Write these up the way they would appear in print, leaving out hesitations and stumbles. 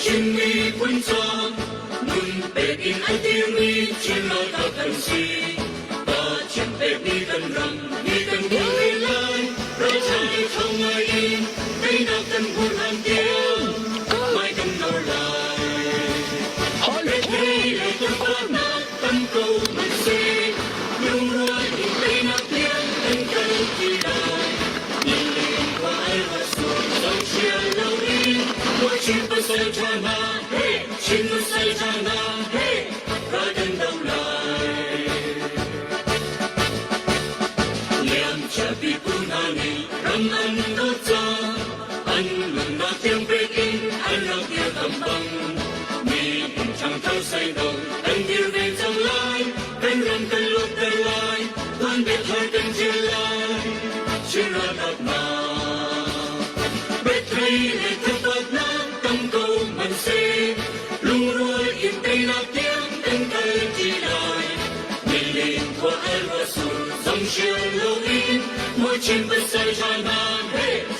Chin miphun ca nun pek in a dirmi Chin ralkap kan si. Pathian pekmi kan ram ni kan kilven lai. Ralṭha le ṭhawng ngai in teinak kan hmuh hlan tiang hmai kan nor lai. Rethei le tukforhnak tam ko hmanhseh lungrual in teinak tiang kan kal ti lai. Nilin khua al va sur zohchial loin Chin pasal ṭha hna, Chin pasal ṭha hna, ral kan do lai. Liamcia pipu hna nih ram an dawt cang, an nunnak tiang pek in an rak dirkamh bang. Mi ṭhangthar seido kan dir ve cang lai, kan ram kan luatter lai, tuanbia thar kan ṭial lai. Chin ralkap hna, Bethei le thapatnak tam ko hmanhseh, lungrual in teinak tiang kan kal ṭi lai. Nilin khua al ruahsur zong hrial loin, mawi Chin pasal ṭha hna,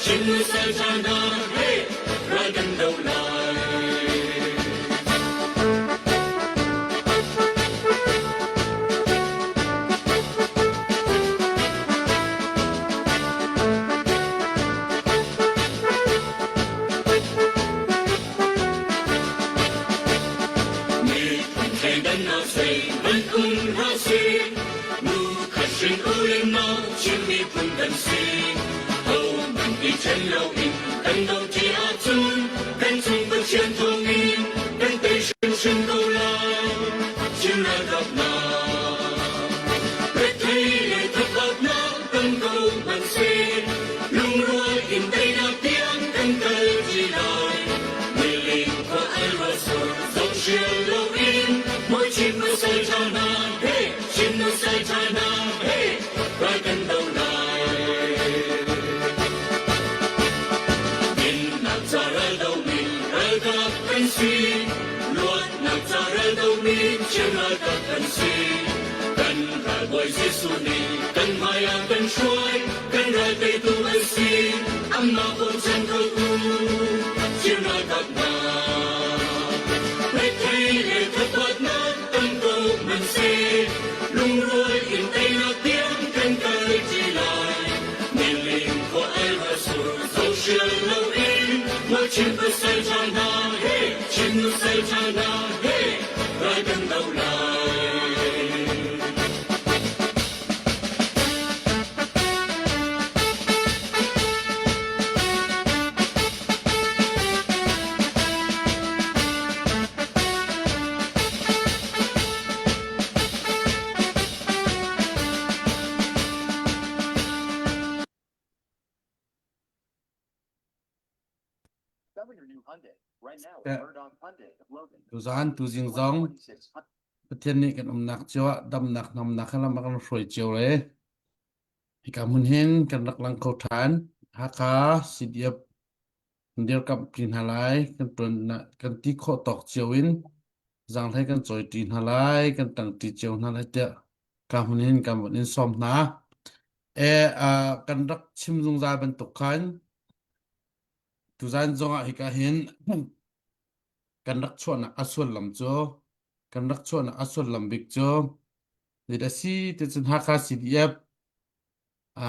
Chin nusal ṭha hna, ral kan do lai. Miphun thleidannak zeihmanh um hlah sih, nu khat hrin u le nau Chin miphun kan si. Hohmanh i ṭhen loin kan doṭi ahcun kan cung Pathian thawngin kan tei hrimhrim ko lai. Chin ralkap hna, rethei le thabatnak tam ko hmanhseh, lungrual in teinak tiang kan kal ṭi lai. Nilin khua al ruahsur zong hrial loin mawi Chin pasal ṭha hna, Chin nusal ṭha hna, ral kan do lai. Dinnak ca ral domi ralkap kan si, luatnak ca ral domi Chin ralkap kan si. Kan ralbawi Jesuh nih kan hmai ah kan hruai, kan ral teitu an si, anmah bochan ko u, Chin ralkap hna. Rethei le thabatnak tam ko hmanhseh, lungrual in teinak tiang kan kal ṭi lai. Nilin khua al sur zohhrial loin mawi Chin pasal ṭha hna he, Chin nusal ṭha hna he, ral kan do lai. Tuzaan tuzing zong Pathian nih kan umnak cio ah damnak namnak he lam a kan hruai cio le hika hmun hin kan rak lang kho ṭhan. Hakha CDF kan dirkamh ṭi hna lai, kan ṭuan kan ti khawh tawk cio in zaanghlei kan cawi ṭi hna lai, kan ṭang ṭi cio hna lai tiah ka hmun hin kan von in sawm hna. E, uh, kan rak chim zungzal bantuk khan tuzan zongah hika hin kan rak chuahnak a sullam cu kan rak chuahnak a sullam bik cu zeidah a si ti cun Hakha CDF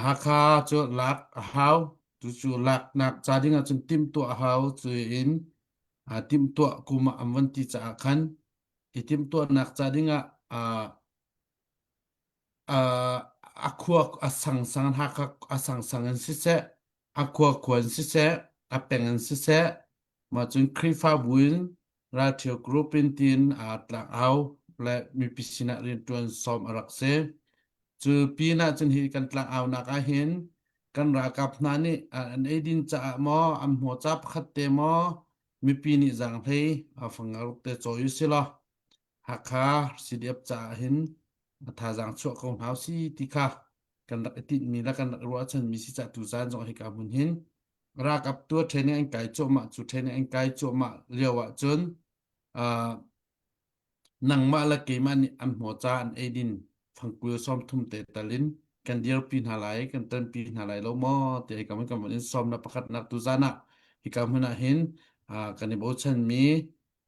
Hakha cu lak a hau cucu laknak ca ding ahcun timhtuah a hau cu in timhtuah kum ah an von ti caah khan i timhtuahnak ca ding ah a khua a sangsang Hakha a sangsang in siseh a khua khua in siseh a peng in siseh mah cun Khrihfabu in ralṭhio group in tiin aa tlangau le mipi sinah rianṭuan sawm a rak si. Cu pinah cun hi kan tlangaunak ahhin kan ralkap hna nih an eidin caah maw an hmawca pakhat te maw mipi nih zaanghlei fangaruk te cawi usilaw Hakha CDF caah hin a thazaang chuah ko hna si ti kha kan rak i tinhmi le kan rak i ruahchanmi si cah tuzaan zong hika hmun hin ralkap tu training an kai cuahmah cu training an kai cuahmah lio ah cun uh, nangmah le keimah nih an hmawca an eidin fangkul 30 te talin kan dirpi hna lai kan tanpi hna lai lo maw ti hika hmun kan in sawm na pakhatnak tuzaan ah hika hmun ah hin. Kan i bochanmi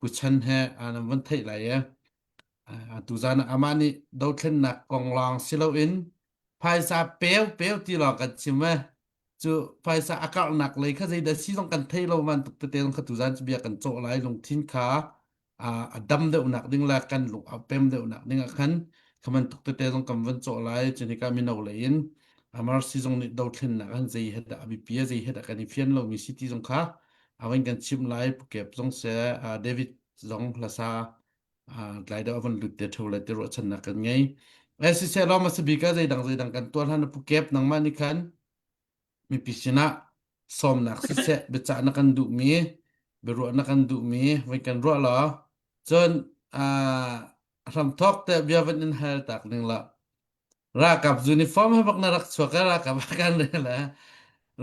Pu Chan he nan van theih lai i tuzan ah amah nih dothlennak kong lawng si loin phaisa peu peu ti lawng kan chim e. Cu phaisa a karhnak lei kha zeidah si zong kan thei lo bantuk tete zong kha tuzan cu bia kan cawh lai lungthin kha a dam deuhnak ding le kan lung a pem deuhnak ding ah khan kha bantuk tete zong kan van cawh lai. Cun hika mino lei in Marsi zong nih dothlennak an zei he dah a biapi a zei he dah kan i fian lomi si ti zong kha a van kan chimh lai. Pukep zong se David zong hlasa tlai deuh a van lut te ṭheo lai ti ruahchannak kan ngei. Eh siseh law hmasa bik ah zeidang zeidang kan tuah hlan Pukep nangmah nih khan mipi sinah sawmnak siseh biacah na kan duhmi biaruah na kan duhmi voi kan ruah law cun hramthawk te bia van in hal tak ning la ralkap uniform he bak na rak chuak e ralkap ah kan rel e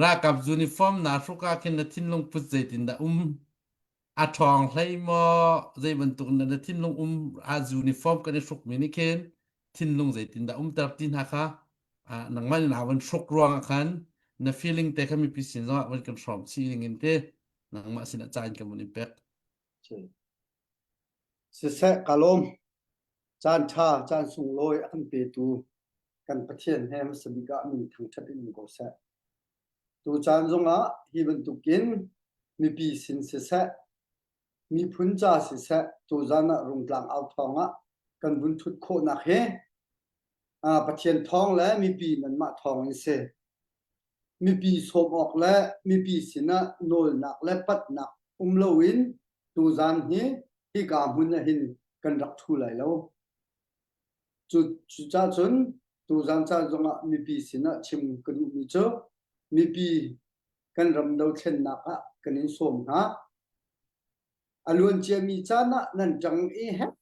ralkap uniform naa hruk ah khin na thinlung put zeitin dah um a ṭhawng hlei maw zei bantuk na na thinlung um a uniform kan i hrukmi nih khin thinlung zeitin dah umter ti hna kha nangmah nih naa van hruk ruangah khan na feeling te kha mipi sin zongah van kan hrawm chih ning in te nangmah sinah ca in kan vun in pek. Siseh ka lawm. Caan ṭha, caan sunglawi a kan petu kan Pathian he hmasa bik ah min thangṭhat in um ko seh. Tu caan zongah hi bantukin mipi sin siseh, miphun ca siseh, tuzan ah Rungtlang au thawng ah kan vun ṭhut khawhnak hi Pathian thawng le mipi nanmah thawng in si. Mipi sawm awk le mipi sinah nawlnak le patnak um loin tuzan hi hika hmun ah hin kan rak ṭhu lai lo. Cucaah cun tuzan caan zongah mipi sinah chim ka duhmi cu mipi kan ram dothlennak ah kan in sawm hna. A luanciami caan ah nan ṭang i hek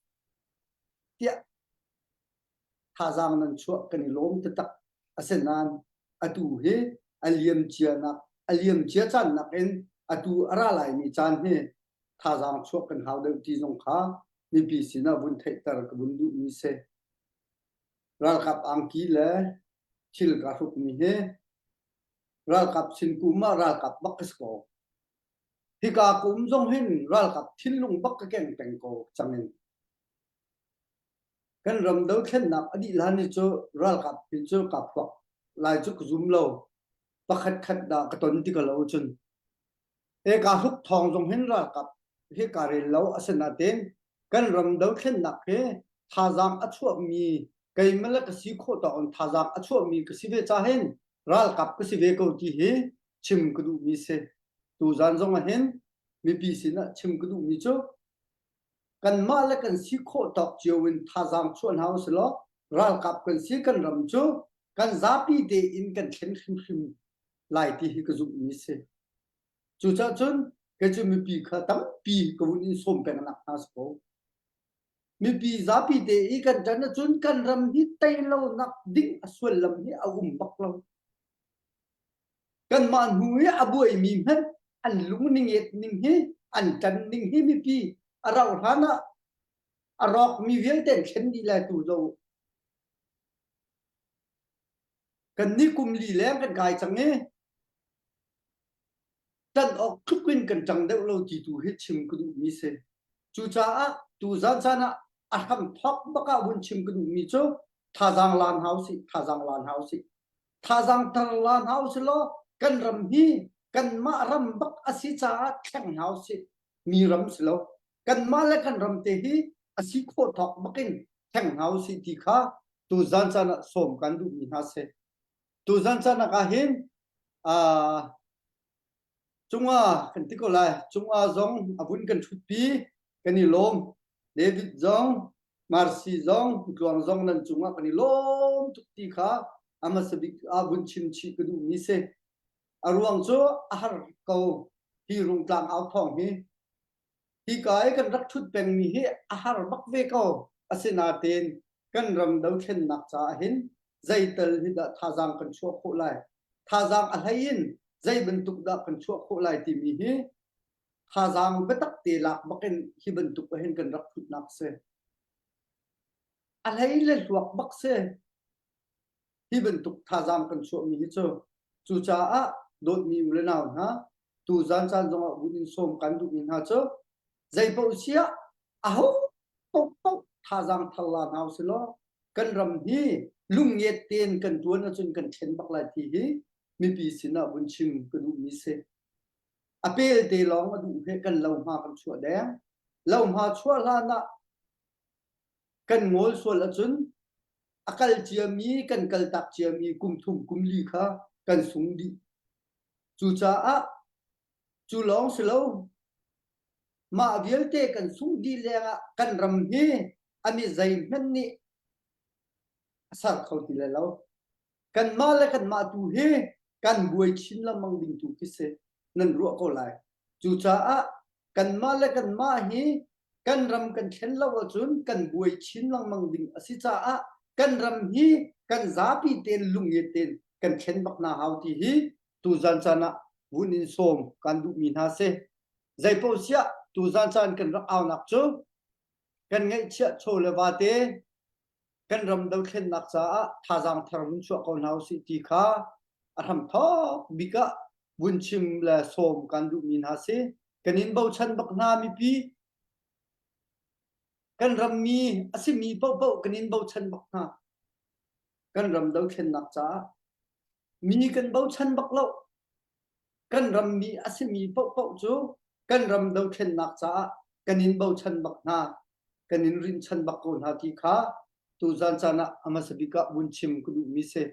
tiah thazaang nan chuah kan i lawm taktak. Asinain atu hi a liamcianak a liamcia caan nakin atu a ra laimi caan hi thazaang chuah kan hau deuh ti zong kha mipi sinah vun theihter ka vun duhmi si. Ralkap angki le thil ka hrukmi hi ralkap sin kum ah ralkap bak ka si ko. Hika ka um zong hin ralkap thinlung bak ka keng peng ko cang in. Kan ram dothlennak a dih hlan hi cu ralkap hi cu kaa phuak lai cu ka zum lo. Pakhat khat dah ka ton ti ka lo cun. Eka hluk thawng zong hin ralkap hi kaa rel lo asinain kan ram dothlennak hi thazaang a chuahmi keimah le ka si khawh tawk in thazaang a chuahmi ka si ve ca hin ralkap ka si ve ko ti hi chim ka duhmi si. Tuzan zong ah hin mipi sinah chim ka duhmi cu kanmah le kan si khawh tawk cio in thazaang chuah hna usilaw ralkap kan si kan ram cu kan zapi tein kan thlen hrimhrim lai ti hi ka zumhmi si. Cucaah cun kei cu mipi kha tampi ka vun in sawm peng nak hna si ko. Mipi zapi te i kan ṭan ahcun kan ram hi tei lonak ding a suallam hi a um bak lo. Kanmah hnu i a buaimi hmanh an lung ninget ning hi an ṭan ning hi mipi a rauh hlan ah a rawkmi vialte an thlen dih lai tu zo. Kan nih kum li leng kan kai cang i ṭan awk tluk in kan ṭang deuh lo ti tu hi chim ka duhmi si. Cucaah tuzan caan ah a hram thawk bak ah vun chim ka duhmi cu thazaang la hna usih, thazaang la hna usih. Thazaang tar la hna usih law kan ram hi kanmah ram bak a si caah thleng hna usih. Mi ram si lo. Kanmah le kan ram te hi a si khawh thawk bak in thleng hna usih ti kha tuzan caan ah sawm kan duhmi hna si. Tuzan caan ah hin uh, cunga kan ti ko lai cunga zong a vun kan ṭhutpi kan i lawm David zong Marcy zong Tluang zong nan cungah kan i lawm tuk ti kha a hmasa bik ah vun chim chih ka duhmi si a ruang cu a har ko hi rungtlang au thawng hi hika i kan rak ṭhut pengmi hi a har bak ve ko asinain kan ram dothlennak caah hin zeital hi dah thazaang kan chuah khawh lai thazaang a hlei in zei bantuk dah kan chuah khawh lai timi hi thazaang biatak te lak bakin hi bantuk ah hin kan rak thutnak si a hlei le hluak bak si hi bantuk thazaang kan chuahmi hi cu cucaah dawtmi u le nau hna. Tuzan caan zongah vun in sawm kan duhmi hna cu zeipaoh siah aho paohpaoh thazaang thar la hna usih law kan ram hi lungnget tein kan tuan ahcun kan thlen bak lai ti hi mipi sinah vun chim ka duhmi si. A pelte lawng a duh he kan lohma kan chuah deng. Lohma chuah hlan ah kan ngawl sual ahcun a kal ciami kan kaltak ciami kum thum kum li kha kan sung dih. Cucaah cu lawng si lo mah vialte kan sungh dih lengah kan ram hi a mi zeihmanh nih a ser kho ti lai lo. Kanmah le kanmah tu hi kan buai chin lengmang ding tu khi si nan ruah ko lai. Cucaah kanmah le kanmah hi kan ram kan thlen lo ahcun kan buai chin lengmang ding a si caah kan ram hi kan zapi tein lungnget tein kan thlen bak hna hau ti hi tuzan caan ah vun in sawm kan duhmi hna si. Zeipaoh siah tuzan caan kan rak aunak cu kan ngeihchiah chaw le va te kan ram dothlennak caah thazaang thar vun chuah ko hna usih ti kha a hramthawk bik ah vun chim le sawm kan duhmi hna si. Kan in bochan bak hna mipi kan rammi a simi paohpaoh kan in bochan bak hna. Kan ram dothlennak caah mi kan bochan bak lo. Kan rammi a simi paohpaoh cu kan ram dothlennak caah kan in bochan bak hna. Kan in rinhchan bak ko hna ti kha tuzan caan ah a hmasa bik ah vun chim ka duhmi si.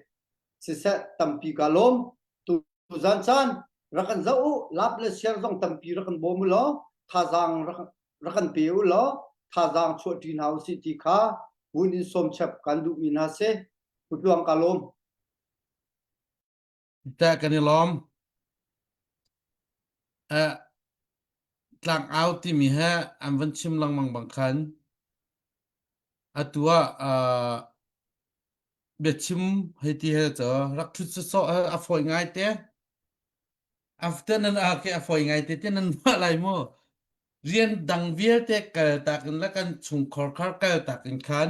Siseh tampi kaa lawm. Tuzan caan rak kan zoh u, lap le siar zong tampi rak kan bawm u law thazaang rak rak kan pe u law thazaang chuahṭi hna usih ti kha vun in sawm chap kan duhmi hna si. Putluang kaa lawm. Teh kan i lawm. Eh, tlangau timi he an van chim lengmang bang khan atu ah uh, biachim hei ti he cu rak ṭhut sawsawh a fawi ngai te. After nan ah ke a fawi ngai te te nan ruah lai mu. Rian dang vialte kal tak in le kan chungkhar khar kal tak in khan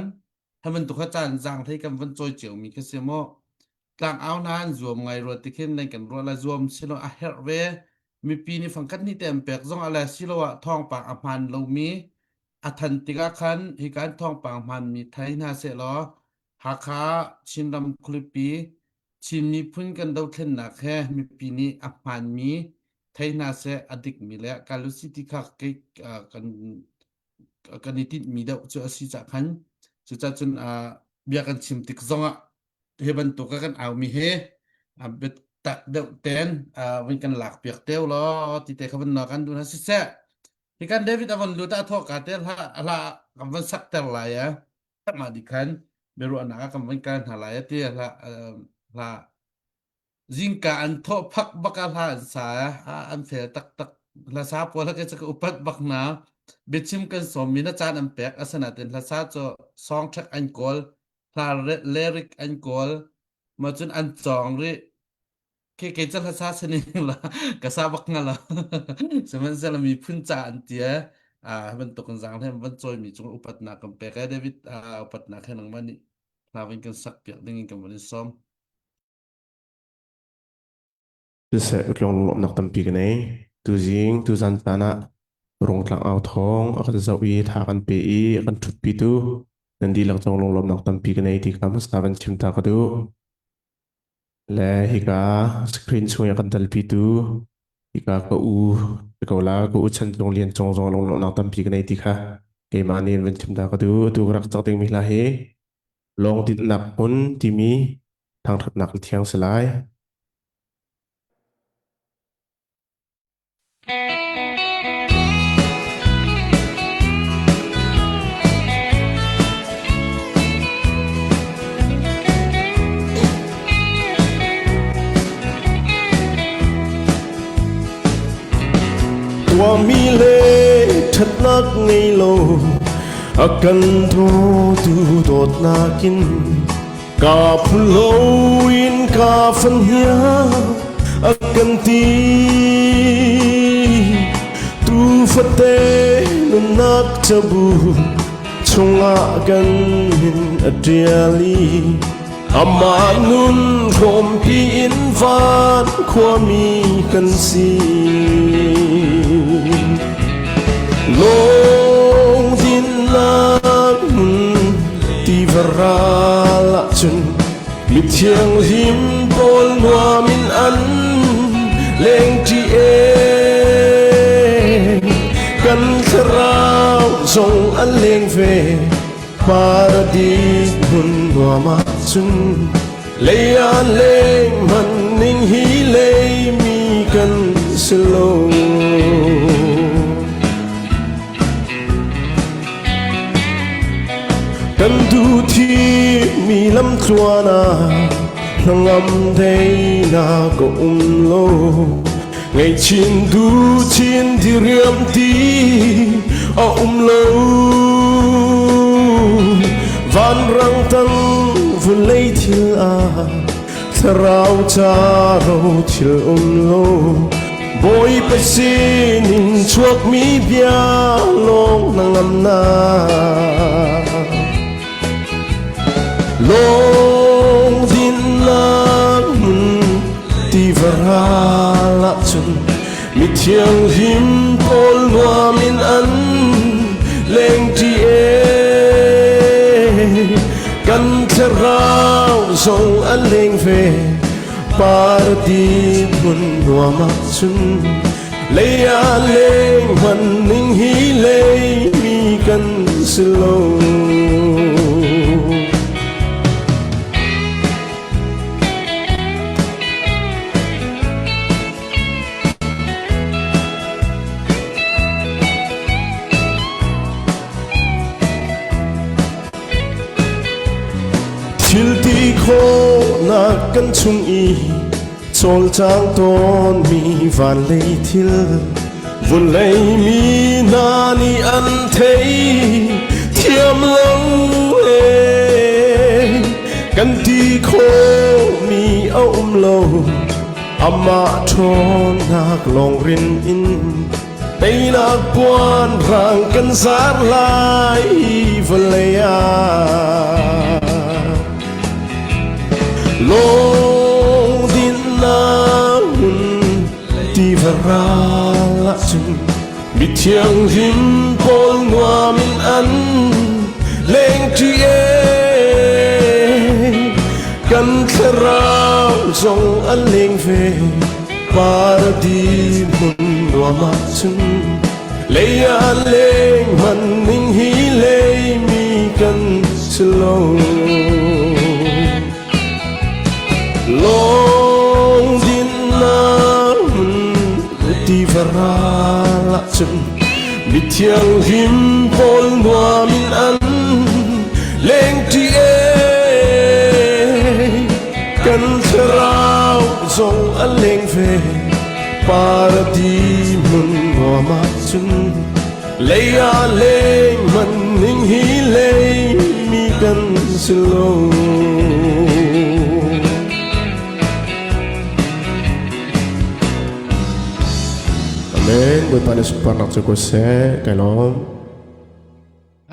hi bantuk kha caan zaang thei kan van cawi cio mi kha si mu. Tlangau hna an zuam ngai rua ti khin nan kan ruah la zuam silo a herh ve. Mipi nih fangkhat ni te an pek zong a le silo ah thawngpang a hmaan lomi a than tikah khan hika in thawngpang hmaanmi thei hna sehlaw Hakha Chinram khualipi Chin miphun kan dothlennak he mipi nih a hmaanmi thei hna seh a dikmi le kalusi ti kha kei kan kan i tinhmi deuh cu a si cah khan cucacun bia kan chim tik zongah hi bantuk a kan aumi hi biatak deuh ten vun kan lak piak teu law ti te kha van kan duh hna siseh hi kan David a von lut a thawk ka te hla hla kan van sak ter lai a mah di khan biaruahnak ah kan van kal hna lai a ti hla hla Zingka an thawh phak bak ah hla an sa an fel taktak. Hlasa pawl he ka upat bak hna. Biachim kan sawmmi na caan an pek asinain hlasa cu song ṭhek an kawl, hla lyric an kawl, ma cun an cawng rih. Ke ke cu hlasa sining la ka sa bak nga lo. Sihmanhsehlaw miphun ca an tia ah bantuk in zaang hlem van cawimi cung upatnak kan pek e David upatnak he nangmah nih hla vin kan sak piak ding in kan van in sawm. Siseh tlawng lawmhnak tampi ka nei. Tuzing, tuzan caan ah Rungtlang au thawng a kan zoh i tha kan pe i a kan ṭhutpitu nan dihlak cung lunglawmhnak tampi ka nei ti kha hmasa van chim ta ka duh. Le hika screen chung i a kan telpitu hika ka u ko la ka u Chan Cung Lian cung zong lunglawmhnak tampi ka nei ti kha keimah nih van chim ta ka duh. Atu ka rak cak dingmi hla hi lawng dinhnak hmun timi thangṭhatnak thiang si lai. Tuahmi le ṭhatnak ngei lo a kan dawtu dawtnak in ka phulo in ka fanhia a kan ti tu fate nunnak cabu chungah kan min a ṭial i. Amah nun hrawmpi in van khuami kan si. Lung dinnak hmun tiva ral ahcun mithianghlim pawl nuam in an lengṭi e. Kan thlarau zong an leng ve. Paradis hmun nuam ahcun lei ah leng hman ning hi leimi kan si lo. Kan duh thimi lamtluan ah hnangam deinak a um lo. Ngaihchin du chin diriam ti a um lo. Vanrang tang vawlei thil ah thlarau ca ro thil um lo. Bawipa sinin chuakmi bia lawng na ngam na. Lung dinnak hmun tiva ral ahcun mithianghlim pawl nuam in an lengṭi e. Kan thlarau zong an leng ve paradis hmun nuam ahcun lei ah leng hman ning hi leimi kan si lo. Thil ti khawhnak kan chung i cawlcang tawnmi van lei thil vawlei mi hna nih an thei thiam lo ee kan ti khawhmi a um lo amah ṭhawnnak lawng rin in teinak puan rang kan zar lai vawlei ah Lung dinnak hmun tiva ral ahcun mithianghlim pawl nuam in an lengṭi e. Kan thlarau zong an leng ve paradis hmun nuam ahcun lei ah leng hman ning hi leimi kan si lo. Lawng dinnak hmun tiva ral ahcun mithianghlim pawl nuam in an lengṭi e. Kan thlarau zong an leng ve paradis hmun nuam ahcun lei ah leng hman ning hi leimi kan si lo. Amen. Bawipa nih sunparnak cu ko seh. Kai lawm.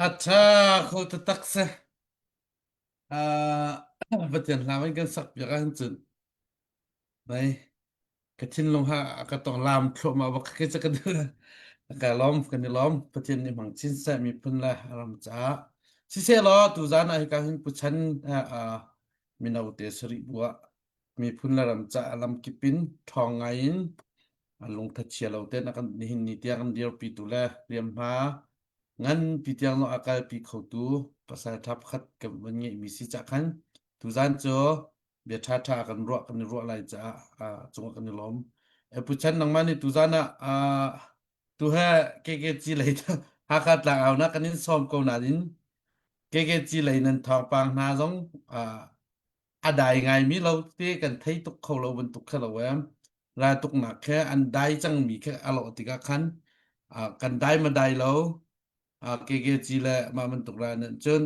A ṭha kho taktak si. Uh, Pathian hla in kan sak piak ahhin cun Dai ka thinlung ha ka tong lam thluahmah bak khi ca ka ka lawm kan i lawm Pathian nih hmang chin seh miphun le ram caah siseh law tuzan ah hika hin puchan mino te sarih bu ah miphun le ram caah lamkip in ṭhawng ngai in an lungtha chia lo ten a kan nihin ni tiang an dirpi tu le hriamhma nganpi tiang zong a kalpi khotu pasal ṭha pakhat kan van ngeihmi si cah khan tuzan cu bia ṭhaṭha kan ruah kan i ruah lai caah cungah kan i lawm. E Pu Chan nangmah nih tuzan ah tu he KKG lei Hakha tlangau na kan in sawm ko nain KKG lei nan thawngpang hna zong a dai ngaimi lo te kan thei tuk kho lo bantuk kha lo em raltuknak khe an dai cangmi khe a lawh tikah khan kan dai ma dai lo KKG le mah bantuk ral nan cun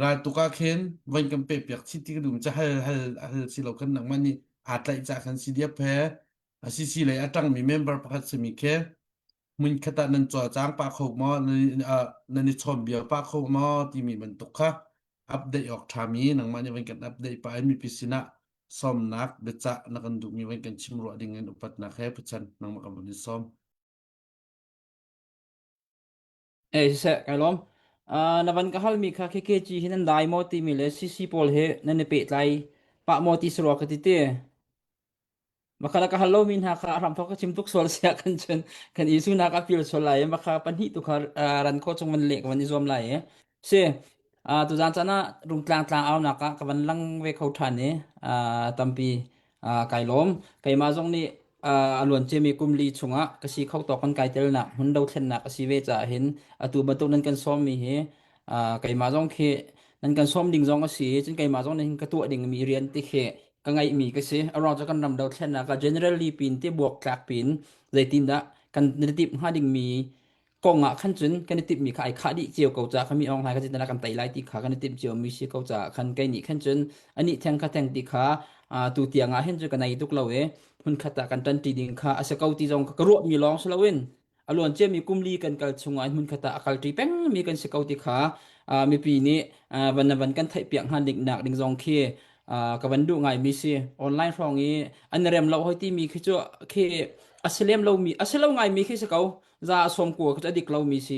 raltuk ah khin voi kan pe piak chih ti ka dum ca hal hal hal si lo khan nangmah nih aa tlaih ca khan CDF he a CC lei a ṭangmi member pakhat simi khi hmun khat ah nan cawlcang pah kho maw nan i chawn bia pah kho maw timi bantuk kha. update awk ṭhami nangmah nih van kan update pah in mipi sinah sawmnak biacah na kan duhmi van kan chim ruah ding in upatnak he Pathian nangmah kan von in sawm. Eh siseh kai lawm. Uh, na van ka halmi kha KKG hi nan dai maw timi le CC pawl hi nan i pehtlai pah maw ti sarua ka ti ti. Makha ka hal lomi hna kha a hramthawk ka chim tuk sual sia kan cun kan Isu nak a pil sual lai makha pahnih tu kha ran kho chung van leh ka van i zuam lai i si tuzan caan ah rungtlang tlang au nak ah ka van lang ve kho ṭhan i tampi kai lawm keimah zong nih a luan ciami kum li chungah ka si kho tawk kan kai telnak hmun dothlennak a si ve caah hin atu bantuk nan kan sawmmi hi keimah zong khi nan kan sawm ding zong a si cun keimah zong nih ka tuah dingmi rian ti khi ka ngeihmi ka si. A ruang cu kan ram dothlennak ah generally pin ti buaktlak pin zeitindah kan i timh hnga dingmi kong ah khan cun kan i timhmi kha ai khah dih cio ko caah kha mi Aung Hlaing kha zeitindah kan tei lai ti kha kan i timh cio mi si ko caah khan kei nih khan cun anih theng kha theng ti kha tu tiang ah hin cun ka nei tuk lo i hmunkhat ah kan ṭanṭi ding kha a si ko ti zong ka ruahmi lawng si loin a luan ciami kum li kan kal chungah hmunkhat ah a kalṭi pengmi kan si ko ti kha mipi nih van na van kan theihpiak hnga ding nak ding zong khi ka van duh ngaimi si online hrawng i an rem lo hoi timi khi cu khi a si lem lomi a si lo ngaimi khi si ko za a sawm kua khi cu a dik lomi si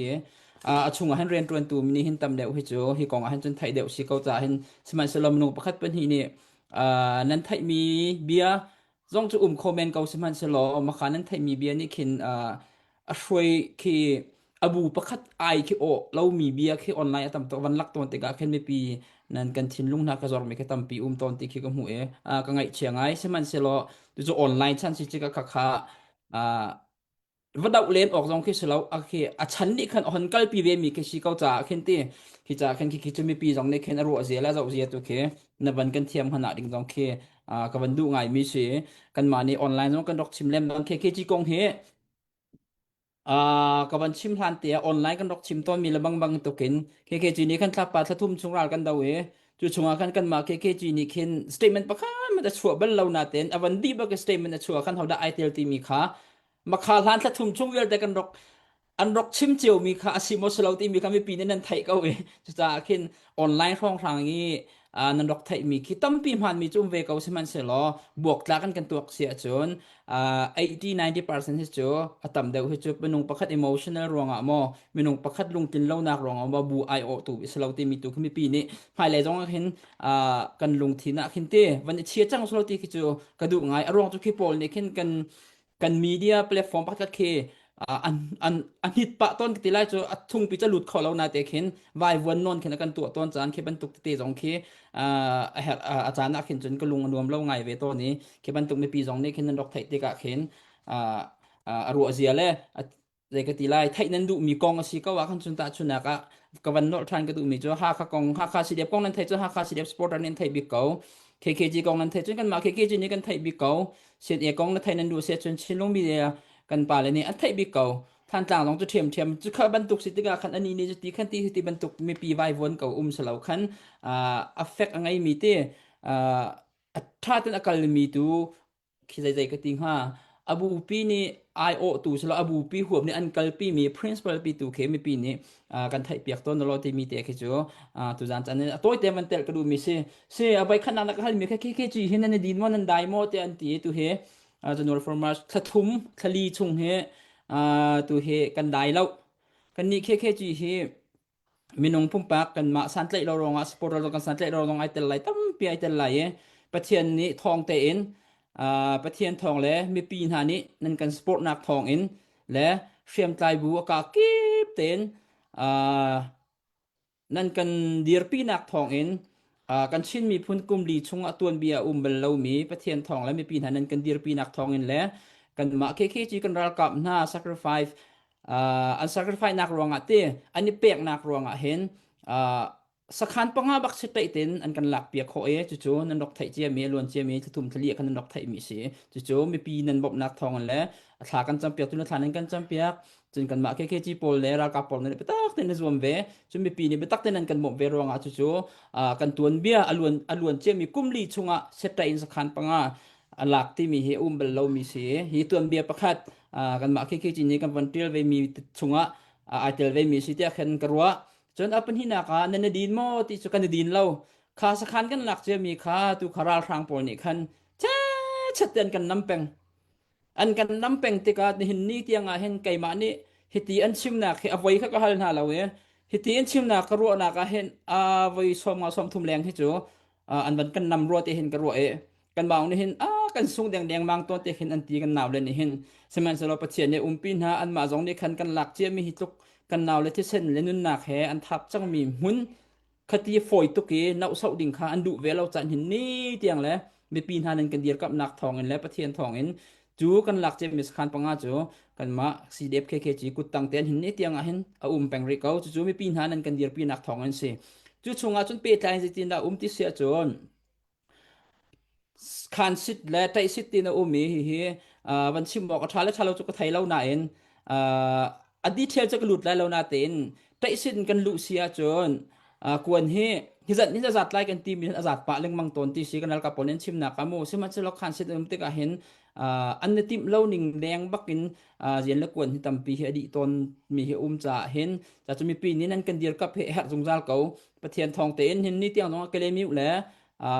a chungah hin rianṭuantu nih hin tam deuh hi cu hi kong ah hin cun theih deuh si ko caah hin sihmanhsehlaw minung pakhat pahnih nih nan theihmi bia zong cu um kho men ko sihmanhsehlaw makha nan theihmi bia nih khin a hruai khi a bu pakhat ai khi aw lomi bia khi online a tam tuk van lak tawn tikah khin mipi nan kan thinlung hna ka zormi khi tampi um tawn ti khi ka hmu i ka ngaihchia ngai sihmanhsehlaw tu online chan si chika kha kha va doh len awk zong khi si lo a khi a chan nih khan a hon kalpi ve mi khi si ko caah khin ti khi caah khin khi khi cu mipi zong nih khin a ruah zia le zoh zia tu khi na van kan thiam hana ding zong khi ka van duh ngai mi si kanmah nih online zong kan rak chim lem bang khi khi ci kong hi ka van chim hlan te ah online kan rak chim tawn mi le bang bang tukin KKG nih khan thlapa thlathum chung ral kan do i cu chungah khan kanmah KKG nih khin statement pakhat mat a chuah bal lo nain a van dih bak statement a chuah khan hodah ai tel timi kha makha hlan thla thum chung vialte kan rak an rak chim ciomi kha a si maw si lo timi kha mipi nih nan theih ko i cucaah khin online hrawnghrang i nan rak theihmi khi tampi hmaanmi cu um ve ko sihmanhsehlaw buaktlak an kan tuak si ahcun 80 90% hi cu a tam deuh hi cu minung pakhat emotional ruangah maw minung pakhat lungtlin lonak ruangah maw bu ai awh tu si lo timi tu khi mipi nih hmailei zong ah khin kan lungthin ah khin ti van i chia cang slo ti khi cu ka duh ngai a ruang cu khi pawl nih khin kan kan media platform pakhat khi an an a hnit pah ton ti lai cu a thungpi ca lut kho lo na te khin vai vuan non khin a kan tuah ton caan khi bantuk tete zong khi a herh a caan ah khin cun ka lung a nuam lo ngai ve ton i khi bantuk mipi zong nih khin nan rak theih tikah khin a ruah zia le zei ka ti lai theih nan duhmi kong a si ko ah khan cun tahchunak ah ka van nolh ṭhan ka duhmi cu Hakha kong Hakha CDF kong nan theih cu Hakha CDF supporter nih an theih bik ko KKG kong nan theih cun kanmah KKG nih kan theih bik ko CNA kong na theih nan duh si cun Chinlung media kan pale nih an theih bik ko Thantlang zong cu ṭhiamṭhiam cu kha bantuk si tikah khan ani nih cuti khan ti ti bantuk mipi vaivuan ko um si lo khan a fek a ngeimi te a ṭha ten a kalmi tu khi zeizei ka ti hnga a bupi nih aiawhtu silo a bupi huap nih an kalpi mi principal pi tu khi mipi nih kan theih piak tawn lo timi te khi cu tuzan chan a tawi te van tel ka duh mi si si a voi khat nak na ka hal mi kha khi khi chi hin nan din mo nan dai mo te an ti tu hi January for March thla thum thla li chung hi tu hi kan dai lo kan nih khi khi chi hi minung pumpak kanmah santlaih lo ruangah supporter zong kan santlaih lo zong ai tel lai tampi ai tel lai i Pathian nih thawng tein Pathian thawng le mipi hna nih nan kan supportnak thawng in le hriamtlai bu a ka kip tein nan kan dirpinak thawng in kan Chin miphun kum li chungah tuanbia a um bal lomi Pathian thawng le mipi hna nan kan dirpinak thawng in le kanmah KKG kan ralkap hna sacrifice an sacrifice nak ruangah te an i peknak ruangah hin sakhan panga bak si tein an kan lak piak khawh i cucu nan rak theih ciami luan ciami thlathum thlali khan nan rak theihmi si cucu mipi nan bawmhnak thawng le a thla kan campiak tu na thla nan kan campiak cun kanmah KKG pawl le ralkap pawl nih biatak tein na zuam ve cun mipi nih biatak tein nan kan bawmh ve ruangah cucu kan tuanbia a luan a luan ciami kum li chungah setta in sakhan panga a lak timi hi a um bal lomi si hi tuanbia pakhat kanmah KKG nih kan von ṭial ve mi chungah ai tel ve mi si tiah khan ka ruah. Cun a pahnihnak ah nan i din maw ti cu kan i din lo. Kha sakhan kan lak ciami kha tu kha ralhrang pawl nih khan chet te an kan nam peng. An kan nam peng tikah nihin ni tiang ah hin keimah nih hiti an chimnak hi a voi kha ka hal hna lo i hiti an chimnak ka ruahnak ah hin a voi sawm nga sawm thum leng hi cu an van kan nam rua te hin ka ruah i kan maung nih hin a kan sung deng deng mang tawn te khin an ti kan nau le nih hin sihmanhsehlaw Pathian nih umpi hna anmah zong nih khan kan lak ciami hi tluk kan nau le thisen le nunnak he an thap cangmi hmun khati fawi tuk i nauhsoh ding kha an duh ve lo caan hin ni tiang le mipi hna nan kan dirkamhnak thawngin le Pathian thawngin cu kan lak ciami sakhan panga cu kanmah CDF KKG kuttang ten hin ni tiang ah hin a um peng rih ko cucu mipi hna nan kan dirpinak thawngin si cu chungah cun pehtlai zeitin dah um ti si ahcun Khansit le ṭaihsit tiin a um i hihi uh, van chim awk a ṭha le ṭha lo cu ka thei lo nain uh, a detail cu ka lut lai lo natein ṭaihsit in kan luh si ahcun uh, kuan hi hi zat ni zat lai kan ti mi a zat pah lengmang tawn ti si kan ralkap pawl nih an chimnak ah mu sihmanhsehlaw khansit an um tikah hin uh, an i timh lo ning leng bakin uh, rian le kuan hi tampi hi a dih tawn mi hi um caah hin ca cu mipi nih nan kan dirkap hi a herh zungzal ko Pathian thawng tein hin ni tiang zong ah Kalemiu le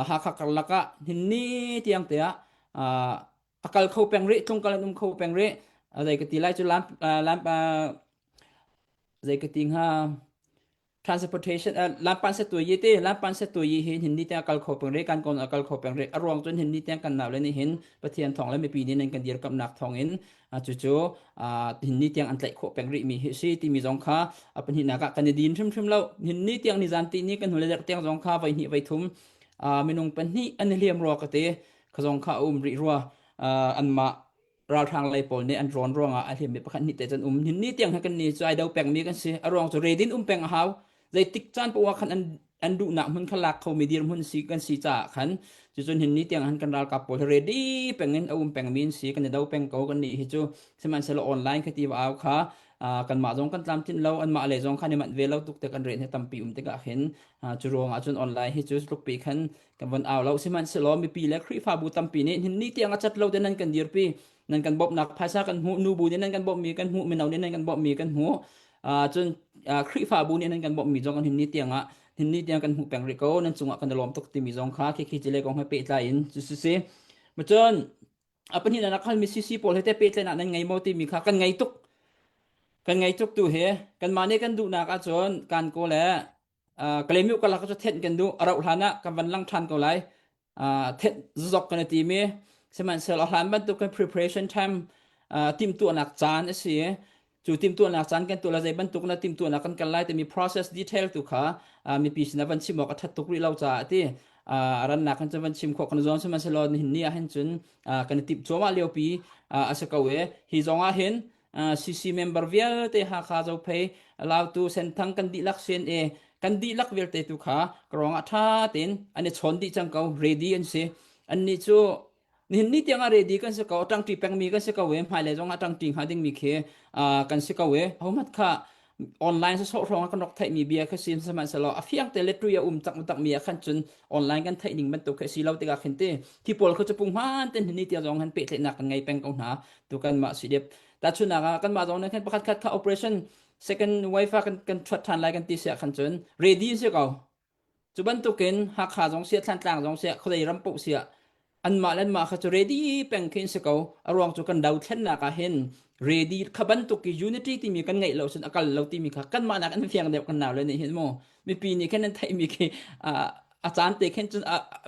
Hakha karlak ah hin ni tiang te ah a kal kho peng rih tlungkal an um kho peng rih zei ka ti lai cu lam lam zei ka ti hnga transportation lampan se tu yi te lampan se tu yi hi hin ni tiang kal kho peng rih kan kon a kal kho peng rih a ruang cun hin ni tiang kan nau le ni hin Pathian thawng le mipi nih nan kan dirkamnak thawng in cucu hin ni tiang an tlaih khawh peng rih mi hi si timi zong kha a pahnihnak ah kan i din hrimhrim lo hin ni tiang ni zan ti ni kan hnu le tiang zong kha voi hnih voi thum minung pahnih an i hliam rua ka ti kha zong kha a um rih rua anmah ralhrang lei pawl nih an rawn ruangah a hliam mi pakhat hnih te cun um hin ni tiang he kan ni cu ai do peng mi kan si a ruang cu redin um peng a hau zeitik caan poah khan an an duhnak hmun kha lak khomi dirhmun si kan si caah khan cucun hin ni tiang han kan ralkap pawl hi ready peng in a um peng mi an si kan i do peng ko kan nih hi cu sihmanhsehlaw online kha ti va au kha kanmah zong kan tlamtlin lo anmah lei zong khan i manh ve lo tuk te kan ren hi tampi um tikah hin cu ruangah cun online hi cu tlukpi khan kan von au lo sihmanhsehlaw mipi le Khrihfabu tampi nih hin ni tiang a cat lo te nan kan dirpi nan kan bawmhnak phaisa kan hmuh nubu nih nan kan bawmhmi kan hmuh mino nih nan kan bawmhmi kan hmuh cun Khrihfabu nih nan kan bawmhmi zong kan hin ni tiang ah hin ni tiang kan hmuh peng rih ko nan cungah kan i lawm tuk timi zong kha khi khi cile kong he pehtlai in cu si si cun a pahnih na halmi CC pawl he te pehtlaihnak nan ngei maw timi kha kan ngei tuk kan ngei tuk tu hi kanmah nih kan duhnak ahcun kan ko le Kalaymyo kalak cu thenh kan duh a rauh hlan ah kan van lang ṭhan ko lai thenh zok kan i tim i sihmanhsehlaw a hlan bantuk kan preparation time timhtuahnak caan a si i cu timhtuahnak caan kan tuah la zei bantuk na timhtuahnak kan kal lai timi process detail tu kha mipi sinah van chim awk a ṭhat tuk rih lo caah ti a rannak kan cun van chim khawh kan zuam sihmanhsehlaw nihin ni ah hin cun kan i timh cuahmah liopi a si ko i hi zong ah hin CC member vialte Hakha Zophei Lautu Senthang kan dihlak CNA kan dihlak vialte tu kha ka ruangah ṭha tein an i chawn dih cang ko ready an si annih cu nihin ni tiang ah ready kan si ko ṭangṭi pengmi kan si ko i hmailei zong ah ṭangṭi hnga dingmi khi kan si ko i ahohmanh kha online sawsawh hrawng ah kan rak theihmi bia kha si sihmanhsehlaw a fiang te le tui a um tak tak mi ah khan cun online kan theih ning bantuk khi si lo tikah khin ti thi pawl kha cu punghman ten ni tiang zong han pehtlaihnak kan ngei peng ko hna tu kan mah si dep tahchunhnak ah kanmah zong nih khan pakhat khat kha operation second wifi kan kan thuat than lai kan ti siah khan cun ready si ko cu bantukin Hakha zong siah Thlantlang zong siah khuadei ram paoh siah anmah le anmah kha cu ready peng khin si ko a ruang cu kan dothlennak ah hin ready kha bantuk i unity timi kan ngeih lo cun a kal lo timi kha kanmah nak an fiang deuh kan nau le nih hin mu mipi nih khan an theihmi khi a caan te khin cun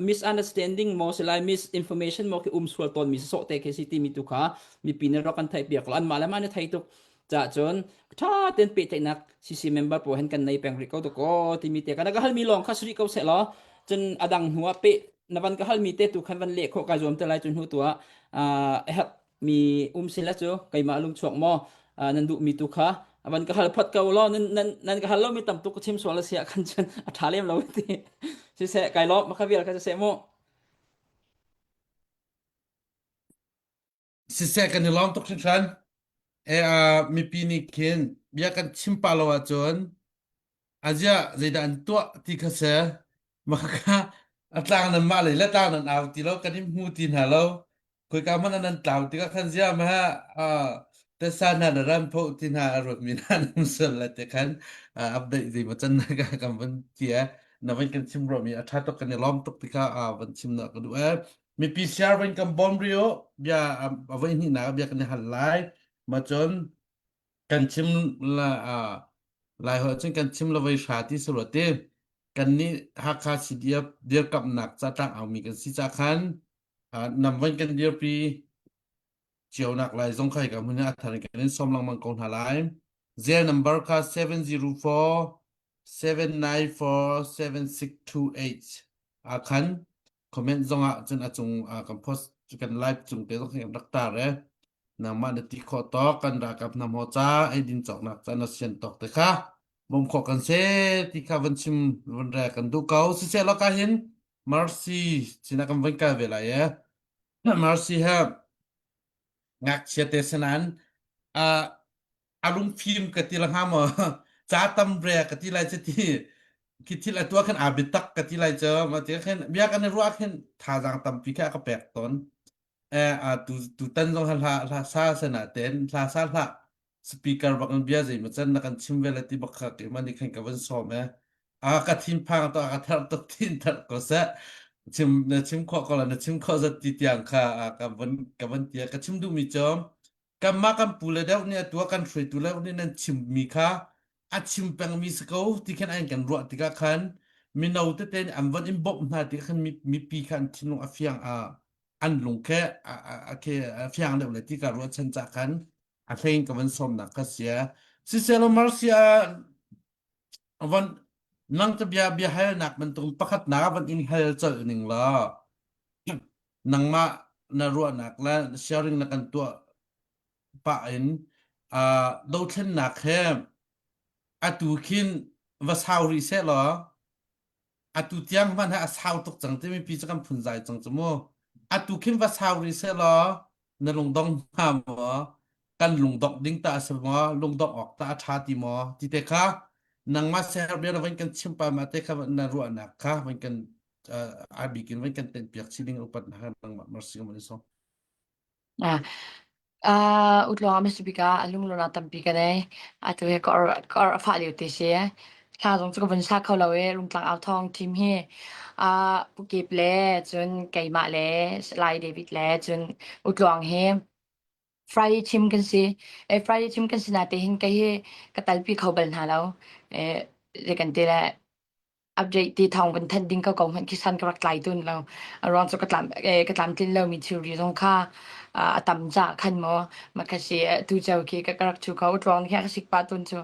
misunderstanding maw si lai misinformation maw khi um sual tawn mi sawh te khi si timi tu kha mipi nih rak kan theih piak lo anmah le mah nih thei tuk cah cun tha ten pehtlaihnak CC member pawl hen kan nei peng rih ko to ko timi te kana ka halmi lawng kha sri ko se law cun adang hnu ah pe na van ka halmi te tu khan van leh khawh kai zuam te lai cun hnu tu ah a mi um sila cu keimah lung chuak maw nan duh mi tu kha van ka hal phot ko law nan nan nan ka hal lo mi tam tuk ka chim sual a si ah khan cun a tha lem lo ti siseh kai lawm maka vial kha siseh mu Siseh kan i lawm tuk hringhran. E mipi nih khin bia kan chim pa lo ahcun aziah zeidah an tuah ti kha se maka a tlang nan mah lei le tlang nan au ti lo kan in hmu ti hna lo khoika hmanh ah nan tlau tikah khan ziah ma. Tasa hna na ram pho ti hna a ruat mi hna nam sal la te khan update zei ma chan na ka kan van tia na van kan chim ro mi a tha tuk kan i lawm tuk ti kha van chim na ka du e mipi share van kan bom rio bia a voi hnih na bia kan i hal lai ma cun kan chim la lai ho cun kan chim la voi hra ti salo te kan nih Hakha CDF dirkamnak ca tlang au mi kan si ca khan nam van kan dirpi cionak lai zong khai ka hmun a thar kan in som lengmang ko hna lai zel number kha 704 794 7628 a khan comment zong ah cun a cung kan post kan live cung te zong kan rak tar e nangmah na ti khawh tawk kan rakap nam ho cha ei din choknak cha na sian tawk te kha bom khawh kan se ti kha van chim van re kan du ko si se lo ka hin mercy sina kan van kal ve lai e mercy ha ngakchia te sanan a a lungfim ka ti la hnga maw ca tam re ka ti lai che ti khi thil a tua khan a biatak ka ti lai che ma ti khan bia kan i ruah khin thazaang tampi kha ka pek ton eh a tu tu tan zong hla hla sa sana ten hla sa hla speaker bak in bia zei ma chan na kan chim ve la ti bak kha ke ma ni khan ka van som e a ka thin phang to a ka thar tuk thin thar ko se chim na chim kho ko la na chim kho zat ti tiang kha ka van ka van tia ka chim du mi chom kanmah kan pu le deuh nih atu ah kan hruaitu deuh nih nan chimmi kha a chim pengmi si ko ti khan an kan ruah tikah khan mino tete nih an von in bawmh hna tikah khan mipi kha an thinlung a fiang a an lung khe a khe a fiang deuh le ti ka ruahchan cah khan a hlei in ka van sawmnak kha sia siselaw Marcia van nang te bia bia halnak bantuk pakhat na van in hal colh ning la nangmah na ruahnak le sharing na kan tuah pah in uh, dothlennak he atu khin va sau rih seh law atu tiang hmanh he a sau tuk cang timi pi cu kan phunzai cang cu mu atu khin va sau rih seh law na lungdong hnga maw kan lungdongh ding ta a si maw lungdongh awk ta a ṭha ti maw ti te kha nangmah ser bia na van kan chim pa ma te kha na ruahnak kha van kan a bik in van kan tenh piak chi ding upat na nangmah mercy ka so Ah, ah, utluang a bika a lunglawna tampi ka nei. Atu he ka or ka or a fah lio te si. Thla zong cu ka vun sa kho lo i rungtlang au thawng team hi ah Pukip le cun keimah le Lai David le cun utluang hi Friday chim kan si. Eh, Friday chim kan si na te hin kei hi ka talpi kho bal hna lo. Eh, zei kan ti le update ti thawng kan thanh ding ko ko hmanh khi san ka rak tlai tun lo a ruang cu ka tlam eh, ka tlamtlin lomi thilri zong kha a tam ca khan maw ma kha si tu cheu khi ka rak thu ko tluang hi ka sik pa tun cu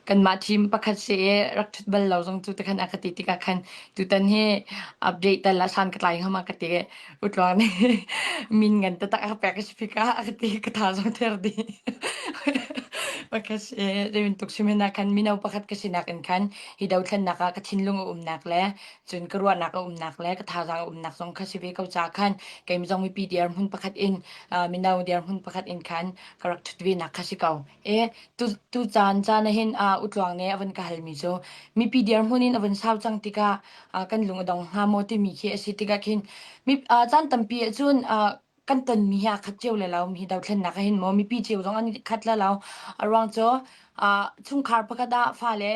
kanmah team pakhat si i rak thut bal lo zong cu te khan a ka ti tikah khan tutan hi update tal la san ka tlai ngama ka ti utluang nih min ngan tatak a ka pek si fika a ka ti ka tha zong ther di Pakhat si tuk simena khan mino pakhat ka sinak in khan hi dothlennak ah ka thinlung a umnak le cun ka ruahnak a umnak le ka thazaang a umnak zong kha si ve ko ca khan kei zong mipi dirhmun pakhat in mino dirhmun pakhat in khan ka rak ṭhut ve nak kha si ko. E tu tu caan caan ah hin utluang nih a van ka halmi cu mipi dirhmun in a vun sau cang tikah kan lung a dong hnga maw timi khi a si tikah khin mi caan tampi ahcun kan tonmi hi aa khat cio le lo mi dothlennak ah hin maw mipi cio zong an i khat le lo a ruang cu uh, chungkhar pakhat ah fale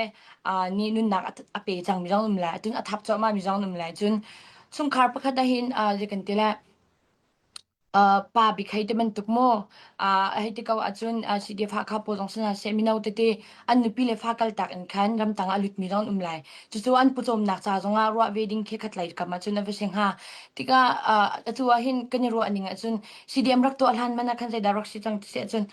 uh, nih nunnak a pe cang mi zong um lai cun a thap cuahmah mi zong um lai cun chungkhar pakhat ah hin uh, zei kan ti le uh, pa bik hei ti bantuk mu uh, hei ti ko ahcun uh, CDF Hakha pawl zong sana seh mino tete an nupi le fa kaltak in khan ramtang ah a lutmi zong an um lai. Cucu an pawcawmnak ca zongah ruah ve ding khi khatlei kam ahcun a va si hnga. Tikah atu ah hin kan i ruah ning ahcun CDM rak tuah hlan man ah khan zeidah rak si cang ti si ahcun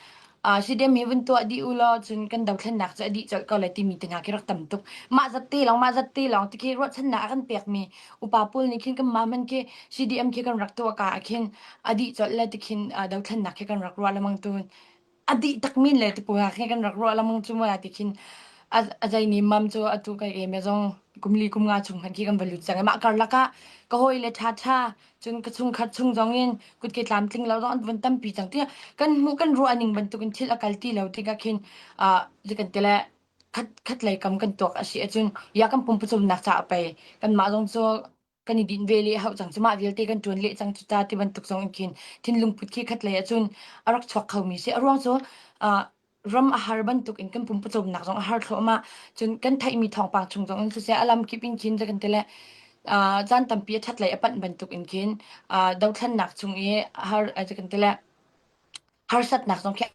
CDM hi vun tuah dih u law cun kan dothlennak cu a dih colh ko lai timi te hna khi rak tam tuk. Mah zat te lawng mah zat te lawng ti khi ruahchannak a kan pekmi upa pawl nih khin kan mah man khi CDM khi kan rak tuah ka ah khin a dih colh le ti khin dothlennak khi kan rak ruah lemang tun. A dih tak min le tipu ha khin kan rak ruah lamang cu ma ti khin a a zai ni mam cu atu kai e me zong kum li kum nga chung hman khi kan va lut cang mah karlak ah ka hawi le tha tha cun ka chungkhat chung zong in kutke tlamtling lo zong an vun tampi cang tiah kan hmuh kan ruah ning bantukin thil a kal ti lo tikah khin a kan ti le khat khat lei kam kan tuak a si ahcun ya kan pumpucumnak ca a pei kanmah zong cu kan i dinh ve leh hau cang cu mah vialte kan ṭuan leh cang cu ta ti bantuk zong in khin thinlung put khi khat lei ahcun a rak chuak khomi si a ruang cu Uh, ram a har bantuk in kan pumpa cawmnak zong a har thluahmah. Cun kan theihmi thawngpang chung zong in siseh a lamkip in khin kan ti le uh, caan tampi a ṭhat lei a panh bantuk in khin uh, dothlennak chung i har kan ti le harsatnak zong khi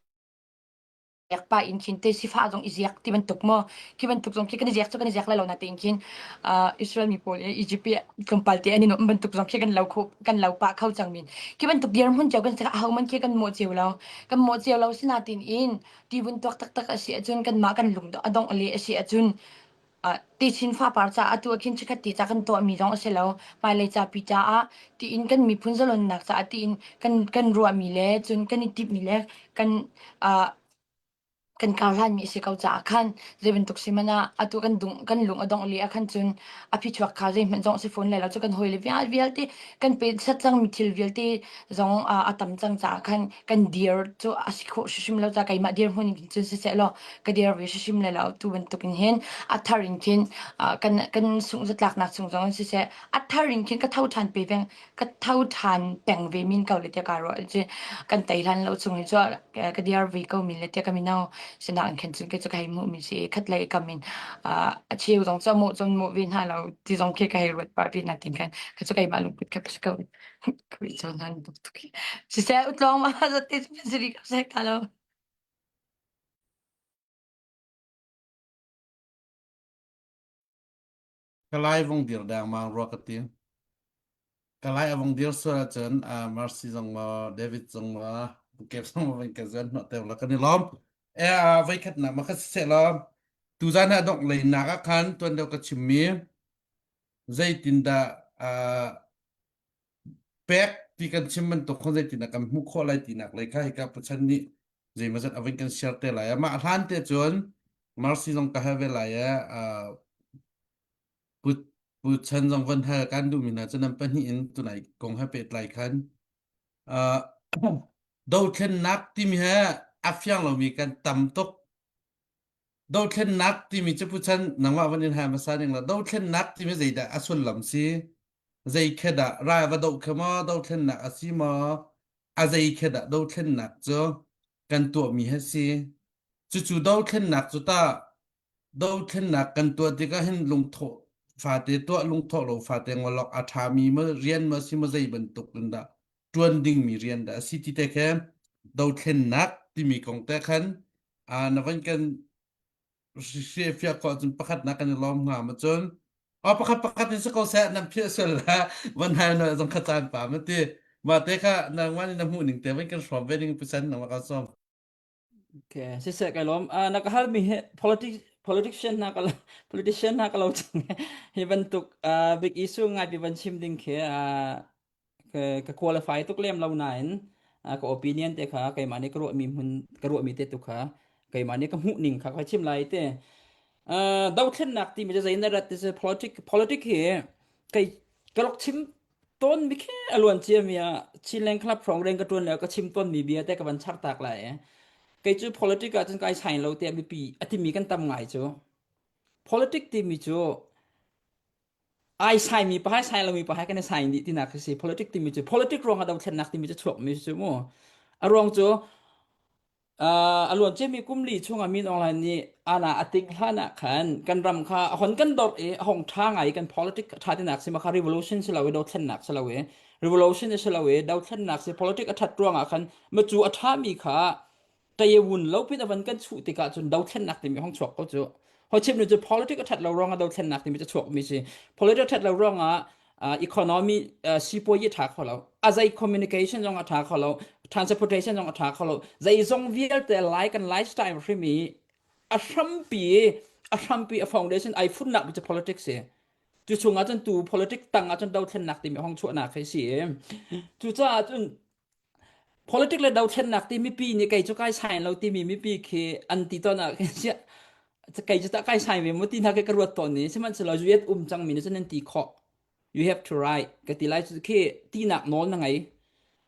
pa in khin te sifah zong i ziak ti bantuk maw khi bantuk zong khi kan i ziak cu kan i ziak lai lo na tein khin Israel mi pawl i Egypt tlawmpal te an i nuamh bantuk zong khi kan lo kho kan lo pah kho cang min khi bantuk dirhmun cio kan si aho man khi kan mawh cio lo kan mawh cio lo sinatin in ti vun tuak taktak a si ahcun kanmah kan lung a dongh le a si ahcun Techin fapar caah atu ah khin chikkhat te ca kan tuahmi zong a si lo. Hmailei capi caah tiin kan miphun zalonnak caah tiin kan kan ruahmi le cun kan i timhmi le kan uh, kan karhlanmi a si ko caah khan zei bantuk si hmanh ah atu kan dung kan lung a dongh li ah khan cun a phichuak kha zeihmanh zong a si fawn lai lo. Cu kan hawile vialte kan pe sat cangmi thil vialte zong a tam cang caah khan kan dir cu a si khawh hrimhrim lo caah keimah dirhmun in cun siseh law ka dir ve hrimhrim lai lo. Tu bantuk in hin a thar in khin kan kan sungh zatlaknak chung zong in siseh a thar in khin ka tho ṭhan pe veng ka tho ṭhan peng ve min ko le tiah kaa ruah cu kan tei hlan lo chung hi cu ka dir ve ko min le tiah ka mino sinak in khin cun kei cu ka hei hmuh mi si khat lei kam in a cheu zong cu mawh cun mawh ve hna lo ti zong khi ka hei ruat pah ve na tin khan ka cu keimah lungput kha ka si ko ka ri cun han tuk tuk siseh utlong ma zati siri ka sek ta lo. Kalay vong dir dengmang rua ka ti. Kalay a vong dir sual ahcun uh, Mercy zong maw David zong maw Bukep zong maw van ka zuan hnawh te la kan i lawm. E uh, voi khatnak ma kha siseh law tuzan ah dongh lei nak ah khan tuan deuh ka chimmi zeitindah uh, pek ti kan chim bantuk khan zeitindah kan hmuh khawh lai tinak lei kha hika Pathian nih zeimawzat a vun kan share te lai. Amah hlan te cun Mercy zong ka hal ve lai e uh, pu pu Chan zong van hal kan duhmi hna cu nan pahnih in tunai kong he pehtlai khan uh, dothlennak timi he a fiang lomi kan tam tuk Dothlennak timi cu Pu Chan nangmah van in hal hmasa ning la dothlennak timi zeidah a sullam si? Zei khe dah ral va doh khe maw dothlennak a si maw? A zei khe dah dothlennak cu kan tuahmi he si? Cucu dothlennak cu tah dothlennak kan tuah tikah hin lungthawh fate tuah lungthawh lo fate ngolok a ṭhami maw rian maw si maw zei bantuk in dah ṭuan dingmi rian dah a si ti te khe dothlennak timi kong te khan Ah na van kan hrifiak khawh cun pakhat nak kan i lawm hnga ma cun oh pakhat pakhat in si ko seh nan philh sual la van hai na zong kha caan pa ma ti ma te kha nangmah nih na hmuh ning te van kan hrawm ve ding pusan nangmah kan sawm. Okay, siseh kai lawm. Ah, na ka hal mi hi politics politician na ka politician na ka lo cang. Hi bantuk ah big issue ngai pi van chim ding khi ah ka ka qualify tuk lem lo nain ka opinion te kha keimah nih ka ruahmi hmun ka ruahmi te tu kha keimah nih ka hmuh ning kha ka chim lai te dothlennak timi cu zei na rat ti politic politic hi kei ka rak chim tawn mi khi a luan cia mi ah Chinland Club hrawng reng ka tuan le ka chim tawn mi bia te ka van char tak lai kei cu politic ah cun kai sain lo te mipi a timi kan tam ngai cu politic timi cu ai saimi pahai sai lomi pahai kan i sai dih tinak khi si politic timi cu politic ruangah dothlennak timi cu chuakmi cu mu a ruang cu a luan ciami kum li chungah Min Aung Hlaing nih ana a ting hlan ah khan kan ram kha a hon kan dor i a hong ṭha ngai kan politic ṭha tinak si ma kha revolution si lo i dothlennak si lo i revolution si lo i dothlennak si politic a ṭhat ruangah khan ma cu a ṭhami kha Tayawun lopin a van kan chuh tikah cun dothlennak timi hong chuak ko cu. Hoi chim nu cu politic a that lo ruangah dothlennak timi cu chuak mi si. Politic a that lo ruangah uh, economy uh, sipuayi a tha kho lo. A zei communication zong a tha kho lo. Transportation zong a tha kho lo. Zei zong vialte lai kan lifestyle hrim i a hrampi a hrampi a foundation ai funnak cu politics si. Cu chungah cun tu politics tang ah cun dothlennak timi hong chuahnak hi si. Cucaah cun Politic le dothlennak ti mipi nih kei cu kai sain lo timi mipi khi an ti tawn ah khin kei cu tah kai sain ve mu ti hna khi ka ruat tawn i sihmanhsehlaw US um cangmi nih cun an ti khawh. You have to right ka ti lai cu khi tinak nawl na ngei.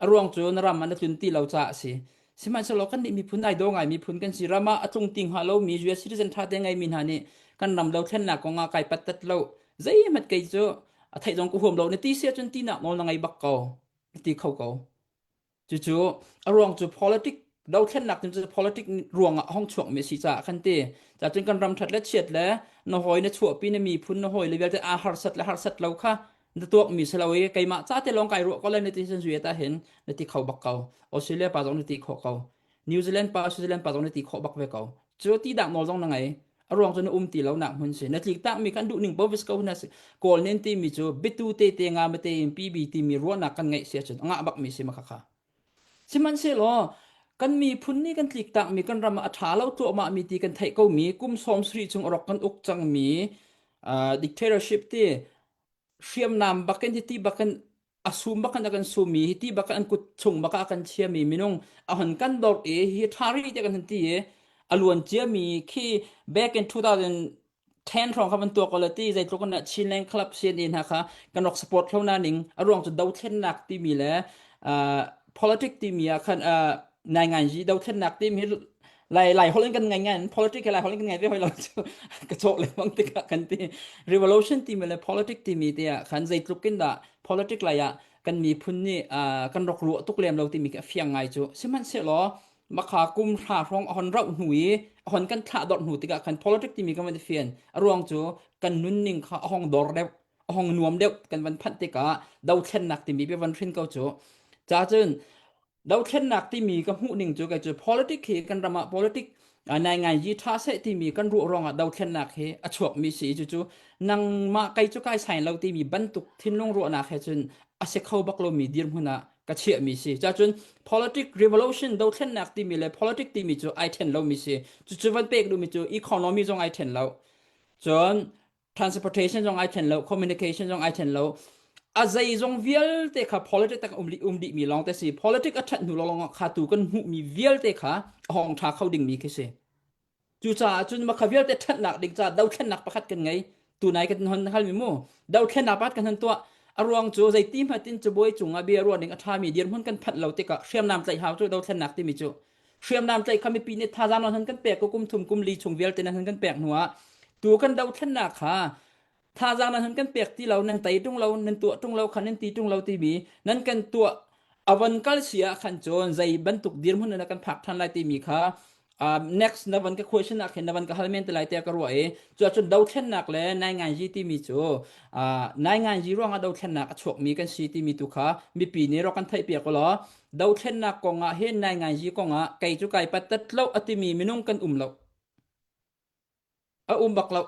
A ruang cu na ram ah na tlun ti lo caah a si. Sihmanhsehlaw kannih miphun ai daw ngai miphun kan si ram ah a tlung ti hnga lomi US citizen ṭha te ngeimi hna nih kan ram dothlennak kong ah kai pattat lo. Zeihmanh kei cu a theih zong ka huam lo na ti si ahcun tinak nawl na ngei bak ko. Ti kho ko. Cucu a ruang cu politic. Dothlennak cu politic ruangah hong chuakmi a si caah khan ti. Cacun kan ram ṭhat le chiat le na hawi na chuahpi na miphun na hawi le vialte aa harsat le harsat lo kha na tuakmi si lo i keimah ca te lawng kai ruah ko lai na ti san zui ta hin na ti kho bak ko. Australia pa zong na ti khawh ko. New Zealand pa Switzerland pa zong na ti khawh bak ve ko. Cu ti dak nawl zong na ngei. A ruang cu na um ti lo nak hmun si. Na tlik tak mi kan duh ning bovis ko na si. Kawl nen ti mi cu bitu te te nga ma te in PB ti mi ruahnak kan ngeih si ahcun ngah bak mi si ma kha kha. Sihmanhsehlaw kan miphun nih kan tliktakmi kan ram ah a ṭha lo tluahmahmi ti kan theih komi kum 70 chung a rak kan uk cangmi uh, dictatorship ti hriamnam bakin hiti bakin a sum bakin a kan sumi hiti bakin an kut chung baka a kan chiami minung a hon kan dor i hi ṭha ri te kan han ti i a luan ciami khi back in 2000 10 hrawng kha van tuak ko la ti zeitluk in Chinland Club CNA hna kha kan rak support hlo na ning a ruang cu dothlennak timi le uh, politic timi ah khan uh, nai ngai ji dothlennak timi hi lai lai holh in kan ngai ngan politic lai holh in kan ngai ve hoi lo cu ka chok le bang tikah kan ti revolution timi le politic timi te ah khan zeitluk in dah politic lai ah kan miphun nih uh, kan rak ruah tuk lem lo timi khi a fiang ngai cu sihmanhsehlaw makha kum hra hrawng a hon rauh hnu i a hon kan thlah dor hnu tikah khan politics timi kan van i fian a ruang cu kan nunning kha a hong dor deuh a hong nuam deuh kan van phanh tikah dothlennak timi bia van hrin ko cu ca cun dothlennak timi ka hmuh ning cu kei cu politics hi kan ram ah politics nai ngai yi tha seh timi kan ruah ruangah dothlennak hi a chuak mi si cu cu nangmah kei cu kai sain lo timi bantuk thinlung ruahnak he cun a si kho bak lomi dirhmun ah ka chiahmi si. Cacun politic revolution dothlennak timi le politic timi cu ai then lomi si. Cucu van pek duhmi cu economy zong ai then lo. Cun transportation zong ai then lo, communication zong ai then lo. A zei zong vialte kha politic tak um um dihmi lawng te si. Politic a ṭhat hnu lawng kha tu kan hmuhmi vialte kha a hong ṭha kho dingmi khi si. Cucaah cun makha vialte ṭhatnak ding caah dothlennak pakhat kan ngei. Tunai kan hon halmi mu. Dothlennak pakhat kan hon tuah. A ruang cu zeiti hmanh in cabuai cungah bia ruah ning a ṭhami dirhmun kan phanh lo tikah hriamnam tlaih hau cu dothlennak timi cu. Hriamnam tlaih kha mipi nih thazaang nan hon kan pek ko kum thum kum li chung vialte nan hon kan pek hnuah tu kan dothlennak kha thazaang nan hun kan pek ti lo nan tei ṭung lo nan tuah ṭung lo khan nan ti ṭung lo timi nan kan tuah avan kal si ah khan cun zei bantuk dirhmun na kan phak ṭhan lai timi kha uh, next na van ka question ah khin na van ka hal men te lai te ka ruah i cu ahcun dothlennak le nai ngai ji timi cu uh, nai ngai ji ruangah dothlennak a chuakmi kan si timi tu kha mipi nih rak kan theih piak law dothlennak kong ah hin nai ngai ji kong ah kei cu kai pat tat lo atimi minung kan um lo A um bak lo.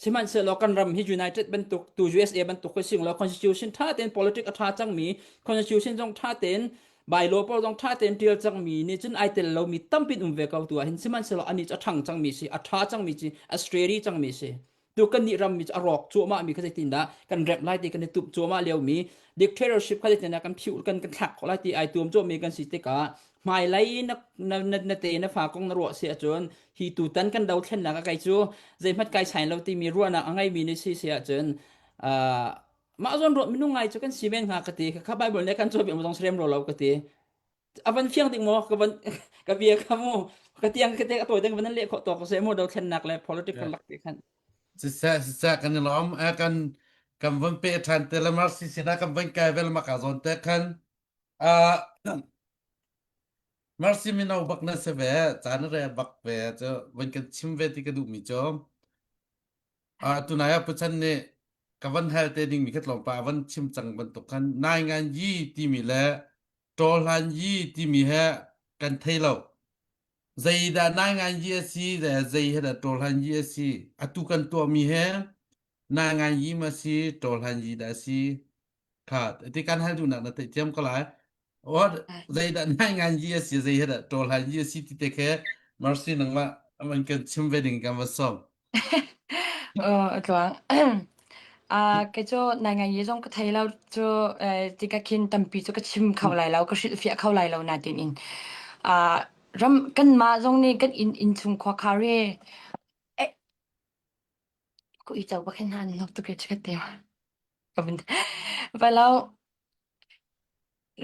Sihmanhsehlaw kan ram hi United bantuk tu USA bantuk hi sing law constitution tha tein politic a tha cangmi constitution zong tha tein bylaw pawl zong tha tein tial cangmi nih cun ai tel lomi tampin um ve ko tu ah hin sihmanhsehlaw ani cu a thang cangmi si a tha cangmi si a steady cangmi si tu kan nih ram mi cu a rawk cuahmah mi kha zeitin dah kan remh lai ti kan i tup cuahmah lio mi dictatorship kha zeitin dah kan phiu kan kan thlak khawh lai ti ai tuam cuahmi kan si tikah hmailei na na na, na te na fa kong na ruah si ahcun hi tutan kan dothlennak a kai cu zeihmat kai sain lo timi ruahnak a ngeimi nih si si ahcun uh, mah zawn ruah minung ngai cu kan si men hnga ka ti kha Bible nih kan cawnpiak zong serem ro lo ka ti a van fiang ding maw ka van ka bia ka mu ka tiang ka te a tawi ding van leh khawh tawk se mu dothlennak le political lak ti khan Siseh siseh kan i lawm eh kan kan van pe ṭhan te le mercy sinah kan van kai vel maka zawn te khan uh, Mercy mino bak na si ve caan re bak ve cu van kan chim ve ti ka duhmi cu uh, tunai ah puchan nih ka van hal te dingmi kha tlawmpal van chim cang bantuk khan nai ngan yi timi le ṭawhlan yi timi he kan thei lo zeidah nai ngan yi a si le zei he dah ṭawhlan yi a si atu kan tuahmi he nai ngan yi ma si ṭawhlan yi dah a si Kha ti kan hal duhnak na theih thiam ko lai. Or zeidah nai ngan yi a si zei he dah ṭawl hlan yi a si ti te khe Mercy nangmah man kan chim ve ding kan va sawm. Uh, tluang. Ah, kei cu nai ngai ye zong ka thei lo cu eh, ti ka khin tampi cu ka chim kho lai lo ka hrilhfiah kho lai lo na tin in ah ram kan mah zong nih kan inn inn chung khua khar hi eh ku i chau ba khin han nok tu ke chkat te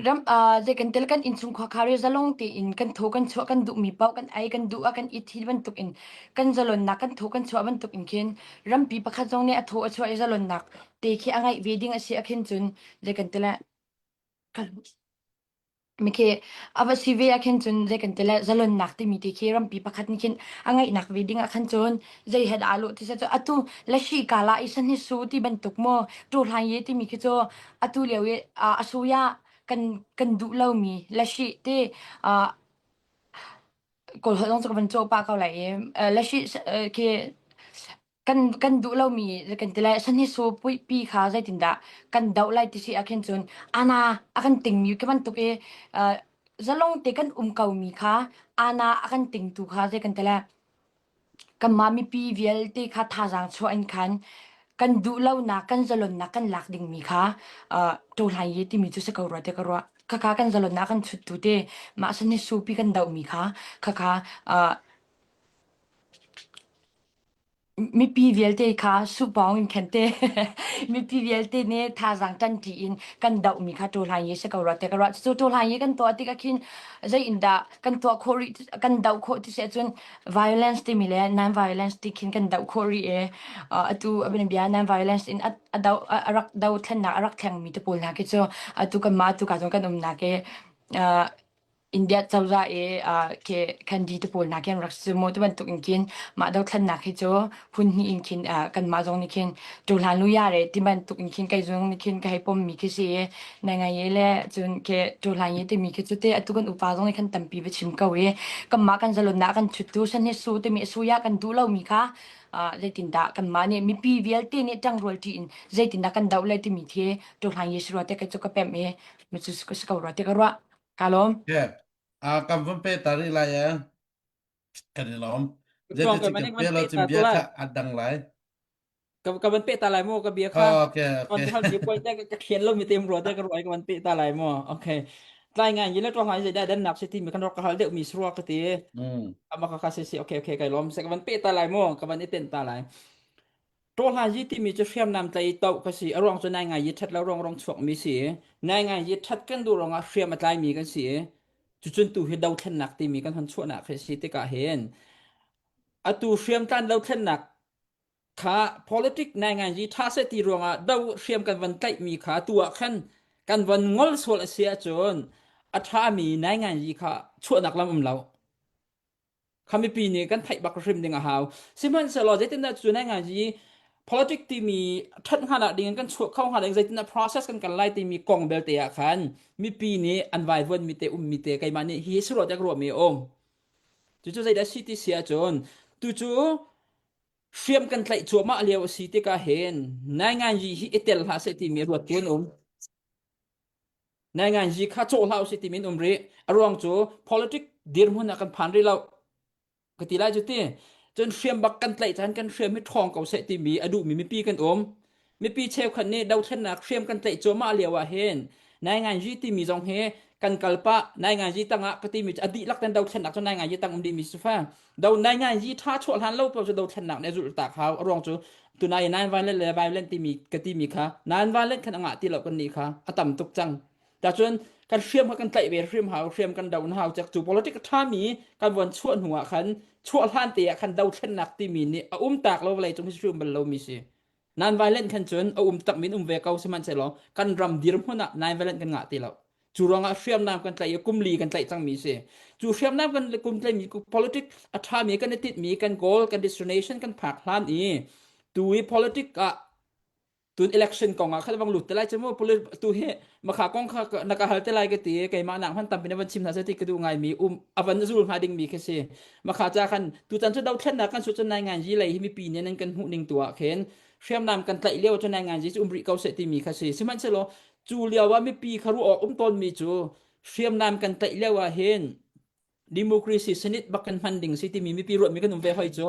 Ram zei kan tel kan innchung khuakhar i zalong tein kan thaw kan chuah kan duhmi paoh kan ei kan duh ah kan i thi bantuk in kan zalonnak kan thaw kan chuah bantuk in khin rampi pakhat zong nih a thaw a chuah i zalonnak te khi a ngeih ve ding a si ah khin cun zei kan tel ah. Mikhi a va si ve ah khin cun zei kan ti le zalonnak timi ti khi rampi pakhat nih khin a ngeihnak ve ding ah khan cun zei he dah aa lawh ti seh cu atu lashi kala i san hi su ti bantuk maw ṭuhlan ye timi khi cu atu lio i a suya kan kan duh lomi lashi ti Kawl holh zong cu ka van cawh pah ko lai i lashi khi kan kan duh lomi kan ti lai sanhi su pi kha zeitindah kan doh lai ti si ah khin cun ana a kan tingmi khi bantuk i zalong te kan um ko mi kha ana a kan tingtu kha zei kan ti lai kanmah mipi vialte kha thazaang chuah in khan kan duh lonak kan zalonnak kan lak dingmi kha ṭohlan ye timi cu si ko rua te ka ruah khakha kan zalonnak kan chuttu te mah sanhi su pi kan dohmi kha khakha Mipi vialte kha supawng in khan te mipi vialte nih thazaang ṭanṭi in kan dohmi kha ṭawhlan ye si ko rua tiah ka ruah. Cucu ṭawhlan ye kan tuah tikah khin zei in dah kan tuah khawh rih kan doh khawh ti si ahcun violence timi le non-violence ti khin kan doh khawh rih i atu a bia non-violence in a do a rak dothlennak a rak thlengmi te pawl hna khi cu atu kanmah atu ka cun kan umnak i India cozah i khi Gandhi te pawl hna khi an rak si mu ti bantuk in khin mah dothlennak hi cu phun hnih in khin kanmah zong nih khin ṭuhlan luya re ti bantuk in khin kei zong nih khin ka hei pommi khi si i na ngai le cun khi ṭuhlan ye timi khi cu te atu kan upa zong nih khan tampi va chim ko i kanmah kan zalonnak kan chuttu san hi su timi suya kan duh lomi kha zeitindah kanmah nih mipi vialte nih ṭangrual ṭi in zeitindah kan doh le timi khi ṭuhlan ye si rua te ka cu ka pemh i mi cu si ko rua te ka ruah Ka lawm. Okay. Ah, kan vun pe ta rih lai eh. Kan i lawm. Tuang Zeiti ka kan man pe van lo pe cun ta bia lai. kha a dang lai. Ka ka van pe ta lai mu ka bia kha. Okay, Kon okay. hal mi poi te ka khian lo mi tem ro te ka ruai ka van pe ta lai mu. Okay. Tlai ngai yi le tuang ngai zei dan nak si ti mi kan ro ka hal deuh mi srua ka ti. Mm. Ama ka ka si si okay okay kai lawm se ka van pe ta lai mu ka van i ten ta lai. Ṭawhlanzi timi cu hriamnam tlai toh ka si. A ruang cu nai ngai yi ṭhat lo ruang rong chuakmi si. Nai ngai yi ṭhat kan duh ruangah hriam a tlaimi kan si. Cucun tu hi dothlennak timi kan hon chuahnak hi si tikah hin atu hriamtlan dothlennak kha politic nai ngai yi ṭha seh ti ruangah do hriam kan van tlaihmi kha tu ah khan kan van ngol sual a si ahcun a ṭhami nai ngai yi kha chuahnak lam um lo. Kha mipi nih kan theih bak hrim ding a hau. Sihmanhsehlaw zeitindah cu nai ngai hi politic timi ṭhat hnga dah ding in kan chuah kho hnga ding zeitindah process kan kal lai timi kong belte ah khan mipi nih an vaivuan mi te ummi te keimah nih hi si ruah tiah ka ruahmi a um. Cucu zeidah si ti si ahcun tucu hriam kan tlaih cuahmah lio a si tikah hin nai ngai hi i tel hlah seh timi ruattu an um. Nainganzi kha cawh hlah usih timi an um rih. A ruang cu politic dirhmun ah kan phan rih lo. Ka ti lai cu ti. Cun hriam bak kan tlaih caan kan hriam hi ṭhawng ko seh timi a duhmi mipi kan um. Mipi cheukhat nih dothlennak hriam kan tlaih cuahmah lio ah hin nainganzi timi zong hi kan kal pah nainganzi tangah ka timi cu a dihlak ten dothlennak cu nainganzi tang um dihmi si fa. Do nainganzi ṭha chuah hlan lo paoh cu dothlennak nih a zulh tak hau. A ruang cu tunai non-violent le violent timi ka timi kha non-violent khan a ngah ti lo kan nih kha a tam tuk cang ta cun kan hriam kha kan tlaih ve hriam hau hriam kan do na hau cek cu politic a ṭhami kan von chuah hnu ah khan chuah hlan te ah khan dothlennak timi nih a um tak lo vawlei cung hi hriam bal lomi si non-violent khan cun a um tak min um ve ko sihmanhsehlaw kan ram dirhmun ah non-violent kan ngah ti lo Cu ruangah hriamnam kan tlaih i kum li kan tlaih cangmi si. Cu hriamnam kan kum tlaihmi politic a ṭhami kan i tinhmi kan goal kan destination kan phak hlan i tu i politic ah tun election kong ah khat vang lut te lai cu mu tu hi makha kong kha na ka hal te lai ka ti keimah nak hman tampi na van chim hna se ti ka duh ngai mi um avan zul hnga ding mi khi si makha cha khan tu chan cu dothlennak kan su cun nai ngan ji lei hi mipi nih nan kan hmuh ning tu ah khin hriamnam kan tlaih lio cu nai ngan ji cu um rih ko seh timi kha si sihmanhsehlaw Cu lio ah mipi kha ruah awk um tawnmi cu hriamnam kan tlaih lio ah hin democracy senate bak kan hman ding si timi mipi ruahmi kan um ve hoi cu.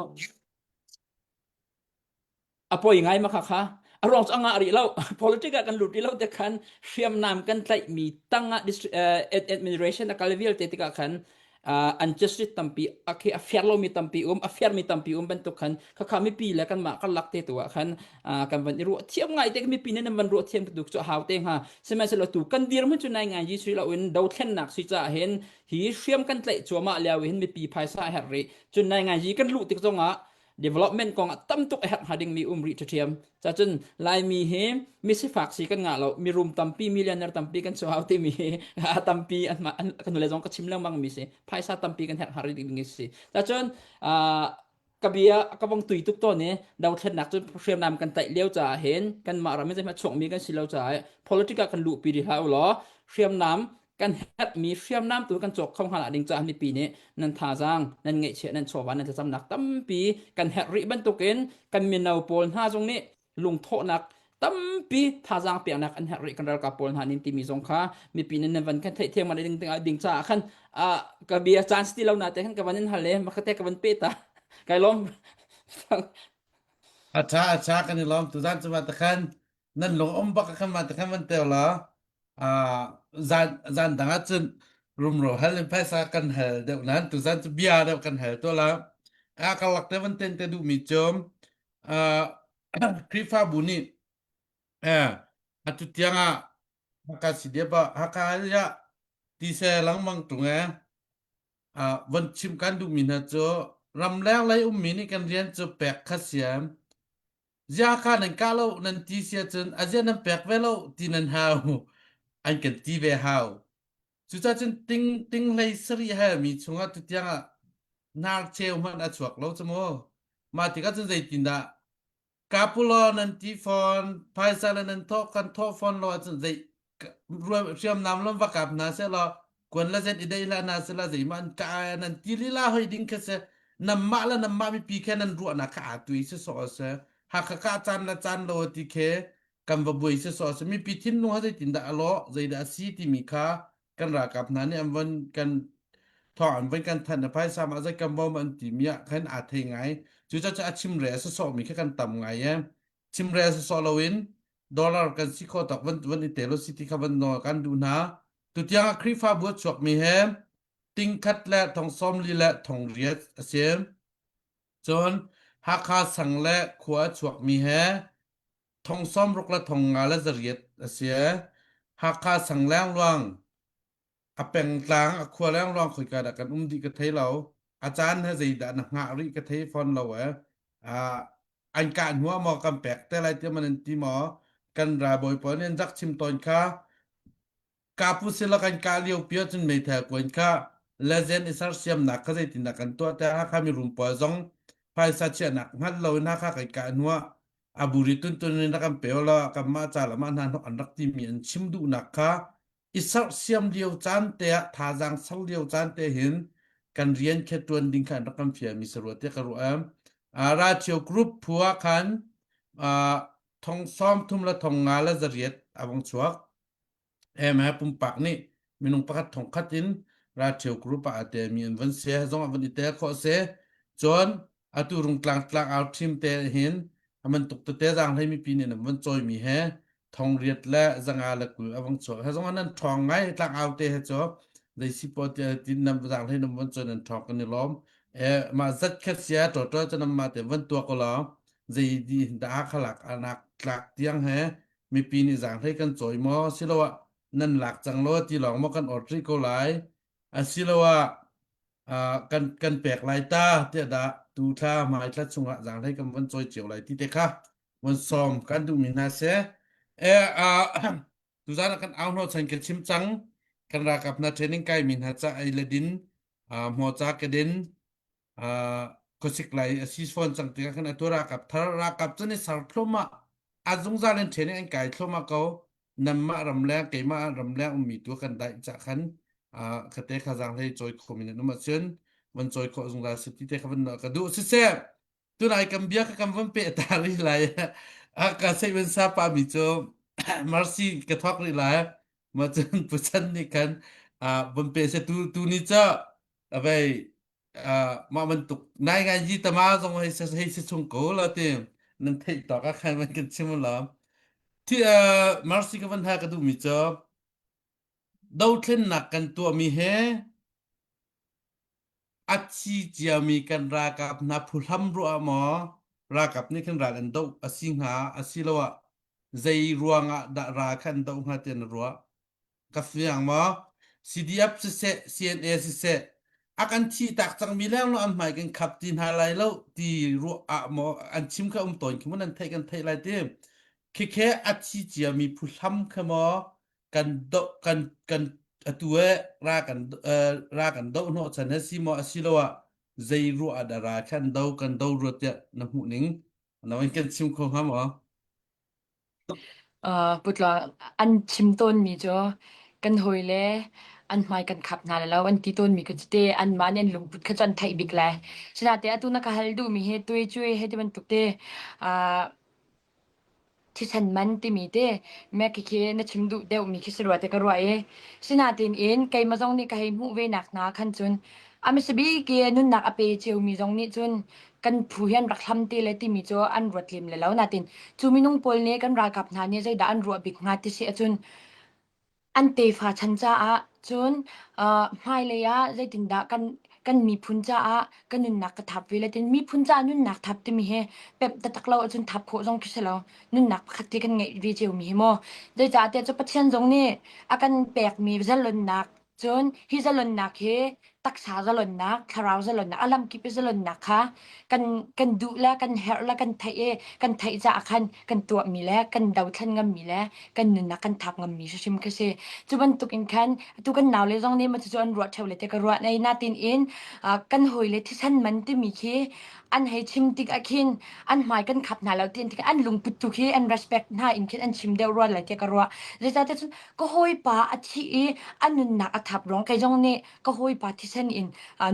A poi ngai ma kha kha. A ruang cu a ngah rih lo. Politic ah kan lut rih lo te khan hriamnam kan tlaihmi tang ah administration a kal vialte tikah khan uh, unjustice tampi a khi a fair lomi tampi um a fair mi tampi um bantuk khan khakha mipi le kanmah karlak te tu ah khan uh, kan van i ruah thiam ngai te mipi nih nan van ruah thiam tuk cu hau te hnga sihmanhsehlaw tu kan dirhmun cu nai ngai ji lo in dothlennak si ca hin hi hriam kan tlaih cuahmah lio hin mipi phaisa a herh rih cun nai ngai ji kan luh tik zongah. Development kong ah tam tuk a herh hnga dingmi um rih ṭhiam. Cacun Laimi hi misifak si kan ngah lo, mirum tampi, millionaire tampi kan chuah timi hi a tampi an kan nule zong ka chim lengmang mi si. Phaisa tampi kan herh hnga rih ding si. Cacun ka bia ka vong tui tuk tawn i dothlennak cu hriamnam kan tlaih lio caah hin kanmah ram in zeihmanh chuakmi kan si lo caah politic ah kan luhpi rih hlah u law hriamnam kan herhmi hriamnam tu kan cawk kho hnga ding caah mipi nih nan thazaang nan ngeihchiah nan chawva nan thlacamnak tampi kan herh rih bantukin kan mino pawl hna zong nih lungthawhnak tampi thazaang peknak an herh rih kan ralkap pawl hna nin timi zong kha mipi nih nan van kan theih thiang man ding ding caah khan ka bia chance ti lo na te khan ka van in hal le makate ka van pe ta kai lom A tha a tha kan i lawm tuzan cu ma takhan nan lung um bak khan ma takhan van teu la zan zan dang ah cun rumro hal in phaisa kan hal deuh nan tuzan cu bia deuh kan hal to la a ka lak te van ten te duh mi cu Khrihfabu nih atu tiang ah Hakha si dia ba Hakha ya ti se langmang tung e von chim kan duh mi hna cu ramleng lei ummi nih kan rian cu pek kha siam zia kha nan kah lo nan ti sia cun a zia nan pek ve lo ti nan hau an kan ti ve hau cucah cun ting ting hlei sarih he mi chungah tutiang ah hnar cheu hmanh a chuak lo cu mu mah tikah cun zeitindah Kapulaw nan ti fawn, phaisa le nan thawh kan thawh fawn lo ahcun zei hriamnam lam va kap hna seh law kuan le zet i deih hlah hna seh law zeimah an kah nan ti lila hoi ding kha si nanmah le nanmah mipi khe nan ruahnak kha aa tui si sawh a si Hakha kah caan le caan lo ti khe kan va buai si sawh a si mipi thinlung ha zeitindah a lawh zeidah a si timi kha kan ralkap hna nih an von kan thawng an von kan thanh na phaisa mah zei kan bawm an timi ah khan aa thei ngai cucaah a chimre a sawsawhmi kha kan tam ngai e chimre a sawsawh loin dollar kan si khawh tawk van van i tel si ti kha van nawl kan duh hna tutiang ah Khrihfabu a chuakmi he tingkhat le thong 40 le thong riat a si cun Hakha sang le khua a chuakmi he thong 60 le thong nga le zariat a si. Hakha sang lengluang a pengtlang a khua lengluang khoika dah kan um dih ka thei lo. A caan he zeidah na hngah rih ka thei fawn lo eh. Ah an kah hnu ah maw kan pek te lai tiah man an ti maw kan ralbawi pawl nih an rak chim tawn kha Kapu sila kan kah lio pi ahcun meithal kuan kha lezen i sersiamnak kha zeitindah kan tuah tiah Hakha mirum pawl zong phaisa chiahnak hngalh loin Hakha kan kah hnu ah a buri tuntun in rak kan pe law kanmah ca le mah hna hnok an rak timi an chim duhnak kha i sersiam lio caan te ah thazaang ser lio caan te hin kan rian khe ṭuan ding kha an rak kan fialmi si rua tiah ka ruah. Ratio group phu ah khan thong sawm thum le thong nga le zariat a vong chuak. Em he pumpak nih minung pakhat thongkhat in ralṭhio group ah aa telmi an van si zong ah van i tel khawh si. Cun atu rungtlang tlang au ṭhim te hin a bantuk tete zaanghlei mipi nih an van cawimi he thongriat le zanga le 20 a vang chuak. He zong ah nan ṭhawng ngai tlang au te he cu zei si paw ti tin nam zaanghlei nam van cawi nan ṭhawng kan i lawm. E mah zat khat sia ṭawṭaw cu nan mah te van tuah ko law zei di dah khalak anak tlak tiang he mipi nih zaanghlei kan cawi maw siloah nan lak cang law ti lawng maw kan or rih ko lai asiloah uh, kan kan pek lai ta tiah dah tu thla hmai thla chungah zaanghlei kan von cawi cio lai ti te kha von sawm kan duhmi hna si e uh, tuzan ah kan au hno chan kan chim cang kan ralkap hna training kai mi hna ca ei le din uh, hmaw ca ke din khuasik lai a si fawn cang tikah khan atu ralkap thar ralkap cu ni sar thluahmah a zungzal in training an kai thluahmah ko nanmah ramleng keimah ramleng ummi tu kan daih cah khan khate kha zaang hlei cawi kho min an um ahcun van cawi khawh zungzal si ti te kha van ka duh siseh tunai kan bia ka kan van pe ta rih lai a ka sei van sa pa mi cu mercy ka thok rih lai ma cun puchan nih khan von pe se tu tu ni ca avei mah bantuk nai ngai yi tama zong hei se hei se chung ko la ti nan theih tawk ah khan van kan chim la thi mercy ka van ha ka duh mi cu dothlennak kan tuah mi he a thi ciami kan ralkap hna phuhlam ruah maw ralkap nih khan ral an doh a si hnga asiloah zei ruangah dah ral kha an doh hnga tiah na ruah ka fiang maw CDF siseh CNA siseh. A kan thi tak cangmi leng lo an hmai kan khap ti hna lai lo ti ruah ah maw an chim kha um tawn khi mun an theih kan theih lai ti. Khikhe a thi ciami phuhlam kha maw kan do kan kan atu e ra kan ra kan do hnawh chan he si maw asiloah zei ruah ah dah ra khan do kan do ruat tiah na hmuh ning na in kan chim kho hnga maw? Putluang an chim tawnmi cu kan hawile an hmai kan khap hna lai lo an ti tawnmi kha cu te anmah nih an lungput kha cu an theih bik lai. Sinain atu na ka hal duhmi hi tuicui hei ti bantuk te uh, Thisen man timi te mek khi na chim duh deuhmi khi si rua ti ka ruah i sinain in keimah zong nih ka hei hmuh ve nak hna khan cun a hmasabik i nunnak a pe ciomi zong nih cun kan phu hi an rak hlam te le timi cu an ruat lem le lo natin cu minung pawl nih kan ralkap hna nih zeidah an ruah bik hnga ti si ahcun An tefa chan caah cun hmailei ah zeitindah kan kan miphun caah ka nunnak ka thap ve le tin miphun caah nunnak thap timi hi pemh taktak lo ahcun thap khawh zong khi si lo. Nunnak pakhat te kan ngeih ve ciomi hi mu. Zeicahtiah cu Pathian zong nih a kan pekmi zalonnak cun hi zalonnak hi taksa zalonnak, thlarau zalonnak, a lamkip i zalonnak kha kan kan duh le kan herh le kan theih i kan theih caah khan kan tuahmi le kan dothlen ngammi le kan nunnak kan thap ngammi hrimhrim khi si. Cu bantuk in khan atu kan naule zong nih maw cucu an ruah ṭheo le te ka ruah. Nei natin in kan hawile thisen man timi khi an hei chim tik ah khin an hmai kan khap hna lo ti an an lungput tu khi an respect hna in khin an chim deuh rual lai tiah ka ruah. Zeicahtiah cun ka hawipa a thih i a nunnak a thap ruang kei zong nih ka hawipa thisen in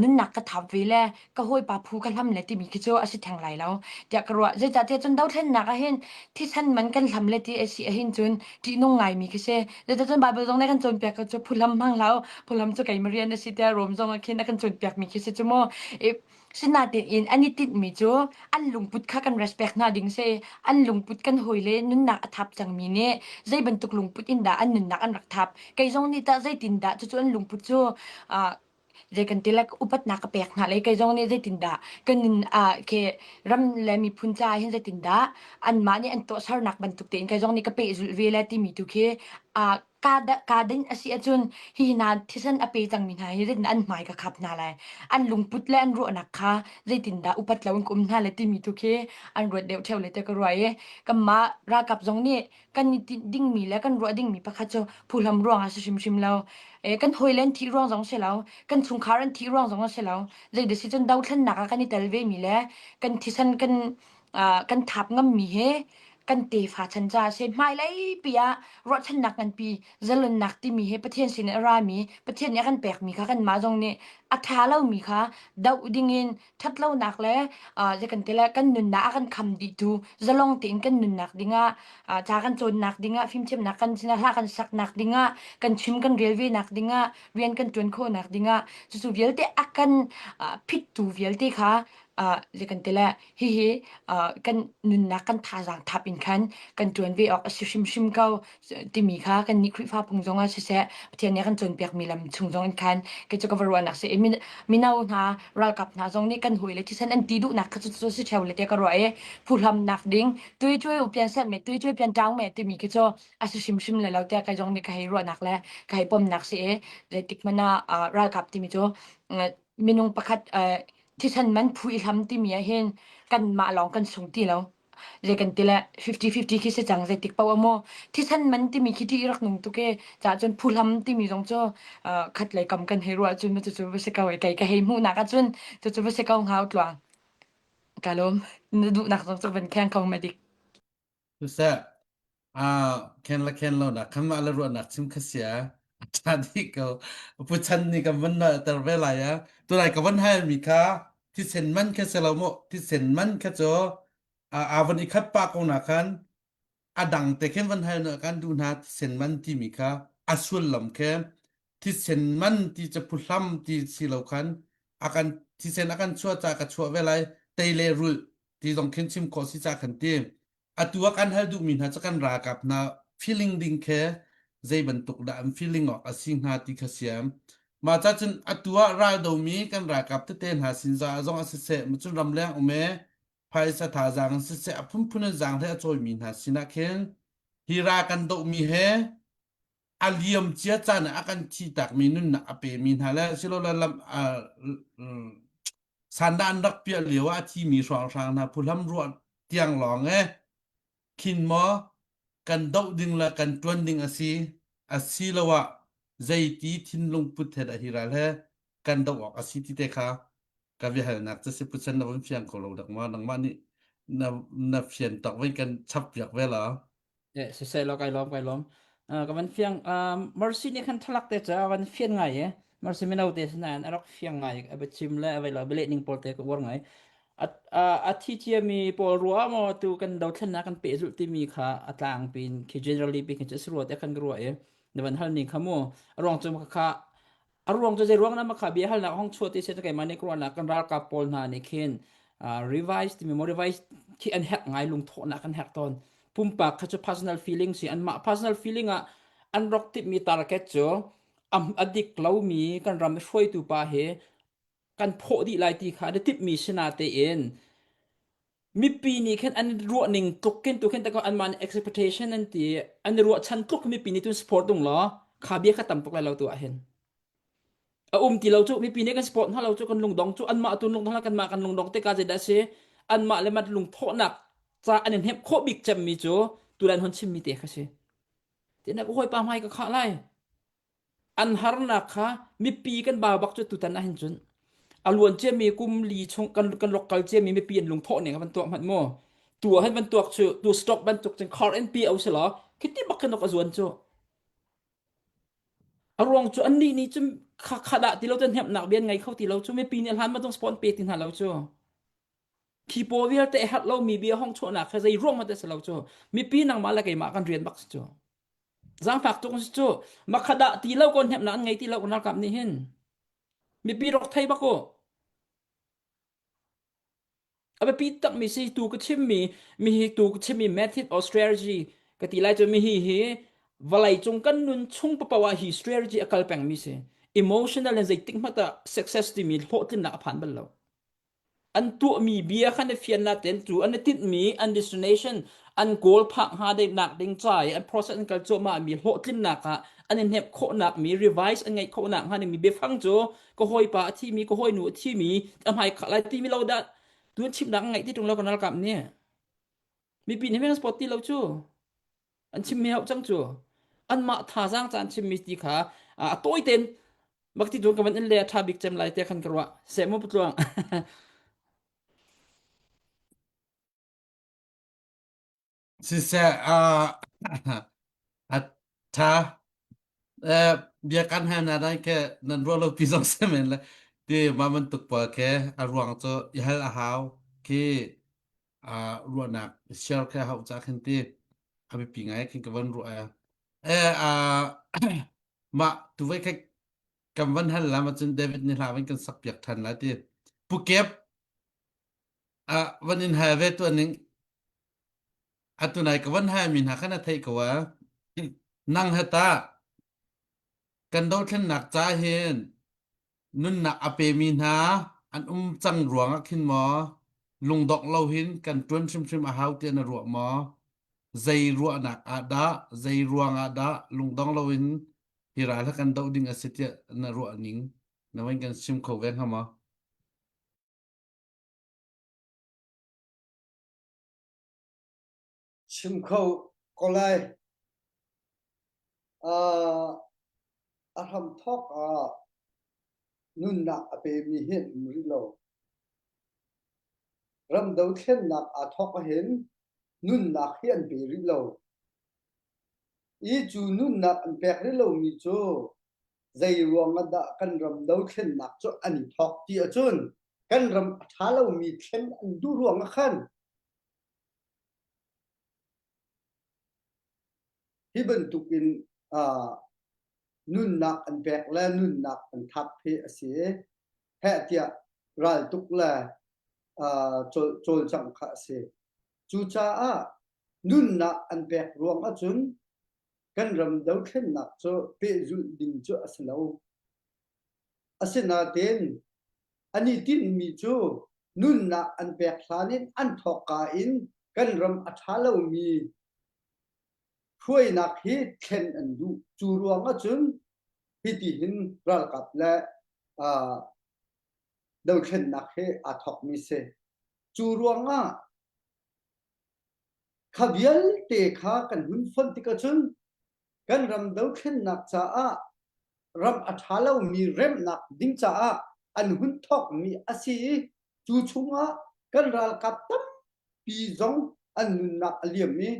nunnak ka thap ve le ka hawipa phu ka hlam le timi khi cu a si theng lai lo tiah ka ruah. Zeicahtiah cun dothlennak ah hin thisen man kan hlam le ti a si ahhin cun ṭihnung ngaimi khi si. Zeicahcun Bible zong nih kan cawnpiak ko cu phuhlam hmang hlah u, phuhlam cu keimah rian a si tiah Rom zong ah khin a kan cawnpiakmi khi si cu mu. I Sinain in an i tinhmi cu an lungput kha kan respect hna ding si. An lungput kan hawile nunnak a thap cangmi nih zei bantuk lungput in dah an nunnak an rak thap. Kei zong nih tah zeitindah cucu an lungput cu uh, zei kan ti le upatnak ka pek hna le kei zong nih zeitindah kan nun ah ke ram le miphun caah hin zeitindah anmah nih an tuahsernak bantuk tein kei zong nih ka pehzulh ve le timi tu khi uh, kaa dinh a si ahcun hi hna thisen a pe cangmi hna hi zeitindah an hmai ka khap hna lai an lungput le an ruahnak kha zeitindah upat lo in ka um hna le timi tu khi an ruat deuh ṭheo le te ka ruah i kanmah ralkap zong nih kan i tinh dingmi le kan ruah dingmi pakhat cu phuhlam ruang ah si hrimhrim lo. E, kan hawile an thih ruang zong si lo, kan chungkhar an thih ruang zong a si lo. Zeidah si cun dothlennak ah kan i tel vemi le kan thisen kan uh, kan thap ngammi he kan tefa chan caah si hmailei pi ah ruahchannak nganpi zalonnak timi he Pathian sin a rami Pathian nih a kan pekmi kha kanmah zong nih a ṭha lomi kha doh dingin ṭhatlonak le zei kan ti le kan nunnak a kan kham dihtu zalong tein kan nunnak dingah ca kan cawnnak dingah fimthiamnak kan sinah hla kan saknak dingah kan chim kan rel ve nak dingah rian kan ṭuan khawhnak dingah cucu vialte a kan phittu vialte kha zei kan ti le hihi kan nunnak kan thazaang thap in khan kan ṭuan ve awk a si hrimhrim ko timi kha kan nih Khrihfa phung zong ah siseh Pathian nih a kan cawnpiakmi lam chung zong in khan kei cu ka va ruahnak si i mino hna ralkap hna zong nih kan hawi le thisen an ti duhnak kha cu si ṭheo le tiah ka ruah i phuhlamnak ding tui cuai u pian set me tui cuai pian ṭaung me timi khi cu a si hrimhrim le lo tiah kei zong nih ka hei ruahnak le ka hei pomnak si i zeitik hmanh ah ralkap timi cu minung pakhat thisen man phu i hlam timi ah hin kanmah lawng kan sung ti lo zei kan ti le 50-50 khi si cang zeitik paoh ah maw thisen man timi khi ṭih rak nung tuk e cah cun phuhlam timi zong cu khat lei kam kan hei ruah cun cucu va si ko e kei ka hei hmuhnak ah cun cucu va si ko hnga tluang ka lawm na duhnak zong cu van kheng kho ma dik Siseh, ah khen le khen lo nak khan mah le ruahnak chim kha sia a ṭha dih ko. Pu Chan nih kan van ter ve lai a. Tulai ka van hal mi kha thisen man kha si lo mu thisen man kha cu a van i khat pa ko na khan a dang te khin van hal na kan duh hna thisen man timi kha a sullam khe thisen man ti cu phuhlam ti si lo khan a kan thisen a kan chuah ca ka chuah ve lai tei le rulh ti zong khin chim khawh si ca khan ti atu ah kan hal duhmi hna cu kan ralkap hna feeling ding khe zei bantuk dah an feeling awk a si hnga ti kha siam mah ca cun atu ah ral domi kan ralkap tete hna sin za zong a siseh cun ramleng um e phaisa thazaang in siseh a phunphun in zaang hlei a cawimi hna sinah khin hi ra kan dohmi he. A liam cia caan ah a kan thi takmi nunnak a pemi hna le silole lam sandah an rak piah lio ah a thimi hrawnghrang hna phuhlam ruah tiang lawng e khin maw kan doh ding le kan ṭuan ding a si asiloah zeiti thinlung put he dah hi ral he kan doh awk a si ti te kha ka biahalnak cu si puchan na vun fiang ko lo dak maw nangmah nih na na fian tawk vei kan chap piak ve la Eh, siseh law kai lawm kai lawm. Uh, ka van fiang um, Mercy nih khan thalak te ca van fian ngai e. Mercy mino te sinain a rak fiang ngai a biachim le a vei lo bialeh ning pawl te ka uar ngai. A a a thi ciami pawl ruah maw tu kan dothlennak kan pehzulh timi kha a tlang pin khi generally pi khin cu a si rua te khan ka ruah i na van hal ning kha mu a ruang cu kha A ruang cu zei ruang na kha bia halnak hong chuah ti se keimah nih ruahnak kan ralkap pawl hna nih khin revise timi mo revise khi an herh ngai lungthawhnak an herh tawn pumpak kha cu personal feeling si anmah personal feeling ah an rak tipmi target cu a dik lomi kan ram hruaitu pa hi kan phawh dih lai ti kha an i timhmi si na tein mipi nih khin an ruah ning tluk khin tu khin ta anmah nih expectation an ti an i ruahchan tluk mipi nih tun support tung law kha bia kha tam tuk lai lo tu ah hin a um ti lo cu mipi nih kan support hna lo cu kan lungdong cu anmah tun lungdong hlah kanmah kan lungdong te ka zeidah si anmah le mat lungthawhnak ca an i hnemh khawh bik cemmi cu tulan hon chimmi te kha si tinak hawipa hmai ka khah lai An harnak kha mipi kan bau bak cu tutan ah hin cun a luan ciami kum li chung kan kan rak kal ciami mipi an lungthawh ning van tuak hmanh mu tu ah hin van tuak cu tu stock bantuk cun car NPO si law khiti bak khin a zuan cu a ruang cu annih nih cun kha kha dah ti lo cun hnemhnak bian ngei kho ti lo cu mipi nih hlan bantuk spawn pe ti hna lo cu khi paw vialte a herh lomi bia hong chuahnak kha zei ruang hmanh si lo cu mipi nangmah le keimah kan rian bak si cu Zaangfak tuk si cu. Makhadah ti lo ko hnemhnak an ngei ti lo ralkap nih hin. Mipi rak thei bak u. A biapi takmi si tu ka chimmi mi hi tu ka chimmi method or strategy ka ti lai cu mi hi hi vawlei cung kan nun chung papoah ah hi strategy a kal pengmi si. Emotional in zeitik hmanh ah success timi hlawhtlinnak a phan bal lo. An tuahmi bia kha na fian natin cu an i tinhmi an destination an goal phak hnga deuhnak ding ca i an process an kal cuahmah mi hlawhtlinnak ah an i hnemh khawhnak mi revise an ngeih khawhnak hnga ding mi biafang cu ka hawipa a thimi ka hawinu a thimi a hmai khah lai timi lo dah tuan chimnak an ngeih ti ṭung lo kan ralkap nih mipi nih sport ti lo cu an chimmi hauh cang cu anmah thazaang ca an chimmi ti kha a tawi tein bak ti tuan ka van in le a tha bik cem lai te khan ka ruah seh mu patluang Siseh a tha bia kan hal na dai ke nan ruah lo pi zong se men le ti ma bantuk pawl ke a ruang cu i hal a hau khi ruahnak share kha hau cha khin ti a biapi ngai khin ka van ruah e a mah tu vai kha kan van hal la ma cun David ni hla van kan sak piak than la ti pu kep a van in hal ve tu ning atu nai ka van hal mi hna khan a thei ko a nang hata kan dothlennak ca hin Nunnak a pemi hna an um cang ruangah khin maw lungdongh lo hin kan ṭuan hrimhrim a hau tiah na ruah maw? Zei ruahnak ah dah, zei ruangah dah lungdong loin hi ral hi kan doh ding a si tiah na ruah ning na van kan chim kho ve hnga maw? Chim kho ko lai. Uh, a hramthawk ah nunnak a pemi hi an um rih lo. Ram dothlennak aa thawk ahhin nunnak hi an pe rih lo. I cu nunnak an pek rih lomi cu zei ruang ah dah kan ram dothlennak cu an i thawk ti ahcun kan ram a ṭha lomi thlen an duh ruang ah khan Hi bantukin uh, nunnak an pek le nunnak an thap hi a si i heh tiah raltuk le uh, cawlcangh kha a si. Cucaah nunnak an pek ruang ahcun kan ram dothlennak cu pehzulh ding cu a si lo. Asinain an i tinhmi cu nunnak an pek hlan in an thawkka in kan ram a ṭha lomi. Hruainak hi thlen an duh. Cu ruang ahcun hiti hin ralkap le uh, dothlennak hi aa thawkmi si. Cu ruangah kha vialte kha kan hun fonh tik ahcun kan ram dothlennak caah ram a ṭha lomi remnak ding caah an hun thawkmi a si i cu chungah kan ralkap tampi zong an nunnak a liam i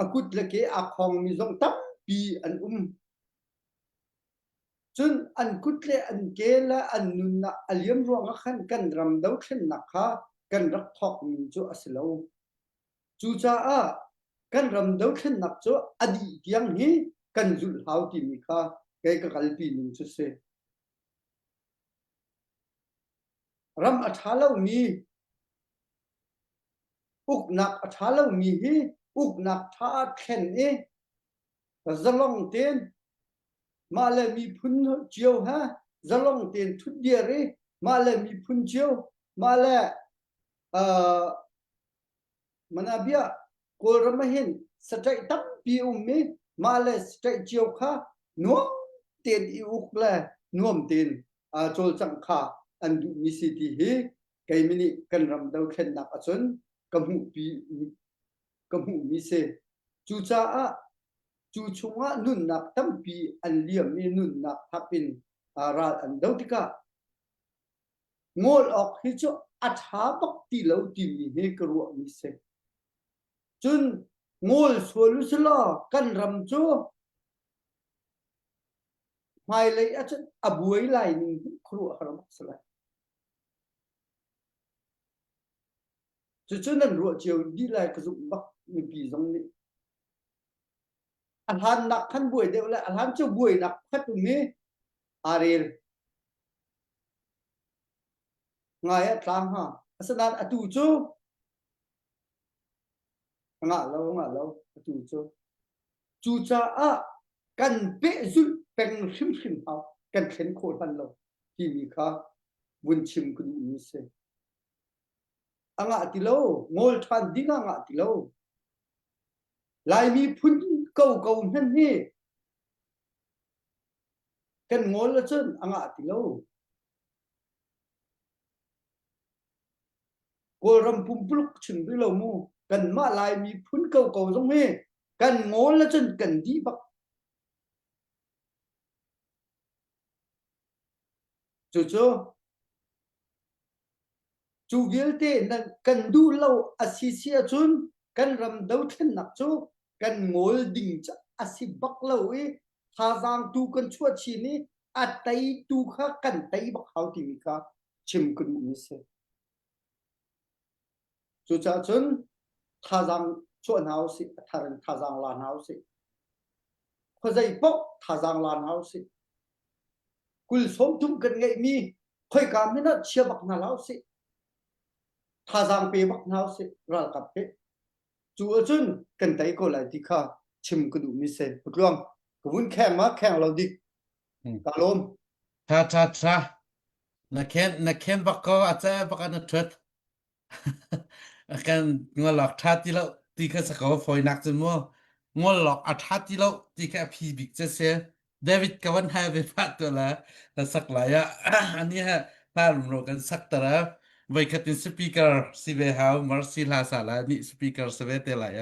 a kut le ke aa khawngmi zong tampi an um. Cun an kut le an ke le an nunnak a liam ruangah khan kan ram dothlennak kha kan rak thawkmi cu a si lo. Cucaah kan ram dothlennak cu a dih tiang hi kan zulh hau timi kha kei ka kalpi ning cu si. Ram a ṭha lomi uknak a ṭha lomi hi uknak ṭha thlen i zalong tein mah le miphun cio ha zalong tein ṭhutdir i mah le miphun cio mah le uh, manabia Kawlram ah hin sataih tampi um i mah le sataih cio kha nuam tein i uk le nuam tein uh, cawlcangh kha an duhmi si ti hi keimi nih kan ram dothlennak ahcun ka hmuhpi ka hmuhmi si. Cucaah cu chungah nunnak tampi an liam i nunnak thap in ral an do tikah ngol awk hi cu a ṭha bak ti lo timi hi ka ruahmi si. Cun ngol sual u silaw kan ram cu hmailei ahcun a buai lai ning hi khuaruahhar bak si lai. Cucu nan ruah cio dih lai ka zumh bak mipi zong nih. A hlannak khan buai deuh le a hlan cu buainak pakhat um i aa rel. Ngai ah tlang hnga. Asinain atu cu a ngah lo, a ngah lo atu cu. Cucaah kan pehzulh peng hrimhrim hau kan thlen khawh hlan lo timi kha vun chim ka duhmi si. A ngah ti lo, ngawl ṭhan ding ah ngah ti lo. Laimi phun ko ko hmanh hi kan ngawl ahcun a ngah ti lo. Kawlram pumpuluk chim rih lo mu. Kanmah Laimi phun ko ko zong hi kan ngawl ahcun kan dih bak. Cucu cu vialte nan kan duh lo a si si ahcun kan ram dothlennak cu kan ngawl ding cu a si bak lo i thazaang tu kan chuah chin i a teitu kha kan tei bak hau timi kha chim ka duhmi si. Cucaah cun thazaang chuah hna usih, a thar in thazaang la hna usih. Khuazei paoh thazaang la hna usih. Kul 30 kan ngeihmi khoika hmanh ah chia bak hna hlah usih. Thazaang pe bak hna usih ralkap he. Cu ahcun kan tei ko lai ti kha chim ka duhmi si. Putluang, ka vun kheng ma kheng lo dik. Ka lawm. Tha tha tha. Na khen na khen bak ko a ce bak na thut. Kan ngolok ṭha ti lo ti kha si ko fawinak cun mu ngolok a ṭha ti lo ti kha a phi bik cu si. David ka van hal ve pah tu la na sak lai ah ani ha hla rumro kan sak tar a voikhat in speaker si ve hau mercy hla sa la ni speaker si ve te lai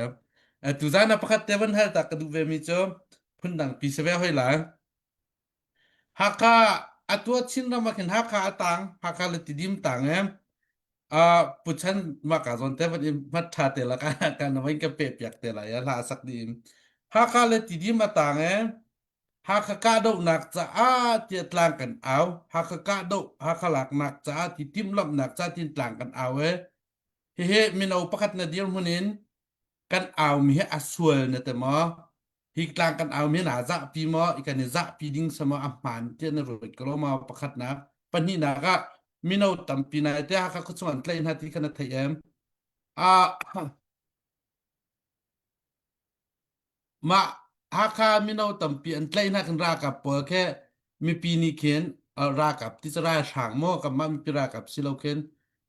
a tu zan a pakhat te van hal ta ka duh ve mi cu phundang pi si ve hoi la Hakha a tuah Chinram ah khin Hakha a tang Hakha le Tidim tang e uh, puchan mah ka zawn te van in hmat tha te la ka ka na vain ka pe piak te la ya hla sak di in Hakha le Tidim a tang e Hakha kahdohnak caah tiah tlang kan au Hakha kahdoh Hakha laknak caah ti timhlamhnak ca tin tlang kan au e hihi mino pakhat na dirhmun in kan au mi hi a sual na te maw hi tlang kan au mi na zahpi maw i kan i zahpi ding sama a hmaan tiah na ruat ko ma pakhatnak pahnihnak ah mino tampi nai te Hakha khuachung an tlaih hna ti kha na theih em a mah Hakha mino tampi an tlaih hna kan ralkap pawl khe mipi nih khin ralkap ti cu ralhrang maw kanmah mipi ralkap si lo khin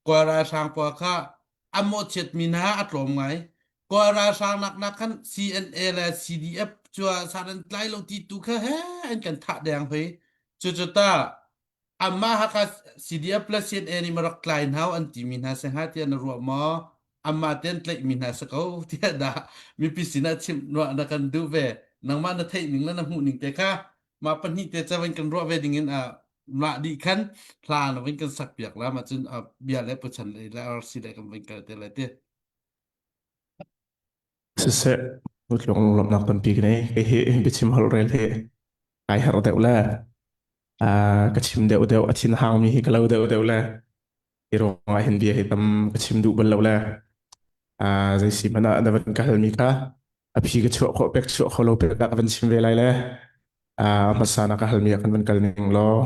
kawl ralhrang pawl kha an mawhchiat mi hna a tlawm ngai. Kawl ralhrang nak nak khan CNA le CDF cu san an tlai lo ti tu kha he an kan thah deng hoi. Cucu ta Amah Hakha CDF le CNA nih marak tlai hna an timi hna se hnga tiah na ruah maw? Amah ten tlaihmi hna si ko tiah dah mipi sinah chimh ruah na kan duh ve. Nangmah na theih ning le na hmuh ning te kha mah pahnih te ca van kan ruah ve ding in mah dih khan hla na van kan sak piak la ma cun bia le puchan le le RC le kan van kal te le ti. Siseh, utlung lawmhnak tampi ka nei. Kei hi biachim holh rel hi ai harh deuh le ka chim deuh deuh a thin hangmi hi ka lo deuh deuh le hi ruangah hin bia hi tam ka chim duh bal lo le zei si hmanh ah na van ka halmi kha a phi ka chuah khawh pek chuah kho lo pek dah ka van chim ve lai le hmasa na ka halmi ah kan van kal ning law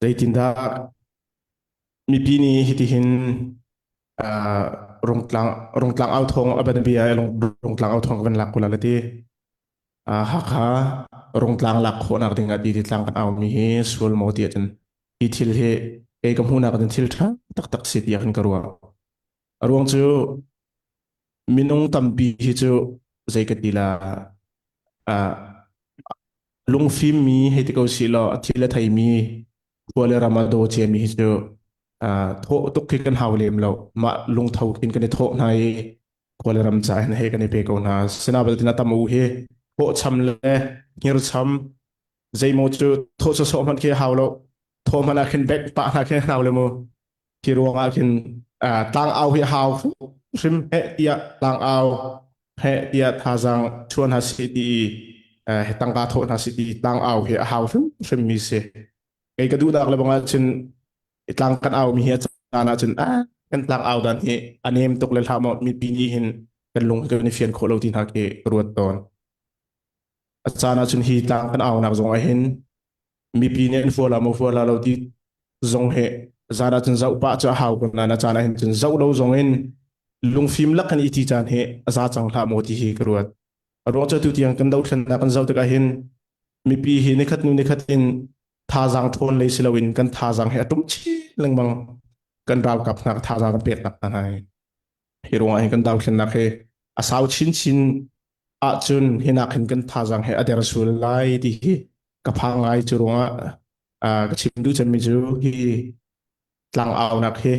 zeitindah mipi nih hitihin rungtlang rungtlang au thawng a ban bia rungtlang au thawng ka van lak kula la ti Hakha rungtlang lak khawhnak ding ah ti ti tlang kan au mi hi sual maw ti ahcun hi thil hi kei ka hmuhnak ahcun thil ṭha taktak si tiah kan ka ruah. A ruang cu minung tampi hi cu zei ka ti la lungfim mi hei ti ko si law a thil a thei mi khua le ram a daw cia mi hi cu thawh tuk khi kan hau lem lo mah lungtho khin kan i thawh hna i khua le ram ca hin hei kan i pe ko hna sina baltin a tam u hi thawh cham le hngir cham zeimaw cu thawh sawsawh hmanh khi hau lo thawh hmanh ah khin bek pah hna khin hau le mu khi ruang ah khin tlang au hi hau hrim he tiah tlang au he tiah thazaang chuan ha si ti i tangka thawh hna si ti tlang au hi a hau hrim hrim mi si kei ka duhnak le bang ah cun tlang kan au mi hi a caan ah cun kan tlang au dan hi a nem tuk le hlah maw mipi nih hin kan lung kan i fian khawh lo ti hna khi ka ruat tawn a caan ah cun hi tlang kan au nak zong ah hin mipi nih an fuala maw fuala lo ti zong he zan ah cun zoh pah cu a hau ko nain a caan ah hin cun zoh lo zong in lungfim lak kan i ti caan hi a za cang hlah maw ti hi ka ruat a ruang cu tu tiang kan dothlennak kan zoh tikah hin mipi hi nikhat hnu nikhat in thazaang ṭhawn lei si loin kan thazaang hi a ṭum chin lengmang kan ralkap hna thazaang kan pek nak hna hi hi ruangah hin kan dothlennak hi a sau chinchin ahcun hinak hin kan thazaang hi a der sual lai ti hi ka phang ngai cu ruangah ka chim duh cemmi cu hi tlang aunak hi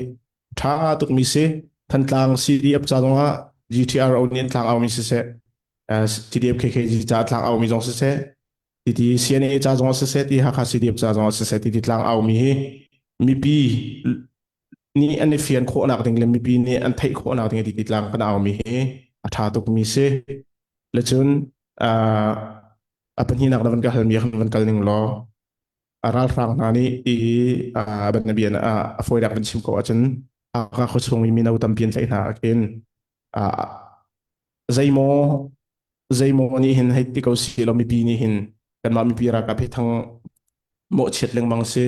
ṭha tukmi si Thantlang CDF ca zongah GTRO nih an tlang aumi siseh CDF KKG ca tlang aumi zong siseh titi CNA ca zong siseh ti Hakha CDF ca zong siseh titi tlang aumi hi mipi nih an i fian khawhnak ding le mipi nih an theih khawhnak ding ti tlang kan aumi hi a ṭha tukmi si le cun a pahnihnak na van ka halmi khan van kal ning law a ralhrang hna nih i ban bia a fawinak van chim ko ahcun Hakha khuachung i mino tampi an tlaih hna ahkhin zeimaw zeimaw nih hin hei ti ko si law mipi nih hin kanmah mipi ralkap hi thang mawhchiat lengmang si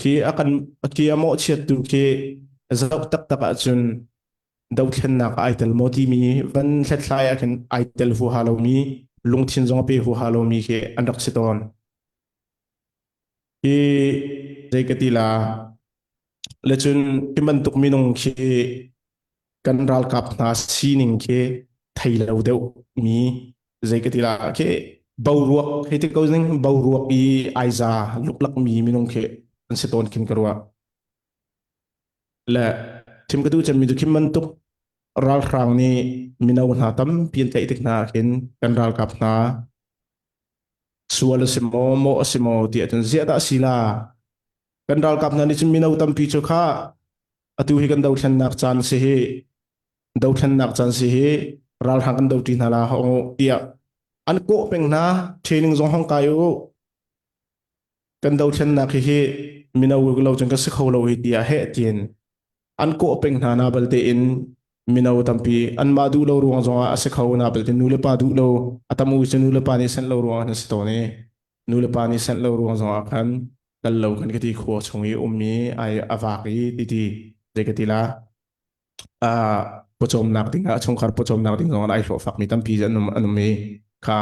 khi a kan khi a mawhchiattu khi zoh taktak ahcun dothlennak ai tel maw timi van hlethlai ah khin ai tel huaha lomi lungthin zong a pe huaha lomi khi an rak si tawn. Hi zei ka ti la le cun hi bantuk minung khi kan ralkap hna sining khi thei lo deuh mi zei ka ti la khi boruak hei ti ko ning boruak i ai za luklak mi minung khi an si tawn khin ka ruah. Le thim ka duh cemmi cu khim bantuk ralhrang nih mino hna tampi an tlaih tik hna ah khin kan ralkap hna sual a si maw mawh a si maw ti ahcun ziah dah si la kan ralkap hna nih cun mino tampi cu kha atu hi kan dothlennak caan si hi dothlennak caan si hi ralhrang kan doti hna la hong tiah an kawh peng hna training zong hong kai u kan dothlennak hi hi mino lo cun ka si kho lo hi tiah heh tiin an kawh peng hna na balte in mino tampi anmah duh lo ruang zongah a si kho na balte nu le pa duh lo a tam u cu nu le pa nih sanh lo ruang ah an si tawn i nu le pa nih sanh lo ruang zongah khan kal lo kan ka ti khua chung i ummi ai a vak i ti ti zei ka ti la a pawcawmnak ding ah chungkhar pawcawmnak ding zongah ai hlawhfakmi tampi an um an um i kha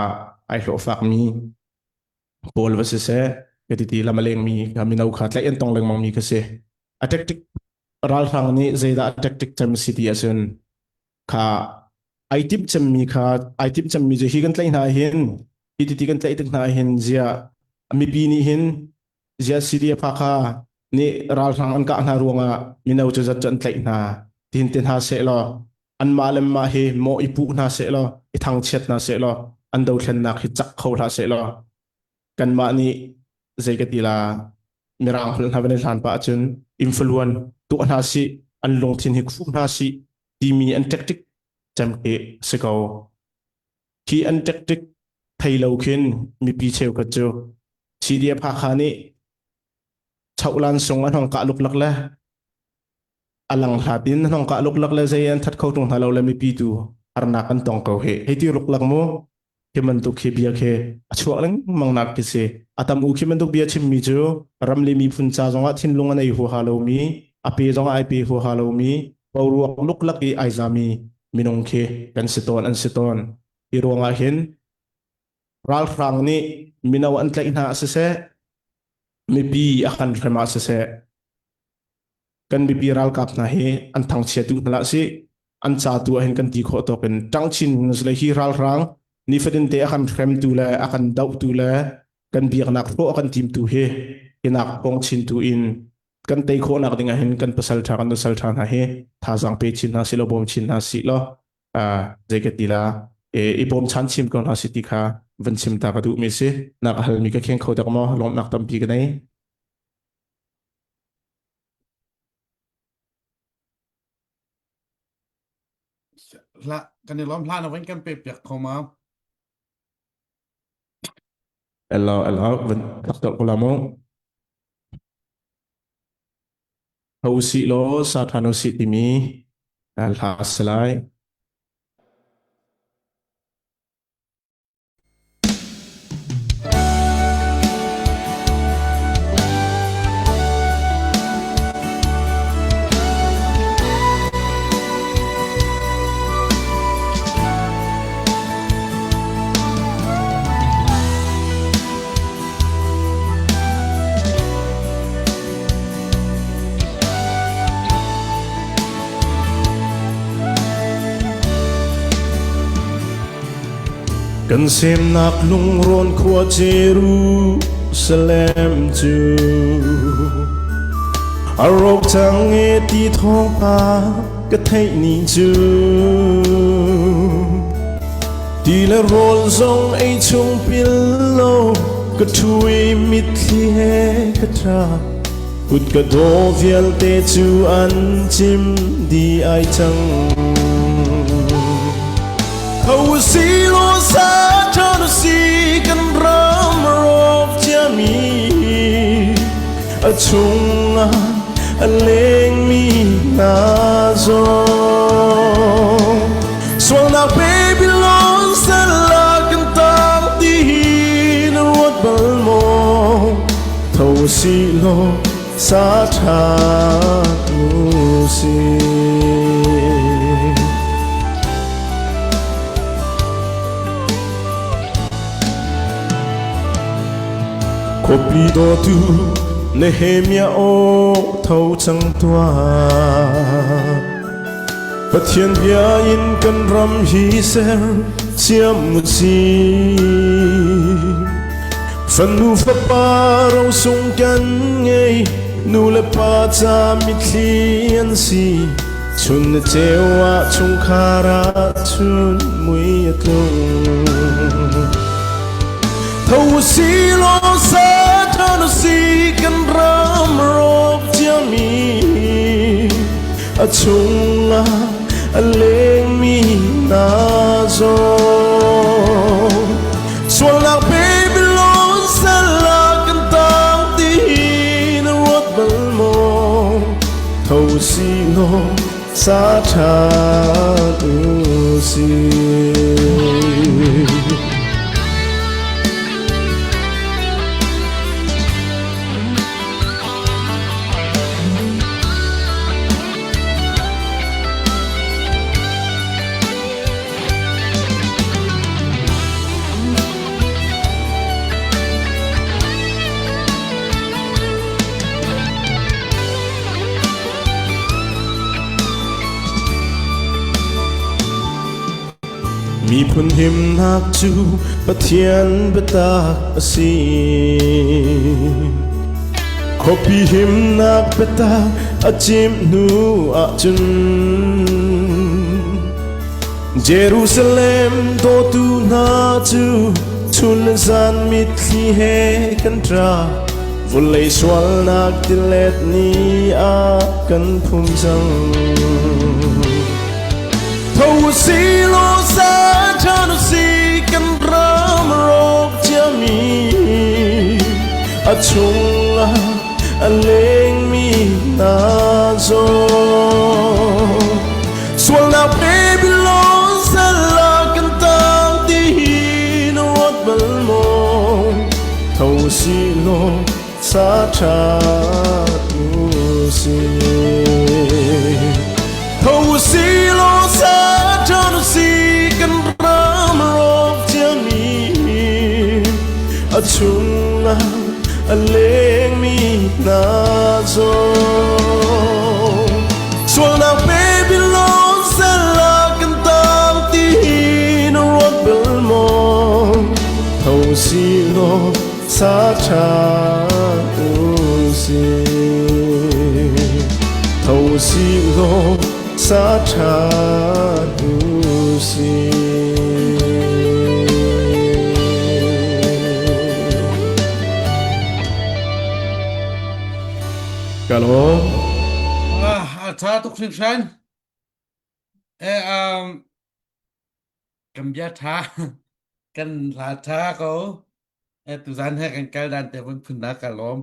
ai hlawhfakmi pawl va siseh ka ti ti lam a lengmi kha mino kha tlaih an tong lengmang mi kha si a tactic. Ralhrang nih zeidah tactic cem si ti ahcun kha ai timh cemmi kha ai timh cemmi cu hi kan tlaih hna hin hi titi kan tlaih tik hna hin zia mipi nih hin zia CDF kha nih ralhrang an kah hna ruangah mino cu zat cu an tlaih hna tin te hna seh law anmah le mah hi mawh i puh hna seh law i thangchiat hna seh law an dothlennak hi cak kho hlah seh law kanmah nih zei ka ti la mirang holh hna van i hlan pah ahcun influan tuah hna sih an lungthin hi khuh hna sih timi an tactic cem khi si ko khi an tactic thei lo khin mipi cheukhat cu CDF Hakha nih chohlan sung an hong kah luklak le a lang hlat in an hong kah luklak le zei an that kho tung hna lo le mipi tu harnak an tong ko hi hei ti luklak mu khi bantuk khi bia khi a chuak lengmang nak khi si a tam u khi bantuk bia chimmi cu ram le miphun ca zongah thinlung an ei huaha lomi a pe zongah ai pe huaha lomi boruak luklak i ai zami minung khi kan si tawn an si tawn hi ruangah hin ralhrang nih mino an tlaih hna siseh mipi a kan hrem ah siseh kan mipi ralkap hna hi an thangchia duh hna lah si an ca tu ah hin kan ti khawh tawk in ṭang chin le hi ralhrang nifatin te a kan hremtu le a kan dohtu le kan biaknak hrawh a kan timtu hi hinak kong chin tu in kan tei khawhnak ding ah hin kan pasal ṭha kan nusal ṭha hna hi thazaang pe chin hna si lo bawm chin hna si law zei ka ti la i bawm chan chim ko hna si ti kha van chim ta ka duh mi si nak hal mi ka kheng kho dak maw lawmhnak tampi ka nei. Hla kan i lawm hla na van kan pe piak kho ma? Hello, hello, van tak tok ko la mu. Ho si law sa than u si timi hla si lai. Kan semnak lungrawn khua Jerusalem cu a rawk cang e ti thawngpang ka theih ni cu ti le rawl zong ei chung pil lo ka ṭhu i mitthli he ka ṭap Kut ka daw vialte cu an cim di ai cang. Tho si law sa ṭhan si kan ram rawk ciami a chungah a lengmi hna zong sualnak Babylon sal ah kan tang ti hi na ruat bal maw? Tho si law sa ṭha u si. Khuapi dawtu Nehemiah aw tho cang tuah. Pathian bia in kan ram hi ser siam u si. Fanu fapa rosung kan ngei, nu le pa ca mitthli an si. Chun na ceu ah chungkhar ah chun mui a tlung. Tho si law sa ṭhan si kan ram rawk ciami a chungah a lengmi hna zong sualnak Babylon sal ah kan tang ti na ruat bal maw? Tho si law sa ṭhan u si. Miphun himnak cu Pathian biatak a si. Khuapi himnak biatak a cim hnu ahcun Jerusalem dawtu hna cu chun le zan mitthli he kan ṭap. Vawlei sualnak tilet nih a kan phum cang. Tho si law sa ṭhan si kan ram rawk ciami a chungah a lengmi hna zong sualnak Babylon sal ah kan tang ti hi na ruat bal maw tho si law sa ṭha u si tho si law sa ṭha si kan ram rawk ciami a chungah a lengmi hna zong sualnak Babylon sal ah kan tang ti hi na ruat bal maw tho si law sa ṭha u si tho si law sa ṭha u si Ka lawm. Ah, a ṭha tuk hringhran. Eh, um, kan bia ṭha, kan hla ṭha ko. Eh, tuzan he kan kal dan te vun phun na ka lawm.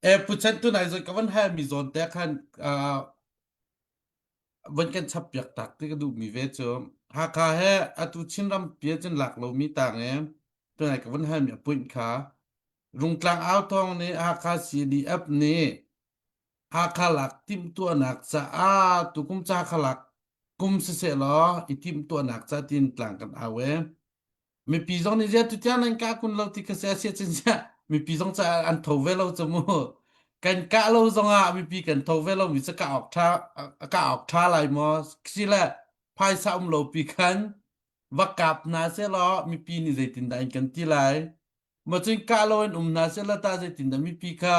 Eh, pu chan tu nai zon ka van hal mi zawn te khan uh, van kan chap piak tak ti ka duh mi ve cu. Hakha he atu Chinram pia cun lak lo mi tang e tu nai ka van hal mi appoint kha Rungtlang au thawng nih Hakha CDF nih Hakha lak timhtuahnak caah tukum ca kha lak kum siseh law i timhtuahnak ca tin tlang kan au e. Mipi zong nih ziah tutiang nan kah kun lo ti kha sia sia cin sia mipi zong ca an tho ve lo cu mu. Kan kah lo zongah mipi kan tho ve lo mi cu kah awk tha kah awk tha lai maw sile phaisa um lo pi khan va kap hna seh law mipi nih zeitindah in kan ti lai. Ma cun kah lo in um hna seh law tah zeitindah mipi kha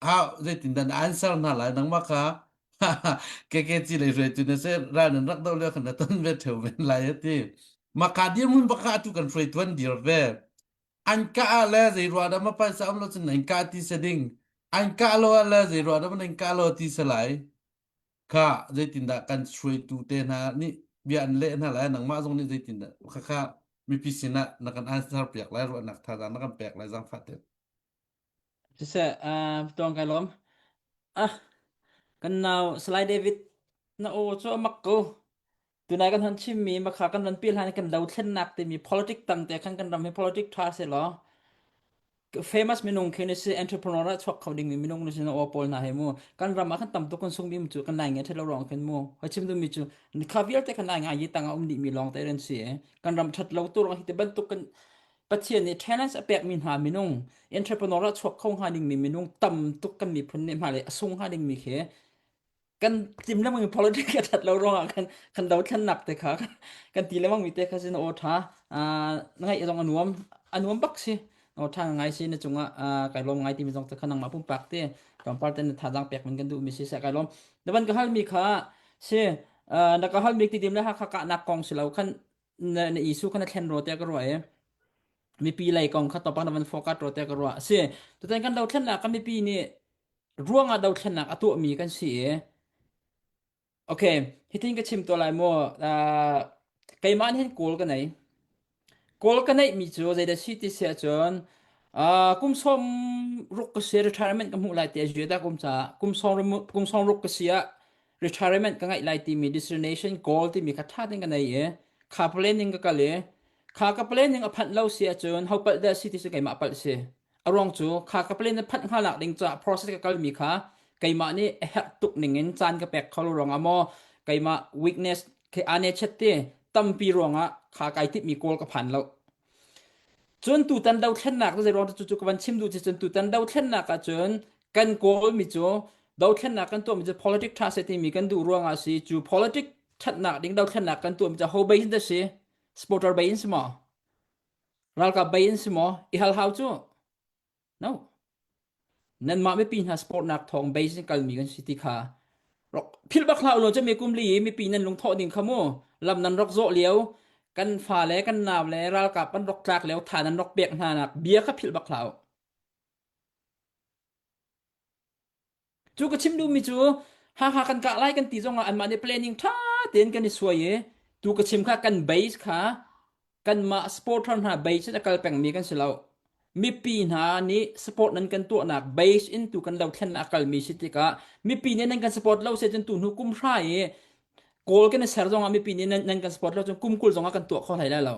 ha zeitindah na answer hna lai nangmah kha keke ci lei hruaitu na si ral nan rak do lio khan na ton ve theu men lai ati maka dirhmun baka atu kan hruaitu an dir ve an ka ah le zei ruah dah ma paisa um lo cun an ka ti se ding an ka lo ah le zei ruah dah ma nan ka lo ti se lai kha zeitindah kan hruaitu te hna nih bia an leh hna lai nangmah zong nih zeitindah kha kha mipi sinah na kan answer piak lai ruahnak thazaang na kan pek lai zaangfah te Siseh, uh, tuang kai lawm. Ah, kan nau Salai David na aw cu a mak ko. Tunai kan hon chimmi makha kan ran pi hlan kan lo thlennak timi politic tang te khan kan ram hi politic tha se law famous minung khi ni si entrepreneur ah chuak kho ding mi minung ni si na aw pawl hna he mu kan ram ah khan tam tuk kan sung mi cu kan nai nge thelo rong khin mu hoi chim du mi cu kha vialte kan nai ngai yi tang a um dih mi lawng te ran si kan ram that lo tu rong hi te bantuk kan Pathian nih talents a pekmi hna minung entrepreneur ah chuak kho hnga dingmi minung tam tuk kan miphun nih hmailei a sung hnga dingmi khi kan tim lengmang mi politics a that lo ruangah kan kan dothlennak te kha kan ti lengmang mi te kha sin aw tha ngaih zong a nuam a nuam bak si aw tha ngai si na cungah kai lawm ngai timi zong te kha nangmah pumpak te tlawmpal te na thazaang pek min kan duh mi si se kai lawm na van ka hal mi kha si na ka hal mi ti dim le hakha kahnak kong si lo khan na na issue kha na thlen ro tiah ka ruah i mipi lei kong kha topak na van focus ro tiah ka ruah si tutan kan dothlennak kan mipi nih ruangah dothlennak a tuahmi kan si i okay hitin ka chim to lai mu uh, keimah nih hin kawl ka nei kawl ka neih mi cu zeidah si ti si ahcun uh, kum sawm ruk ka si retirement ka hmuh lai ti a da kum caah kum sawm kum sawm ruk ka si ah retirement ka ngeih lai timi destination goal timi kha ṭha tein ka nei i kha planning ka kal i kha ka planning a phanh lo si ahcun ho palh dah si ti cu keimah palh si a ruang cu kha ka plan a phanh hnga nak ding caah process ka kalmi kha keimah nih a herh tuk ning in caan ka pek kho lo ruangah maw keimah weakness ke ane chet te tampi ruangah kha kai timhmi goal ka phan lo Cun tutan dothlennak cu zeiruang cu cu ka van chim duh ci cun tutan dothlennak ahcun kan kawl mi cu dothlennak kan tuahmi cu politic ṭha seh timi kan duh ruangah si cu politic ṭhatnak ding dothlennak kan tuahmi cu ho bei hin dah si? Supporter bay in si maw? Ralkap bay in si maw? I hal hau cu. No. Nanmah mipi hna sport nak thawng base in kalmi kan si ti kha rak philh bak hlah ulaw cami kum li i mipi nan lungthawh ding kha mu lam nan rak zawh lio kan fa le kan nau le ralkap an rak tlak lio tha nan rak pek hna nak bia kha philh bak hlah u. Cu ka chim duhmi cu Hakha kan kah lai kan ti zongah anmah nih planning ṭha tein kan i suai i tu ka chim kha kan base kha kanmah supporter hna base in a kal pengmi kan si lo. Mipi hna nih support nan kan tuahnak base in tu kan dothlennak a kalmi si tikah mipi nih nan kan support lo se cun tu hnu kum hra i kawl kan i ser zongah mipi nih nan, nan kan support lo cun kum 20 zongah kan tuah kho hlei lai lo.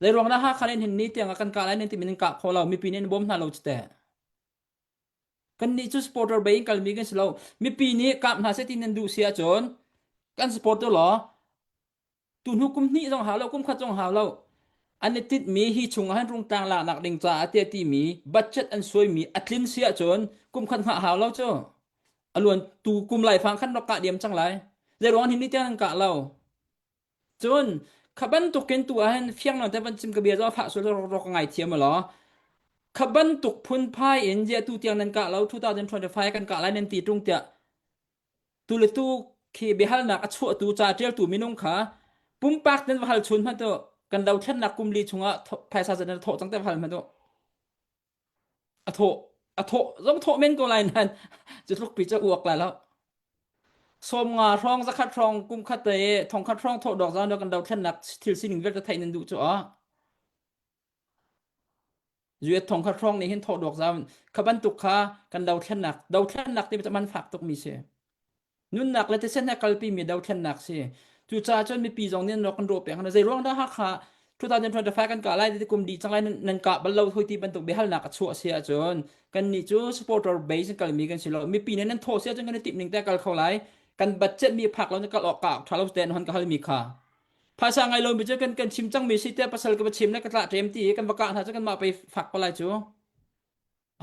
Zei ruang dah Hakha nih hin ni tiang ah kan kah lai nan timi nan kah kho lo mipi nih nan bawm hna lo cu teh. Kannih cu supporter bei in kalmi kan si lo. Mipi nih kap hna seh ti nan duh si ahcun kan support u law tu hnu kum hnih zong hau lo, kum khat zong hau lo. An i tinhmi hi chung ah hin rungtlang laknak ding caah tiah timi budget an suaimi a tlin si ahcun kum khat hngah hau lo cu. A luan tu kum laifang khan rak kah diam cang lai. Zei ruang hin ni tiang an kah lo. Cun kha bantukin tu ah hin fiang lo te van chim ka bia cu a fah sual rawk rawk ka ngai thiam law. Kha bantuk phunphai in ziah tu tiang nan kah lo 2025 kan kah lai nan ti ṭung tiah tu le tu khi biahalnak a chuahtu ca ṭialtu minung kha pumpak nan va hal chun hmanh tu kan dothlennak kum li chungah phaisa zat nan thawh cang te va hal hmanh tu. A thawh a thawh zong thawh men ko lai nan cu tluk pi cu uak lai lo. 50 hrawng 100 hrawng kum khat te 1000 hrawng thawh dawk zan kan dothlennak thil sining vialte theih nan duh cu a US 1000 hrawng nih hin thawh dawk zan kha bantuk kha kan dothlennak dothlennak ti man fak tuk mi si. Nunnak le thisen he kalpi mi dothlennak si. Cucaah cun mipi zong nih an rak kan rawh peng hna. Zei ruang dah Hakha 2025 kan kah lai ti kum dih cang lai nan, nan kah bal lo hoi ti bantuk biahalnak a chuah si ahcun kannih cu supporter base in kalmi kan si lo. Mipi nih nan thawh si ahcun kan i timh ning te kal kho lai. Kan budget mi phak lo na kal awk ka awk tha lo te hon ka halmi kha. Phaisa ngai lo mi cu kan kan chim cang mi si te pasal ka va chim le ka tlah ṭem ti kan va kah hna cu kan mah pei fak pa lai cu.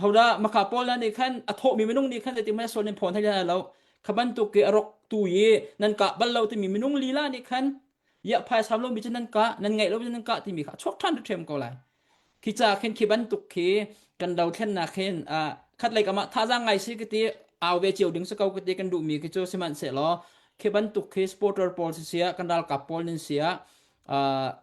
Hodah maka pawl na nih khan a thawhmi minung nih khan zeitin hmanh sual nan phawn thai lo. Kha bantuk i a rok tu i nan kah bal lo timi minung lila nih khan ya phaisam lomi cu nan kah nan ngeih lo cu nan kah timi kha a chuak ṭhan ṭhiam ko lai. Khi ca khin khi bantuk khi kan dothlennak hin khat lei kam ah thazaang ngai si ka ti au ve cio ding si ko ka ti kan duhmi khi cu sihmanhsehlaw khi bantuk khi supporter pawl si sia kan ralkap pawl nan sia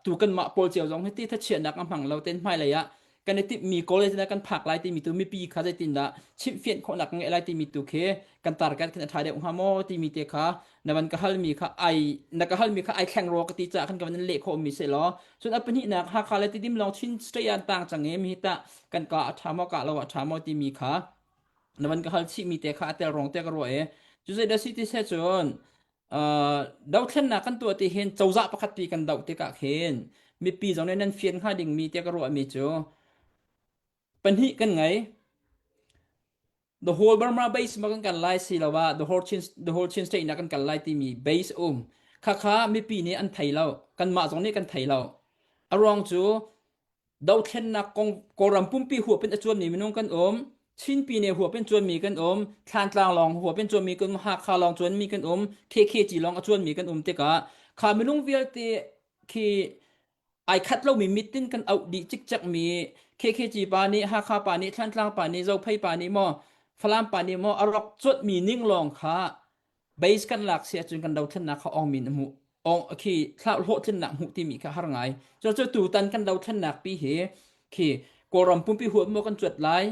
tu kan mah pawl cio zong hi ti thachiahnak a hmang lo ten hmailei ah kan i timhmi college na kan phak lai timi tu mipi kha zeitindah chimhfianh khawhnak kan ngeih lai timi tu khi kan target khin a ṭha deuh hnga maw timi te kha na van ka halmi kha ai na ka halmi kha ai thleng rua ka ti caah khan ka van leh khawhmi si law cun a pahnihnak Hakha le Tidim lawng Chin state an tang cang i mi hi tah kan ka a ṭha maw ka lo a ṭha maw timi kha na van ka hal chihmi te kha a tel rong te ka ruah i cu zeidah si ti se cun dothlennak kan tuah ti hin cozah pakhat pi kan doh tikah khin mipi zong nih nan fian hnga dingmi tiah ka ruahmi cu pahnih kan ngei the whole Burma base ma kan kal lai si lo ah the whole Chin the whole Chin state na kan kal lai timi base um khakha mipi nih an thei lo kanmah zong nih kan thei lo a ruang cu Dothlennak kong Kawlram pumpi huap in a cuanmi minung kan um. Chin Pyine huap in cuanmi kan um. Thlantlang lawng huap in cuanmi kan um. Hakha lawng cuanmi kan um. KKG lawng a cuanmi kan um tikah kha minung vialte khi ai khat lomi mit in kan auh dih cikcekmi KKG pa nih Hakha pa nih Thlantlang pa nih Zophei pa nih maw Falam pa nih maw a rak cuanhmi ning lawng kha base kan lak si ahcun kan dothlennak kha ong min a hmuh ong khi hlawhtlinnak hmuh timi kha har ngai cu cu tutan kan dothlennak pi hi khi Kawlram pumpi huap maw kan cuat lai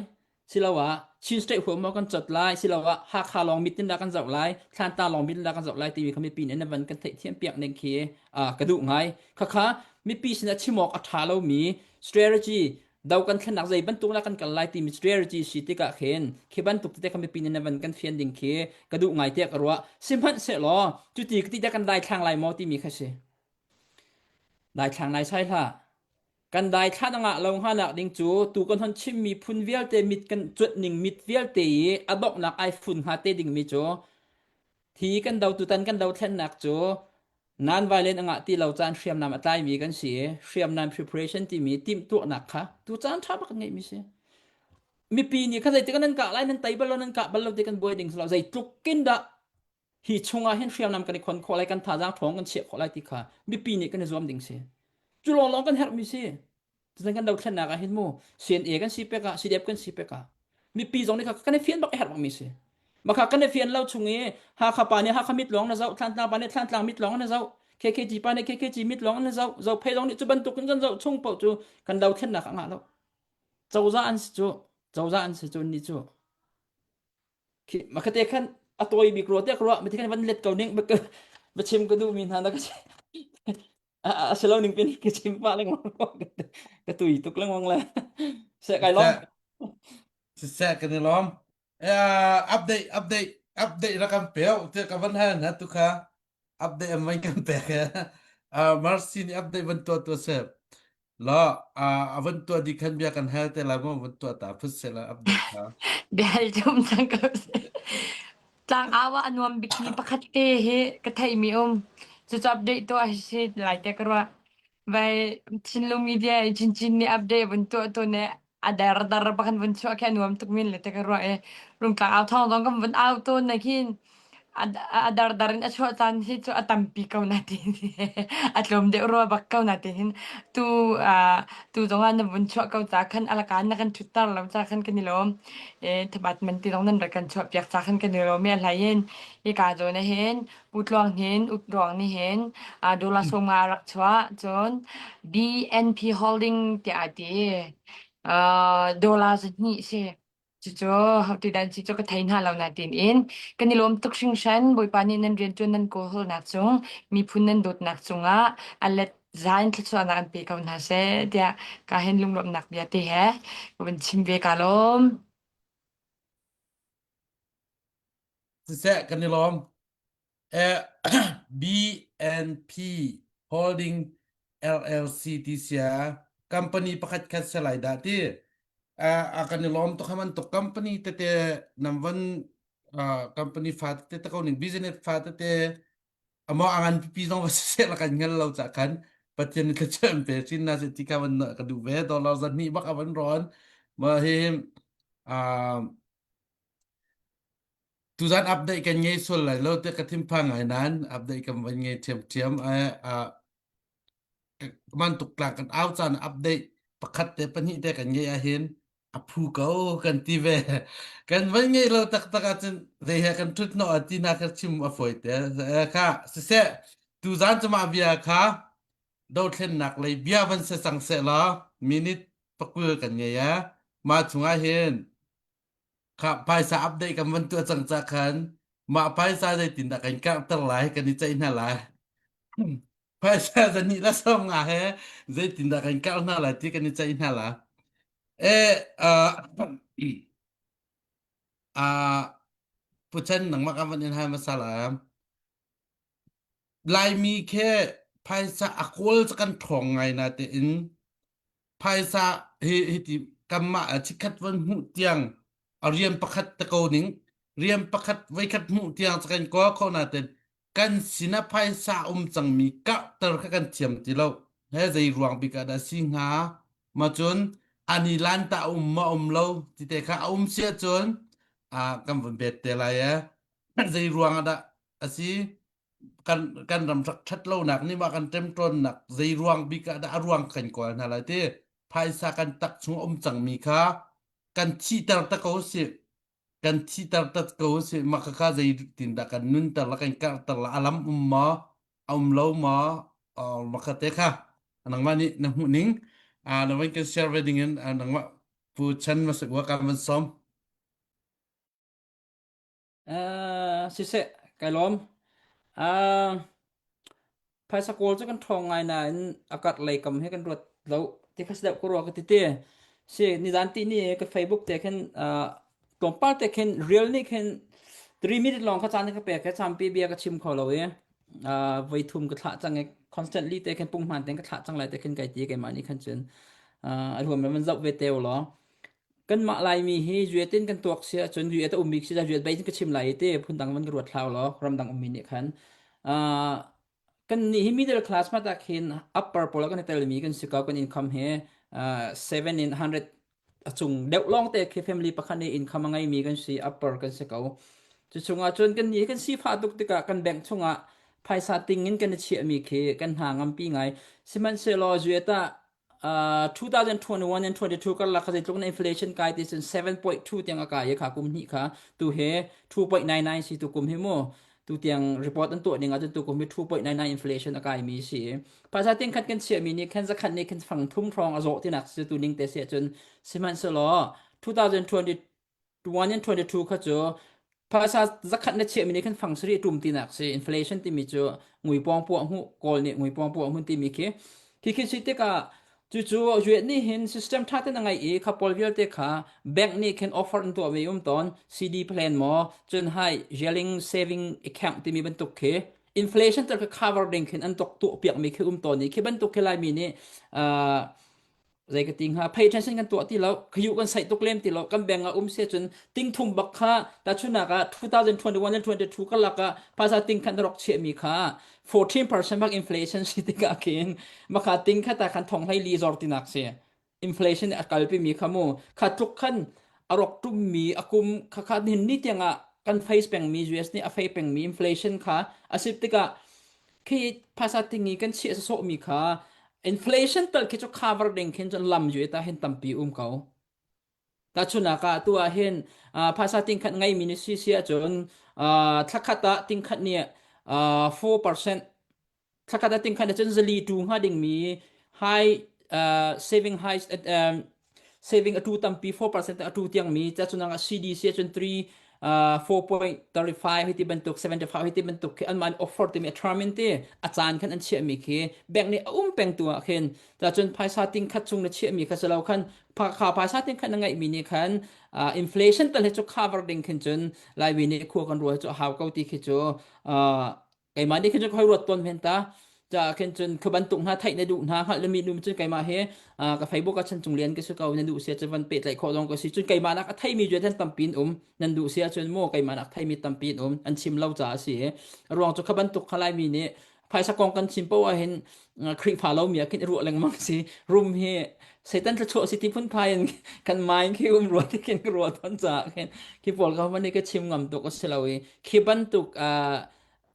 siloah Chin state huap maw kan cuat lai siloah Hakha lawng mit in dah kan zoh lai Thlanta lawng mit in dah kan zoh lai timi kha mipi nih na van kan theihthiam piak ning khi ka duh ngai khakha mipi sinah chim awk a ṭha lomi strategy do kan thlennak zei bantuk lah kan kal lai timi strategy si tikah khin khi bantuk tete kha mipi nih na van kan fian ding khi ka duh ngai tiah ka ruah sihmanhsehlaw cuti ka ti tiah kan daithlang lai maw timi kha si daithlang nai sai hlah kan daithlan angah lo hnga nak ding cu tu kan hon chimmi phun vialte mit kan cuanh ning mit vialte i a donghnak ai fun hnga te dingmi cu thi kan do tutan kan do thlennak cu Non-violent a ngah ti lo caan hriamnam a tlaimi kan si i hriamnam preparation timi timhtuahnak kha tu caan ṭha bak kan ngeihmi si. Mipi nih kha zeitik ah nan kah lai nan tei bal lo nan kah bal lo ti kan buai ding si lo zeitluk kin dah hi chungah hin hriamnam kan i khon khawh lai kan thazaang ṭhawng kan chiah khawh lai ti kha mipi nih kan i zuam ding si. Cu lawnglawng kan herhmi si. Cutin kan dothlennak ah hin mu CNA kan si pek ah CDF kan si pek ah mipi zong nih kha kan i fian bak a herh bakmi si. Maka kan i fian lo chung i Hakha pa nih Hakha mit lawng na zoh, Thlantlang pa nih Thlantlang mit lawng na zoh, KKG pa nih KKG mit lawng na zoh, Zophei zong nih cu bantuk in kan zoh chung paoh cu kan dothlennak a ngah lo. Cozah an si cu, cozah an si cu ni cu. Khi makate khan a tawi bik rua te ka ruah, mati khan van let ko ning ba chim ka duhmi hna na ka a si lo ning pin ka chim pah lengmang ka tui tuk lengmang le se kai lom Siseh kan i lawm. Update update update ra kan peo te ka van han ha tu kha update am vai kan pek Mercy nih update van tuah tu se la a van tuah di khan bia kan hal te lai mo van tuah ta phut se la update kha Biahal tum cang ko seh. Tlang au ah a nuam bikmi pakhat te hi ka theihmi um. Cucu update tuah hi si lai te ka ruah. Vai thinlung media i chinchin nih update vun tuah tu nih a der dar bakhan vun chuah khi a nuam tuk min le te ka ruah i rungtlang au thawng zong kan vun au tawn na khin a dardar in a chuah caan hi cu a tampi ko na ti a tlawm deuh rua bak ko na ti hin tu tu zong ah na vun chuah ko ca khan alakan na kan thutter lo ca khan kan i lawm e thabat man ti zong nan rak kan chuah piak ca khan kan i lawm i a hlei in hi ka zawn ah hin Pu Tluang hin Up Ruang nih hin dollar 50 rak chuah cun BNP Holding tiah a ti dollar zahnih si Cucu hotidan si cu ka thei hna lo nain in kan i lawm tuk hringhran. Bawipa nih nan rianṭuan nan kawlhawlnak cung, miphun nan dawtnak cungah a let za in thluachuahnak an pe ko hna seh tiah ka hin lunglawmhnak bia te he ka vun chim ve ka lawm. Siseh kan i lawm. BNP Holding LLC ti sia company pakhat khat se lai dah ti a kan i lawm tuk haman tuk company tete nam van company fa tete te ko ning business fa tete amo angan pipi zong va se la kan ngal lo cha khan pathian ni thlachem pe chin na se ti ka van ka du ve dollar zan ni bak avan ron ma hi Tuzan update kan ngei sual lai lo tiah ka thinphang ngai nain update kan van ngei ṭhiamṭhiam. Bantuk tlang kan au caan update pakhat te pahnih te kan ngeih ahhin a phu ko kan ti ve. Kan van ngei lo taktak ahcun zei he kan ṭhut hnawh ah ti hna kha chim a fawi te. Kha siseh tuzan cu mah bia kha dothlennak lei bia van si cang seh law minute pakul kan ngei a. Mah chungah hin Kha phaisa update kan van tuah cang ca khan mah phaisa zeitindah kan karhter lai kan i ceih hna lai. Phaisa zahnih le 50 he zeitindah kan karh hna lai ti kan i ceih hna lai. E uh, uh, Puchan nangmah kan van in hai hmasa lai. Laimi khi phaisa a kawl cu kan ṭhawng ngai natein phaisa hi hiti kanmah ah chikkhat van hmuh tiang a rian pakhat te ko ning rian pakhat voikhat hmuh tiang cu kan kawl kho natein kan sinah phaisa um cangmi karhter kha kan thiam ti lo. He zei ruang bik ah dah si hnga? Ma cun ani lan ta um ma um lo ti te kha a um si ahcun ah kan vun bet te lai e. Zei ruang ah dah a si kan kan ram rak ṭhat lonak nih mah kan ṭemṭawnnak zei ruang bik ah dah a ruang kan kawl hna lai ti phaisa kan tak chung a um cangmi kha kan thihter ta ko si kan thihter ta ko si mah kha zei tin dah kan nunter la kan karhter la a lam um maw a um lo maw mah kha te kha nangmah nih na hmuh ning na van kan share ve ding in nangmah pu chan ma wa kan van som Uh, siseh, kai lawm. Uh, phaisa kawl cu kan ṭhawng ngai nain a karh lei kam hi kan ruat lo ti kha si deuh ka rua ka ti ti. Si nizan ti ni ka Facebook te khin uh, tlawmpal te khin real nih khin 3 minute lawng kha caan ka pek he campi bia ka chim kho lo i uh, voi thum ka thlah cang i constantly te khin punghman ten ka thlah cang lai te khin kai ti keimah nih khan cun uh, a ruam man zoh ve te law Kanmah Laimi hi zuet in kan tuak si ahcun zuet a ummi si zuet bei in ka chim lai i ti phundang van ka ruat hlau law ramdang ummi nih khan uh, kan nih hi middle class hmanh ah khin upper pawl ah kan i telmi kan si ko kan income hi uh, 7 in 100 a cung deuh lawng te khi family pakhat nih income a ngeimi kan si upper kan si ko cu chungah cun kan nih kan sifah tuk tikah kan bank chungah Phaisa ting in kan i chiahmi khi kan hna ngampi ngai. Sihmanhsehlaw zuet ah uh, 2021 and 22 karlak kha zeitluk na inflation kai ti cun 7.2 tiang a kai i kha kum hnih kha tu he 2.99 si tu kum hi mu tu tiang report an tuah ning ah cun tu kum hi 2.99 inflation a kai mi si phaisa ting khat kan chiah mi nih khan zakhat nih khan fang thum hrawng a zawh tinak si tu ning te si ahcun sihmanhsehlaw 2021 and 22 kha cu phaisa zakhat na chiahmi nih khan fang sarih tum tinak si inflation timi cu nguipawng puah hmu kawl nih nguipawng puah hmun timi khi khi khi si tikah cucu US nih hin system tha ten a ngai i kha pawl vialte kha bank nih khin offer an tuah ve um tawn CD plan maw cun hai yelling saving account timi bantuk khi inflation tel kha cover ding khin an tok tuah piak mi khi um tawn i khi bantuk khi laimi nih uh, zei ka ti hnga pay attention kan tuah ti lo khayu kan saih tuk lem ti lo kan bank ah um se cun ting thum bak kha tahchunak ah 2021 and 22 karlak ah phaisa ting khan rok chiah mi kha 14% bak inflation si tikah khin maka ting kha ta khan thong hlei li zor tinak si inflation a kalpi mi kha mu kha tluk khan a rok tum mi a kum kha kha hin ni tiang ah kan face peng mi US nih a face peng mi inflation kha a si tikah khi phaisa tingi kan chiah sawh mi kha inflation tal khi cu cover ding khin cun lam ju ta hin tampi um ko tahchunak ah tu ah hin phaisa ting khat ngei mi ni si si ahcun thlakhat ah ting khat nih 4% thlakhat ah ting khat cun zali tu hnga ding mi high saving high saving atu tampi 4% atu tiang mi cha chunang ah CDC cun 3 4.35 hi ti bantuk 75 hi ti bantuk khi an man offer timi a term in ti a caan khan an chiah mi khi bank nih a um peng tu ah khin ta cun phaisa ting khat chung na chiah mi kha salo khan kha phaisa ting khat na ngeih mi nih khan inflation tal hi cu cover ding khin cun laimi nih khua kan ruah cu a hau ko ti khi cu keimah nih khin cun khoi ruat tawn men ta ca khin cun khu bantuk hna theih na duh hna hngalh na mi nu cun keimah he ka Facebook ah chan cung lian ka si ko nan duh sia cun van pehtlaih khawh zong ka si cun keimah nak a theimi cu then tampi in um nan duh sia cun mu keimah nak theimi tampi in um an chim lo ca a si ruang cu kha bantuk kha laimi nih phaisa kong kan chim poah hin Khrihfa lo mi ah khin i ruah lengmang si rum hi Satan thluachuah si ti phunphai in kan mind khi um rua ti khin ka ruah tawn caah khin khi pawl ka van i ka chim ngam tuk a si lo i khi bantuk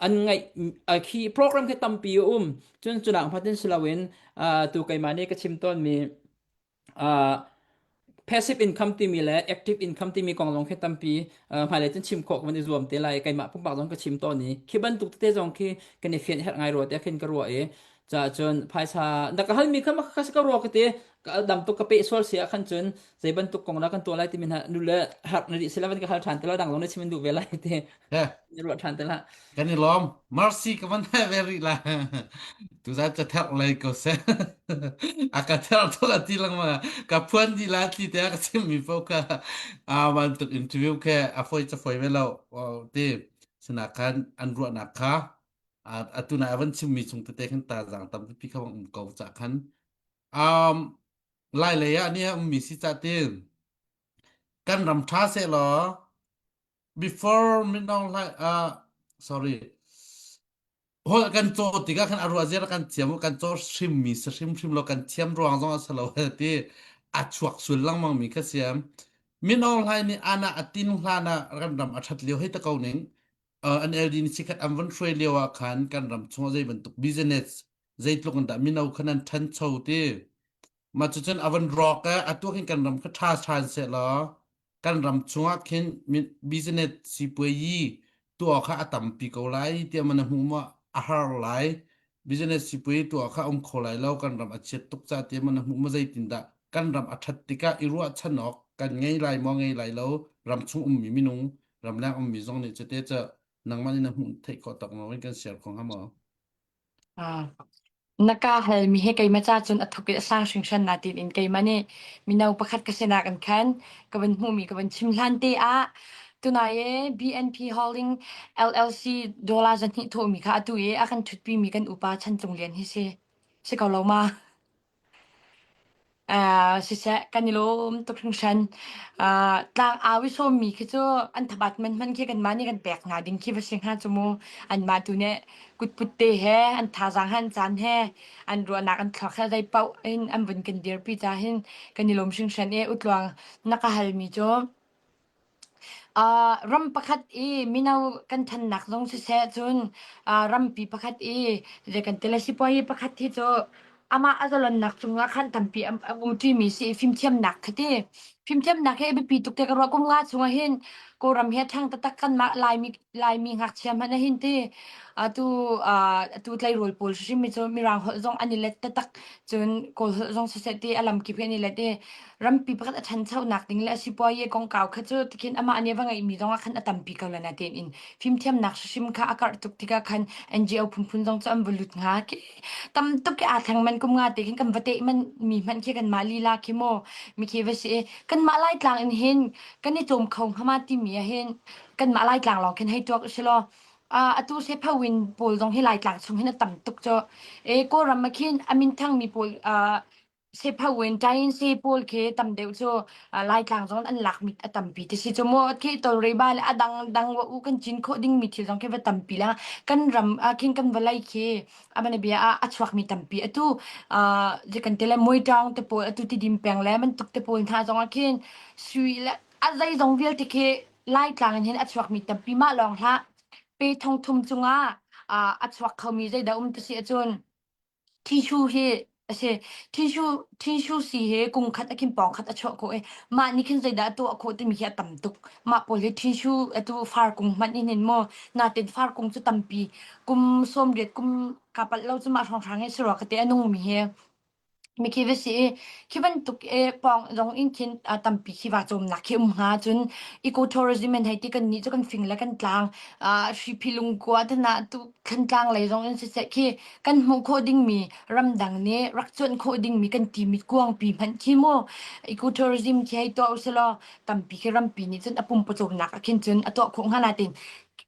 an ngaih khi program khi tampi a um cun cunak hmatin si loin tu keimah nih ka chim tawn mi passive income timi le active income timi kong zong khi tampi hmailei cun chim khawh kan i zuam te lai keimah pumpak zong ka chim tawn i khi bantuk tete zong khi kan i fian herh ngai rua tiah khin ka ruah i caah cun phaisa na ka halmi kha ka ka ruah ka ti ka dam tuk ka peh sual si ah khan cun zei bantuk kong dah kan tuah lai timi hna nu le hark na dih sila van ka hal ṭhan te la dang zong na chim in duh ve lai ti ni ruah ṭhan te la Kan i lawm. Mercy ka van he ve rih la. Tuzan ca therh lei ko seh. A ka therh tuk a ti lengmang. Ka phuan di la tli te ka chimmi paoh kha a bantuk interview khe a foi ca foi ve lo ti sinah khan an ruahnak kha atu na van chimmi chung tete khan ta zang tampi kha um ko ca khan um lai lei ah ni ummi si ca tin kan ram tha se law before minong lai uh, sorry hol kan caw tikah khan a ruah zia kan thiam kan caw hrim mi sa hrim hrim lo kan thiam ruang zong a si lo ti a chuak sul lengmang mi kha siam min aung hlaing nih ana atin hlan ah ram ram a that lio hei ta ko ning uh, an LD ni sikhat an von hruai lio ah khan kan ram chung zei bantuk business zeitluk in dah mino khan an ṭhancho ti ma cucun a van rawk e atu khin kan ram kha ṭha ṭhan seh law kan ram chungah khin business sipuayi tuah kha a tampi ko lai tiah man a hmu ma a har lai business sipuayi tuah kha um kho lai lo kan ram a chiat tuk ca tiah man a hmu ma zeitin dah kan ram a ṭhat tikah i ruahchan awk kan ngei lai maw ngei lai lo ram chung ummi minung ramleng ummi zong nih cute cu nangmah nih na hmuh theih khawh tak maw in kan share kho hnga maw Ah. Na ka halmi hi keimah ca cun a thuk i a sang hringhran natin in keimah nih mino pakhat ka sinak in khan ka van hmuhmi ka van chim hlan te ah tunai i BNP Holding LLC dollar 200 thawhmi kha atu i a kan ṭhutpimi kan upa Chan Tlung Lian hi si. Si ko lo ma? Uh, siseh, kan i lawm tuk hringhran. Uh, tlang au i sawmmi khi cu an thabat man hman khi kanmah nih kan pek hna ding khi va si hnga cu mu. Anmah tu nih kutput te he, an thazaang he, an caan he, an ruahnak an thluak he zei paoh in an vun kan dirpi ca hin kan i lawm hringhran i utluang na ka halmi cu. Uh, ram pakhat i mino kan ṭhannak zong siseh cun uh, rampi pakhat i zei kan ti le sipuazi pakhat hi cu amah a zalonnak cungah khan tampi a a umṭimi si i fimthiamnak kha ti. Fimthiamnak hi a biapi tuk tiah ka ruah. Kum nga chungah hin Kawlram hi a ṭhang taktak kanmah Laimi Laimi ngakchia hmanh ah hin ti atu uh, atu tleirawl pawl hrim hi cu Mirang holh zong an i let taktak cun Kawl holh zong siseh ti a lamkip hi an i let i rampi pakhat a ṭhanchonak ding le a sipuazi kongkau kha cu tikhin amah nih a va ngeihmi zong ah khan a tampi ko la natein in fimthiamnak hrim kha a karh tuk tikah khan NGO phunphun zong cu an va lut hnga khi tam tuk khi aa thleng man kum nga te khin kan va teh man mi hmanh khi kanmah lila khi maw mi khi va si i kanmah Laitlang in hin kan i cawm kho hnga ma timi ah hin kanmah Laitlang lawng khin hei tuak usih law Uh, atu sephawin pawl zong hi Laitlang chung hin a tam tuk cu. E Kawlram ah khin a minthangmi pawl uh, Sephawin Ṭainse pawl khi tam deuh cu Laitlang zong an lakmi a tampi ti si cu mu khi tawlreba le a dangdang wa u kan cin khawh dingmi thil zong khi va tampi la kan ram ah khin kan vawlei khi amane bia ah a chuakmi tampi atu uh, kan ti le Muitaung te pawl atu Tidim peng le bantuk te pawl hna zong ah khin sui le a zeizong vialte khi Laitlang in hin a chuakmi tampi mah lawng hlah pe thong thum cungah a chuak khomi zeidah um ti si ahcun Tissue hi a si. Tissue tissue sii hi kung khat a khin pawng khat a chuah khawh i mah nih khin zeidah a tuah khawh timi hi a tam tuk. Mah pawl hi tissue atu far kung hmanh in hin maw natin far kung cu tampi kum 80 kum ka palh lo cu mah hrawnghrang hi si rua ka ti a nungmi hi mikhi va si i khi bantuk e pawng zong in khin tampi khi va cawmnak khi um hnga cun ecotourism in hei ti kan nih cu kan fing le kan tlang hriphi lungkua te na tu Thantlang lei zong in siseh khi kan hmuh khawh dingmi ramdang nih rak cuanh khawh dingmi kan timi kuangpi hmanh khi mu ecotourism khi hei tuah usilaw tampi khi rampi nih cun a pumpawcawmnak ah khin cun a tuah khawh hnga natin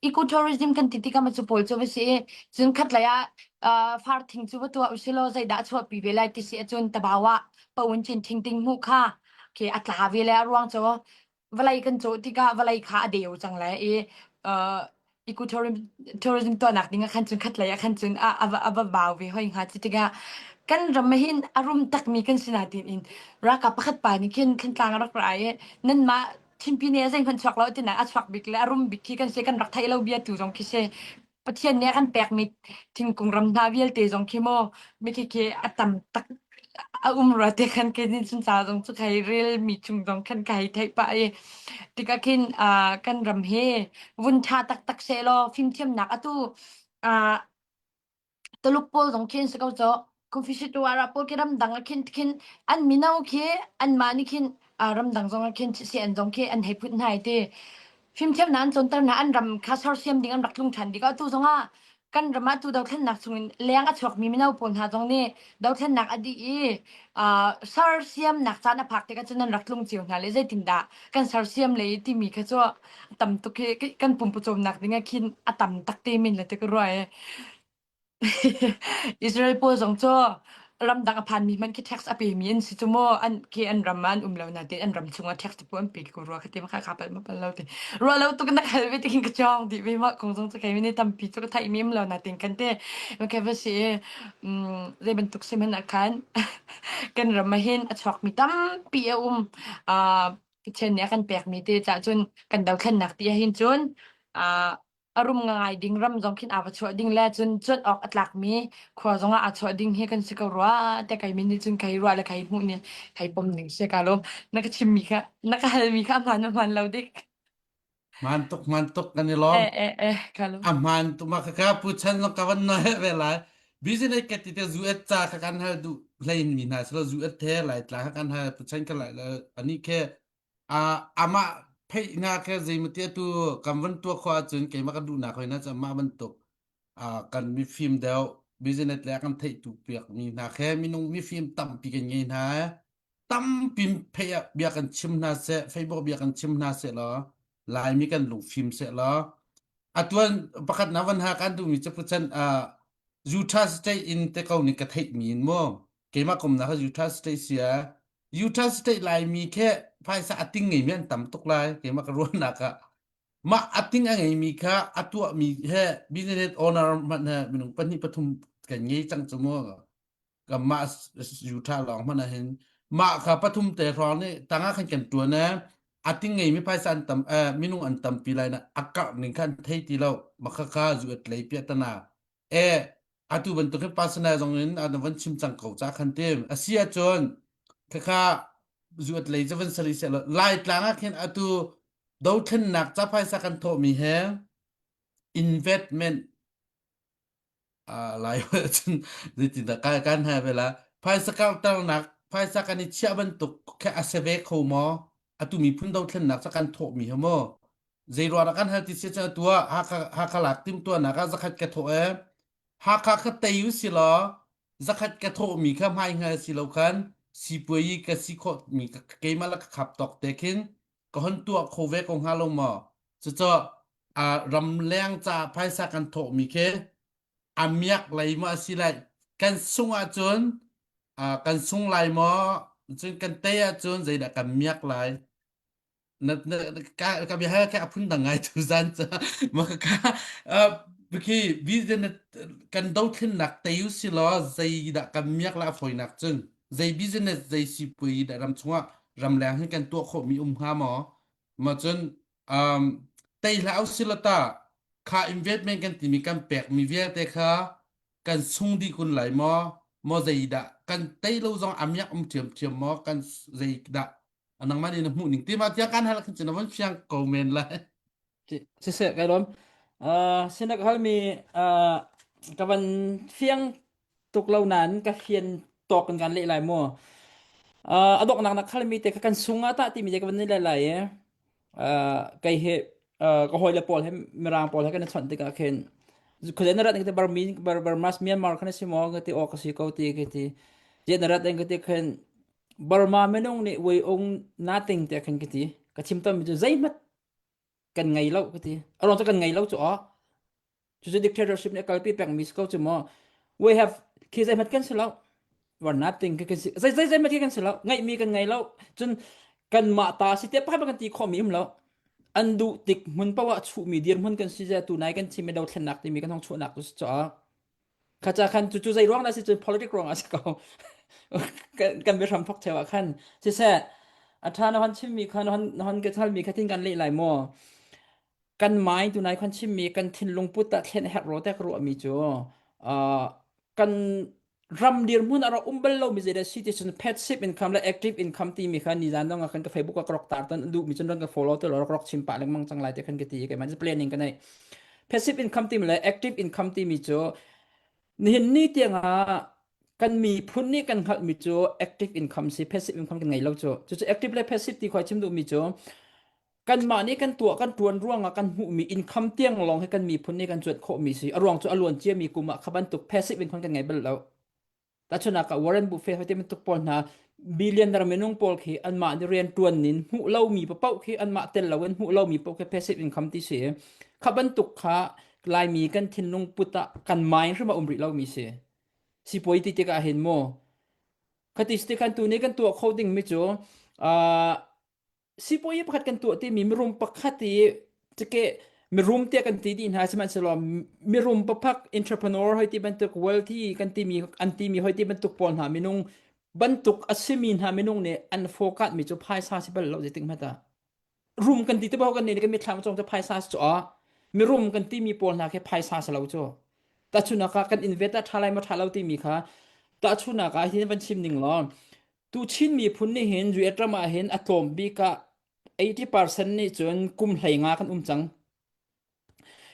ecotourism kan ti tikah ma cu pawl cu va si i cun khatlei ah uh, far thing cu va tuah usilaw zeidah a chuahpi ve lai ti si ahcun tabau ah paun cin thing ting hmuh kha khi a tla ve le a ruang cu vawlei kan cawh tikah vawlei kha a deu cang lai i uh, ecotourism tourism tuahnak ding ah khan cun khatlei ah khan cun a, a, va- a va bau ve hoi hnga cu tikah kan ram ah hin a rum takmi kan si natin in ralkap pakhat pa nih khin Thantlang a rak ra i nanmah Chinpi nih a zeihmanh chuak lo tina a chuak bik le a rum bik khi kan si kan rak theih lo bia tu zong khi si Pathian nih a kan pekmi thingkung ram hna vialte zong khi maw mikhi khi a tam tak a um rua te khan ke nin sun ca zong cu khai rel mi chung zong khan kai theih pah i tikah khin uh, kan ram hi vun tha taktak se law fimthiamnak atu uh, Tuluk pawl zong khi an si ko cu. Confucius ara pawl khi ramdang ah khin khin an mino khi anmah nih khin uh, ramdang zong ah khin si an zong khi an hei phut hna i ti. Fimthiamnak an cawnter hna an ram kha sersiam ding an rak tlung ṭhan dih ko. Atu zong ah kan ram ah tu dothlennak chungin leng a chuakmi mino pawl hna zong nih dothlennak a dih i uh, sersiamnak caan a phak tikah cun an rak tlung cio hna le zeitindah kan sersiam le timi kha cu tam tuk hi kan pumpucawmnak ding ah khin a tam tak te min le te ka ruah i Israel pawl zong cu ramdang a phanmi hmanh khi tax a pemi an si cu mu an khi an ram ah an um lo na te an ram chungah tax te an pe ko rua kha te ma kha pal ma pal lo te ruah lo tuk na khal ve te kin ka chong di ve ma kong zong cu kai mi tampi cu ka thai mi um lo na tin kan te ma ke va si um zei bantuk sim han khan kan ram ah hin a chuak mi tampi a um Pathian nih a kan pekmi te cah cun kan dothlennak ti ahhin cun uh, a rum ngai ding ram zong khin aa va chuah ding le cun cuanh awk a tlakmi khua zong ah aa chuah ding hi kan si ko rua te kai min nih cun kai ruah le kai hmuh nih kai pom ning si ka lawm na ka chimmi kha na ka halmi kha hmaan hmaan lo dik Hmaan tuk hmaan tuk kan i lawm. Eh eh eh ka lawm A hmaan tuk ma ka ka pu chan zong ka van noi ve lai. Business ka ti te zu et ca kha kan hal duh hlein mi hna silo zu et the lai tla kha kan hal pu chan ka lai ani khe a amah phei nga khe zeimati atu kan van tua kho ahcun keimah ka duhnak hoi na cu amah bantuk kan mifim deuh business le kan theih tu piak mi hna khe minung mifim tampi kan ngei hna tampi phei ah bia kan chim hna seh Facebook bia kan chim hna seh law Laimi kan lungfim seh law atuan pakhat na van ha kan duhmi cu puchan Utah State in te ko ni ka theih mi in mu keimah kum na kha Utah State sia Utah State Laimi khe phaisa a ting ngeimi an tam tuk lai keimah ka ruahnak ah mah a ting a ngeimi kha a tuahmi he business owner hmanh he minung pahnih pathum kan ngei cang cu mu kanmah Utah lawng hmanh ah hin mah kha pathum te hrawng nih tangah khan kan tuan e. A ting ngeimi phaisa an tam eh, minung an tampi lai na a karh ning kha an thei ti lo. Makhakha zu at lei piah tana. E atu bantuk hin personal zong in an van chim cang ko ca khan tim. Asi ahcun khakha zu at lei cu van sari seh law Laitlang ah khin atu dothlennak ca phaisa kan thawhmi he investment lai cun zeitindah kan kan ha ve la phaisa karternak phaisa kan i chiah bantuk khe a se ve kho maw atu miphun dothlennak ca kan thawhmi he maw zei ruang dah kan hal ti si cun atu ah Hakha Hakha lak timtuahnak ah zakhat ka thawh e Hakha kha tei u si law zakhat ka thawhmi kha hmai hngal si lo khan sipuai ka si khawh mi keimah la ka khap tawk te khin ka hon tuah kho ve ko hnga lo maw cucu a ramleng ca phaisa kan thawhmi khi a miak lei maw a si lai kan sung ahcun kan sung lai maw cun kan tei ahcun zeidah kan miak lai na na ka ka bia ka a phun dang ngai tu zan ca ma ka khi vision kan dothlennak tei u si law zeidah kan miak la foinak cun zei business zei sipui dah ram chungah ramleng hin kan tuah khawhmi um hnga maw ma cun um, tei hlah usila ta kha investment kan timi kan pekmi vialte kha kan sung dih kun lai maw maw zei dah kan tei lo zong amiak um ṭhiamṭhiam maw kan zei dah nangmah nih na hmuh ning ti ma tiang kan hal khin cun na von fiang ko men lai Siseh kai lawm. Uh, sinak halmi uh, ka van fiang tuk lo nain ka fian tawk in kan leh lai mu. Uh, a donghnak nak halmi te kha kan sung ah tah timi te ka van ni lai lai i uh, kei hi uh, ka hawile pawl he mirang pawl he kan i chawnh tikah khin khuazei na rat ka ti Burmese Bar Burma Myanmar khan si maw ka ti aw ka si ko ti ka ti. Je na rat ka ti khin Burma minung nih we own nothing tiah khin ka ti. Ka chim tawnmi cu zeihmanh kan ngei lo ka ti. A ruang cu kan ngei lo cu aw. Cucu dictatorship nih a kalpi pengmi si ko cu maw. We have khi zeihmanh kan si lo. We're nothing kan si. Zei zei zeihmanh khi kan si lo. Ngeihmi kan ngei lo. Cun kanmah ta si te pakhat kan ti khawhmi um lo. An duh tik hmun paoh ah chuhmi dirhmun kan si tu nai kan chim i dothlennak timi kan hong chuahnak cu si caah Kha ca khan cucu zei ruang dah si cun politic ruang ah si ko. kan kan biahram thok theo ah khan siseh a ṭha na hon chimmi kha na hon na hon ka chalmi kha tin kan leh lai maw? Kan mai tunai khon chimmi kan thinlung put ah thlen a herh ro te ka ruahmi cu uh, kan ram dirhmun a rak um bal lomi zeidah si ti cun passive income le active income timi kha nizan dong ah khan ka Facebook ah ka rak tar ton duh mi cun ran ka follow te lo rak rak chim pah lengmang cang lai te khan ka ti keimah planning ka nei Passive income timi le active income timi cu nihin ni tiangah kan miphun nih kan hngalhmi cu active income si passive income kan ngei lo cu. Cucu active le passive ti khoi chim duhmi cu kanmah nih kan tuah kan tuan ruangah kan hmuhmi income tiang lawng hi kan miphun nih kan cuanh khawhmi si. A ruang cu a luan ciami kum ah kha bantuk passive income kan ngei bal lo. Tahchunhnak ah Warren Buffett te bantuk pawl hna billionaire minung pawl khi anmah nih rian ṭuan nin hmuh lomi paoh khi anmah tel loin hmuh lomi paoh khi passive income ti si. Kha bantuk kha Laimi kan thinlung put ah kan mind hrim a um rih lomi si. Sipuai ti tikah hin mu khati si khan tu nih kan tuah kho ding mi cu uh, sipuai pakhat kan tuah timi mirum pakhat i cike mirum tiah kan ti dih hna sihmanhsehlaw mirum papak entrepreneur hoi ti bantuk wealthy kan timi an timi hoi ti bantuk pawl hna minung bantuk a simi hna minung nih an focus mi cu phaisa si bal lo zeitik hmanh ah rum kan ti te kan nih kan mitthlam cong cu phaisa si cu ah mirum kan timi pawl hna khi phaisa si lo cu tahchunak ah kan invest ah ṭha lai ma ṭha lo timi kha tahchunak ah hin van chim ning law Tu Chin miphun nih hin US ram ah hin a tlawm bik ah 80% nih cun kum 15 kan um cang.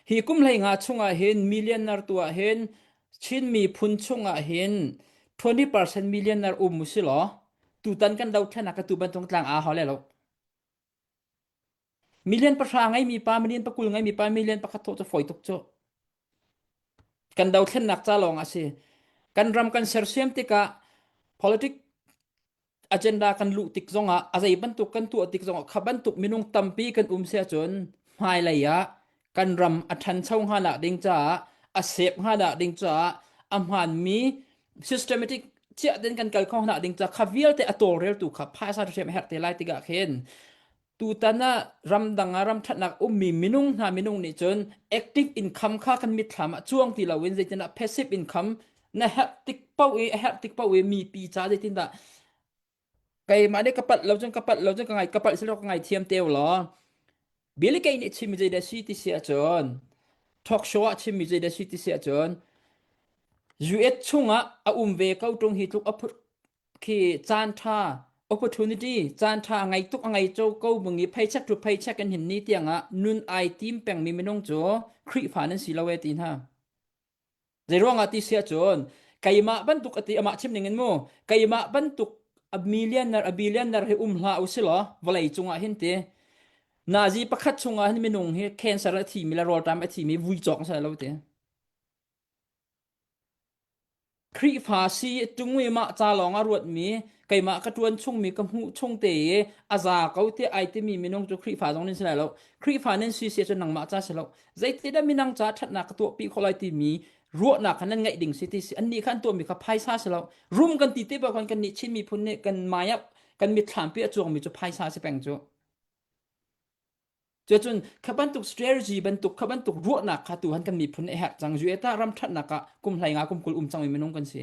Hi kum 15 chungah hin millionaire tu ah hin Chin miphun chungah hin 20% millionaire um u si law tutan kan dothlen ah ka tu bantuk tlang aa hau le lo. Million pahra ngeimi pa, million pakul ngeimi pa, million pakhat thawh cu fawi tuk cu. Kan dothlennak ca lawng a si. Kan ram kan sersiam tikah politic agenda kan luh tik zongah a zei bantuk kan tuah tik zongah kha bantuk minung tampi kan um si ahcun hmailei ah kan ram a ṭhancho hnga nak ding caah a sep hnga nak ding caah a hmaanmi systematic chiah den kan kal kho hna ding ca kha vialte a tawlreltu kha phaisa ṭhiam a herh te lai tikah khin tutan ah ramdang ah ram ṭhatnak ummi minung hna minung nih cun active income kha kan mitthlam ah cuang ti loin zeitindah passive income na herh tik paoh i a herh tik paoh i mipi ca zeitindah. Keimah nih ka palh lo cun ka palh lo cun ka ngai ka palh silo ka ngai thiam teu law. Billy Kay nih chimmi zei dah si ti si ahcun talk show ah chimmi zei dah si ti si ahcun US chungah a um ve ko ṭung hi tluk a khi caan ṭha opportunity caan ṭha a ngei tuk a ngei cho ko bung i paycheck to paycheck in hin ni tiangah nun ai tim pengmi minung cu Khrihfa nan si lo e ti hna. Zeiruangah ti si ahcun keimah bantuk ati amah chim ning in mu keimah bantuk a millionaire a billionaire hi um hlah u si law vawlei cungah hin ti nazi pakhat chungah hin minung hi cancer a thimi le rawlṭam a thimi vui cawk an si lo ti. Khrihfa si ṭung i mah ca lawng a ruatmi keimah ka ṭuan chungmi ka hmuh chung te i a za ko tiah ai timi minung cu Khrihfa zong nan si lai lo. Khrihfa nan si si ahcun nangmah ca si lo. Zeitindah minang ca ṭhatnak ka tuahpi khawh lai timi ruahnak kha nan ngeih ding si ti si. Annih kha an tuahmi kha phaisa si lo. Rum kan ti te bak khan kannih Chin miphun nih kan mai ah kan mitthlam pi a cuangmi cu phaisa si peng cu. Cucun kha bantuk strategy bantuk kha bantuk ruahnak kha tu han kan miphun nih a herh cang. US ah ram ṭhatnak ah kum hlei nga kum 20 um cangmi minung kan si.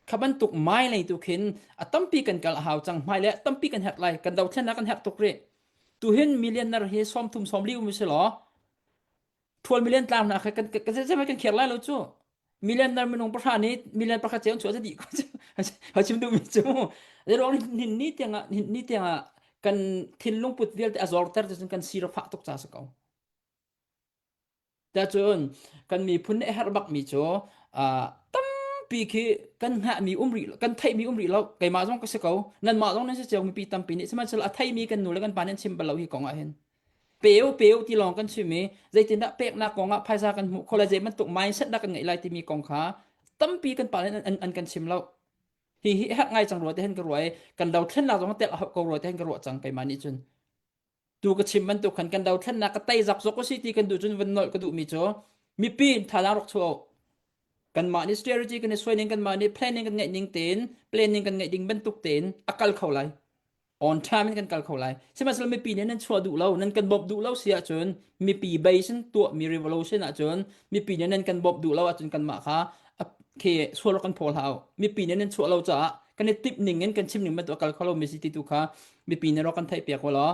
Kha bantuk mai lei tu khin a tampi kan kal a hau cang. Hmailei ah tampi kan herh lai. Kan dothlennak kan herh tuk rih. Tuhin millionaire hi 30 40 um si law thual million tlang hna kha kan kan kan kan kher lai lo cu. Millionaire minung pahra nih million pakhat cio chuah dih ko cu. Ha chim duhmi cu. Zeiruang hin ni tiangah hin ni tiangah kan thinlung put vialte a zorter cun kan sir a fah tuk ca si ko. Tacun kan miphun nih a herh bakmi cu tampi khi kan hngahmi um rih kan theihmi um rih lo keimah zong ka si ko nanmah zong nan si cio mipi tampi nih sihmanhsehlaw a theimi kan nu le kan pa nih an chim bal lo hi kong ah hin peu peu ti lawng kan chim i zeitindah peknak kong ah phaisa kan hmuh khawh lai zei bantuk mindset dah kan ngeih lai timi kong kha tampi kan pa nih an, an, an kan chim lo hi hi herh ngai cang rua te hin ka ruah i kan dothlennak zong tel a hauh ko rua te hin ka ruah cang keimah nih cun tu ka chim bantuk khan kan dothlennak ka tei zak zok si ti kan duh cun van nolh ka duhmi cu mipi thazaang rak chuah kanmah nih strategy kan i suai ning kanmah nih planning kan ngeih ning tein planning kan ngeih ding bantuk tein a kal kho lai on time in kan kal kho lai sihmanhsehlaw mipi nih nan chuah duh lo nan kan bawmh duh lo si ahcun mipi base in tuahmi revolution ahcun mipi nih nan kan bawmh duh lo ahcun kanmah kha khi sual kan phaw hlah mipi nih nan chuah lo caah kan i timh ning in kan chim ning bantuk a kal kho lo mi si ti tu kha mipi nih rak kan theih piak law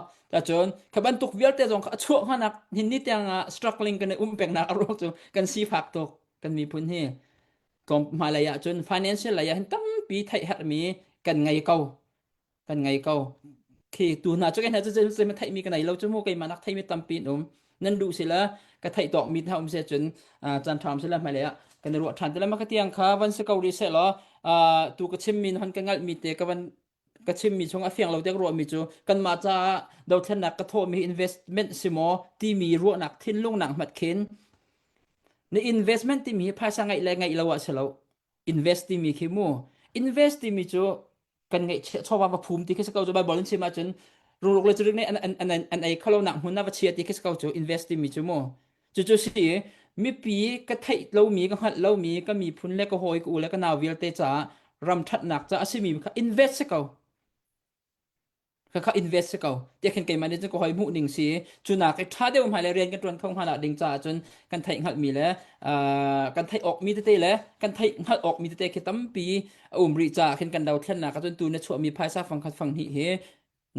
cun kha bantuk vialte zong kha a chuah hnganak hin ni tiang ah struggling kan i um pengnak a ruang cu kan sifak tuk kan miphun hi tlawm hmailei ah cun financial lei ah hin tampi theih herhmi kan ngei ko kan ngei ko khi tu hna cu hna cu zei ma theihmi ka nei lo cu mu keimah nak theimi tampi in um nan duh sila ka theih tawk mi hna um se cun caan ṭha um sila hmailei ah kan i ruah ṭhan te la ma ka tiang kha van si ko rih seh law tu ka chimmi hon ka ngalh mi te ka van ka chimmi chung a fiang lo te ka ruahmi cu kanmah caah dothlennak ka thawhmi investment si maw timi ruahnak thinlung nak hmat khin na investment timi hi phaisa ngeih le ngeih lo ah si lo invest timi khi mu invest timi cu kan ngeih chawva va phum ti khi si ko cu Bible in chim ahcun rungruk le curik nih an an an an ei kholo nak hmun ah va chia ti khi si ko cu invest timi cu mu cucu si mipi ka theih lomi ka hngalh lomi ka miphun le ka hawi ka u le ka nau vialte caah ram ṭhatnak caah a simi kha invest si ko kha invest si ko tiah khin keimah nih cun ka hoi hmuh ning si cu nak i ṭha deuh hmai le rian kan ṭuan kho hnga ding caah cun kan theih hngalhmi le kan theih awkmi tete le kan theih hngalh awkmi tete khi tampi a um rih caah khin kan dothlennak ah cun tu na chuahmi phaisa fangkhat fanghnih hi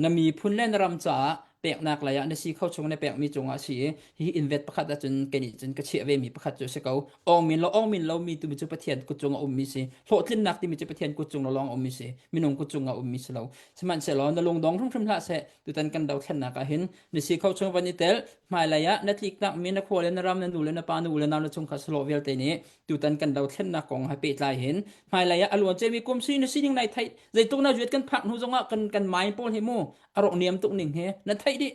na miphun le na ram caah peknak lei ah na si kho chung na pekmi cungah si i hihi invest pakhat ahcun kei nih cun ka chiah ve mi pakhat cu a si ko ong min lo ong min lo mi tumi cu Pathian kut cung a ummi si hlawhtlinnak timi cu Pathian kut cung lawng a ummi si minung kut cung a ummi si lo sihmanhsehlaw na lungdong hrimhrim hlah seh tutan kan dothlennak ah hin na si kho chung van i tel hmailei ah na tliknak mi na khua le na ram na nu le na pa na u le nau na chungkhar sawlawh vialte nih tutan kan dothlennak kong he pehtlai hin hmailei ah a luan ciami kum si na sining nai theih zeitluk na zuat kan phak hnu zongah kan kan mind pawl hi mu a rawk niam tuk ning hi na theih dih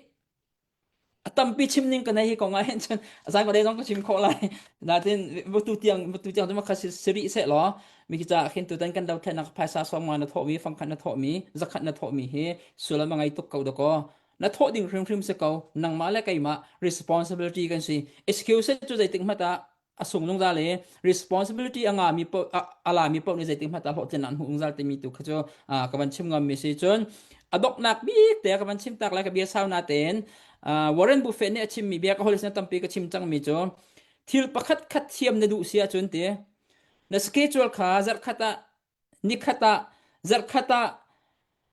a tampi chim ning ka nei hi kong ah hin cun zan ko dei zong ka chim khawh lai natin tu tiang tu tiang cu kha siri seh law mi ki ca khin tutan kan dothlennak phaisa som nga na thawhmi fangkhat na thawhmi zakhat na thawhmi hi sulam a ngai tuk ko dakaw na thawh ding hrimhrim si ko nangmah le keimah responsibility kan si excuse cu zeitik hmanh ah a sung zungzal i responsibility a ngami po a lami paoh nih zeitik hmanh ah hlawhtlin an hmuh zungzal timi tu kha cu ka van chim ngammi si cun a donghnak bik te ka van chim tak lai ka bia sau na tein Warren Buffett nih a chimmi bia ka holis na tampi ka chim cangmi cu thil pakhat khat thiam na duh si ahcun ti na schedule kha zarhkhat ah nikhat ah zarhkhat ah.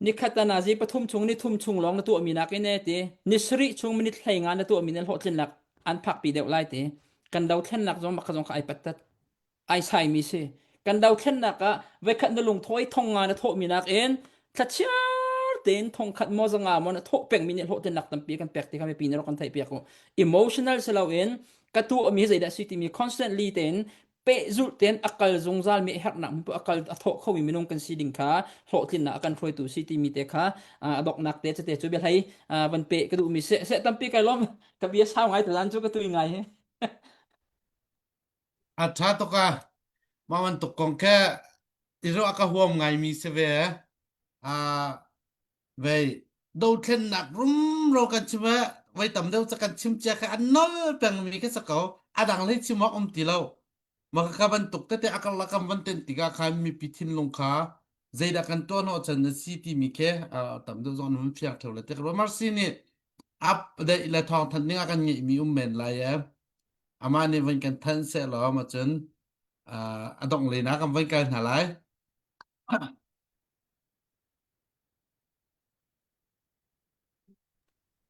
Nikhat ah nazi pathum chung ni thum chung lawng na tuahmi nakin e ti ni sarih chung minute 15 na tuahmi na hlawhtlinnak an phakpi deuh lai ti. Kan dothlennak zong mah kha zong kha ai pattat. Ai saimi si. Kan dothlennak ah voikhat na lungthaw i thong nga na thawhmi nakin thlachiar tein thong khat maw zanga maw na thawh pengmi nih hlawhtlinnak tampi kan pek ti kha mipi nih rak kan theihpiak u. Emotional si loin ka tuahmi hi zeidah a si timi constantly tein pehzulh tein a kal zungzal mi a herhnak hmun a kal a thawh khomi minung kan si ding kha hlawhtlinnak a kan hruaitu si timi te kha a donghnak te cate cu biahlei van pe ka duhmi si se tampi kai lawm ka bia sau ngai tuzan cu ka tui ngai hi. A ṭha tuk a mah bantuk kong khe i ruah ka huam ngaimi si ve. Ah Vei dothlennak rumro kan chim ah voi tam deuh ca kan chim cia kha an nol pengmi khi si ko. A dang hlei chim awk um ti lo. Mah ka bantuk tete a karlak kan van ten tikah khan mipi thinlung kha zeidah kan tuah hnawh chan na si timi khi tam deuh zong an hun fiang theo le tik Mercy nih up deih le thawng thanh ding ah kan ngeihmi um men lai e. Amah nih van kan thanh seh law ma cun a dongh len ah kan van kal hna lai.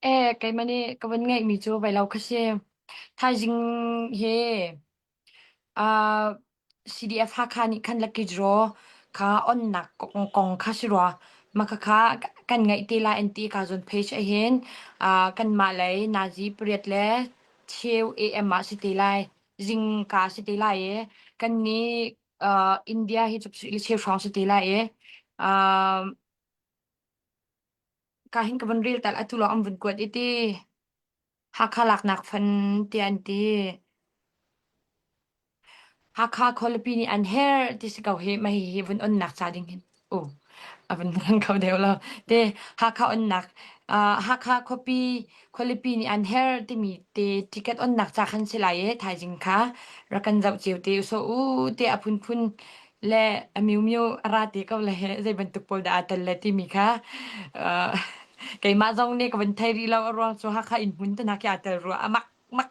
Eh, keimah nih ka van ngeihmi cu vai lo kha si. Thaizing hi uh, CDF Hakha nih khan lucky draw kha onnak kong, kong kha si rua. Mah khakha kan ngaih te lai an ti ka zawn page ahhin uh, kanmah lei nazi pariat le cheu AM ah si te lai. Zingka si te lai i kan nih uh, India hi cu cheu hrawng si te lai i uh, Ka hin ka van rel tal atu lawng an vun kuat i ti Hakha laknak fan tiah an ti. Hakha khualipi nih an herh ti si ko hi mah hihi vun onnak ca ding hin u a vun lang kho deuh lo. Te Hakha onnak uh, Hakha khuapi khualipi nih an herh timi te ticket onnak ca khan si lai i thaizing kha rak kan zoh cio te usawh u te a phunphun le a miumio a ra te ko le he zei bantuk pawl dah aa tel le timi kha uh, keimah zong nih ka van thei rih lo a ruang cu Hakha inn hmun te hna khi aa tel rua a mak mak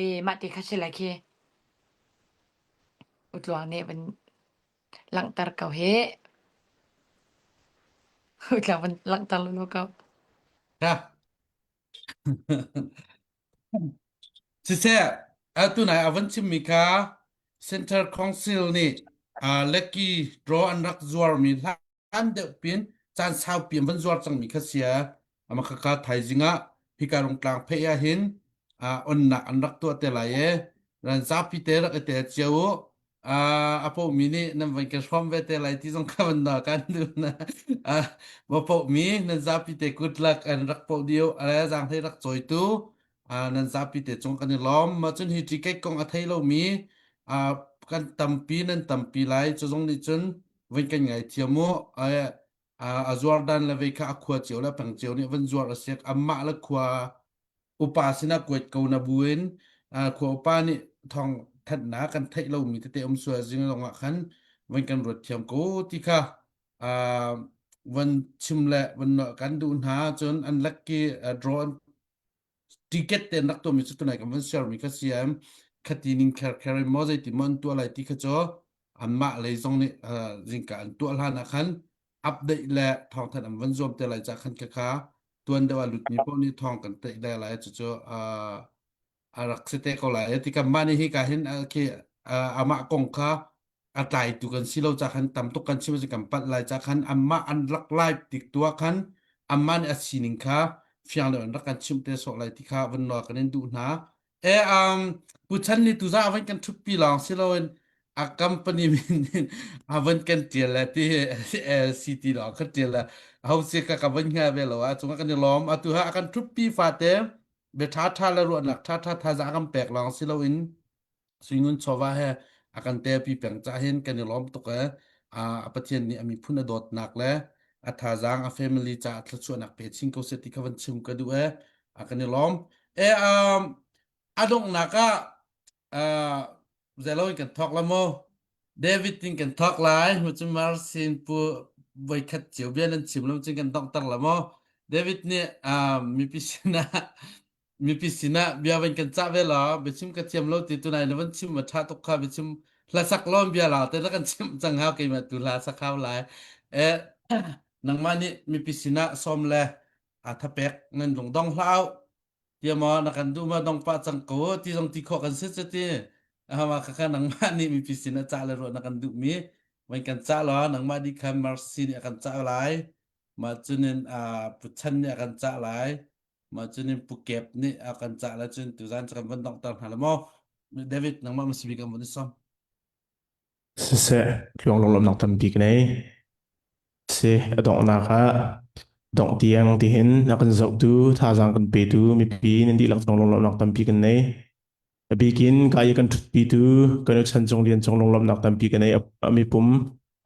e mah te kha si lai khi utluang nih van langhter ko he utluang van langhter lu ko. Ha. Siseh, atu nai a van chimmi kha Central Council nih uh, Lucky draw an rak zuarmi hlan deuh pin caan saupi an van zuar cangmi kha sia. Ama khaka thaizing ah hika rungtlang phei ah hin uh, onnak an rak tuah te lai e. Ran zapi te rak i tel cio u. a pomi nih nan van kan hrawm ve te lai ti zong kha van na kan duh na ma pomi nan zapi te good luck an rak po dio ale zang thei rak cawi tu nan zapi te cung kan i lawm ma cun hi ticket kong a thei lomi kan tampi nan tampi lai cu zong nih cun van kan ngai thiam mu a zuar dan le vei kha a khua cio le peng cio nih van zuar a siak amah le khua upa sinah kuat ko na buin khua upa nih thawng thanhnak kan theih lomi tete um sual zing lawngah khan van kan ruat thiam ko ti kha van chim le van kan duh hna cun an lucky draw an ticket te an rak tuahmi cu tunai kan van share mi kha siam khati ning kher kher in maw zeiti maw an tuah lai ti kha cu anmah lei zong nih zingka an tuah hlan ah khan update le thawngthanh an van zuam te lai ca khan kha tuan deuh ah lutmi paoh nih thawng kan teih le lai cucu a rak si te ko lai ti kan mah nih hi ka hin khi amah kong kha a tlaitu kan si lo ca khan tam tuk kan chim kan palh lai ca khan amah an rak lai tik tu ah khan amah nih a sining kha fiang lo an rak kan chimh te sawh lai ti kha van nawl kan in duh hna E um Pu Chan nih tuza a van kan ṭhutpi lawng si loin a company min in a van kan ṭial le ti LCT lawng kha ṭial le ho si ka ka van hngal ve lo a cungah kan i lawm atu ha a kan ṭhutpi fate bia ṭha ṭha le ruahnak ṭha ṭha thazaang kan pek lawng si loin suingun chawva he a kan telpi peng ca hin kan i lawm tuk e a Pathian nih a miphun a dawtnak le a thazaang a family ca thluachuahnak pe chin ko seh ti kha van chim ka duh e a kan i lawm e um a donghnak ah uh, zelo in kan thawk la mo David tin kan thawk lai mu chu Marcin pu voikhat cio bia nan chim lo cun kan donghter la mo David nih um, mipi sinah mipi sinah bia van kan cah ve law biachim ka thiam lo ti tunai na van chim ma tha tuk kha biachim. Hlasak lawm bia lau te na kan chimh cang hau keimah tu hla sak hau lai. Eh nangmah nih mipi sinah sawm le a thapek nan lung dong hlah tia maw na kan duh ma dong pah cang ko ti zong ti khawh kan si cu ti hama kha kha nangmah nih mipi sin a cah le ruah na kan duh mi van kan cah law nangmah nih khan mercy nih a kan cah lai mah cunin pu chan nih a kan cah lai mah cunin pu kep nih a kan cah lai cun tuzan cu kan van donghter hna la maw David nangmah masbi kan van i som Siseh, tluang lunglawmhnak tampi ka nei. Si, a donghnak ah dongh tiang tihin a kan zohtu, thazaang kan petu mipi nan dihlak zong lunglawmhnak tampi kan nei. A bikin ka i kan ṭhutpitu kan u Chan Cung Lian cung lunglawmhnak tampi kan nei. A mipum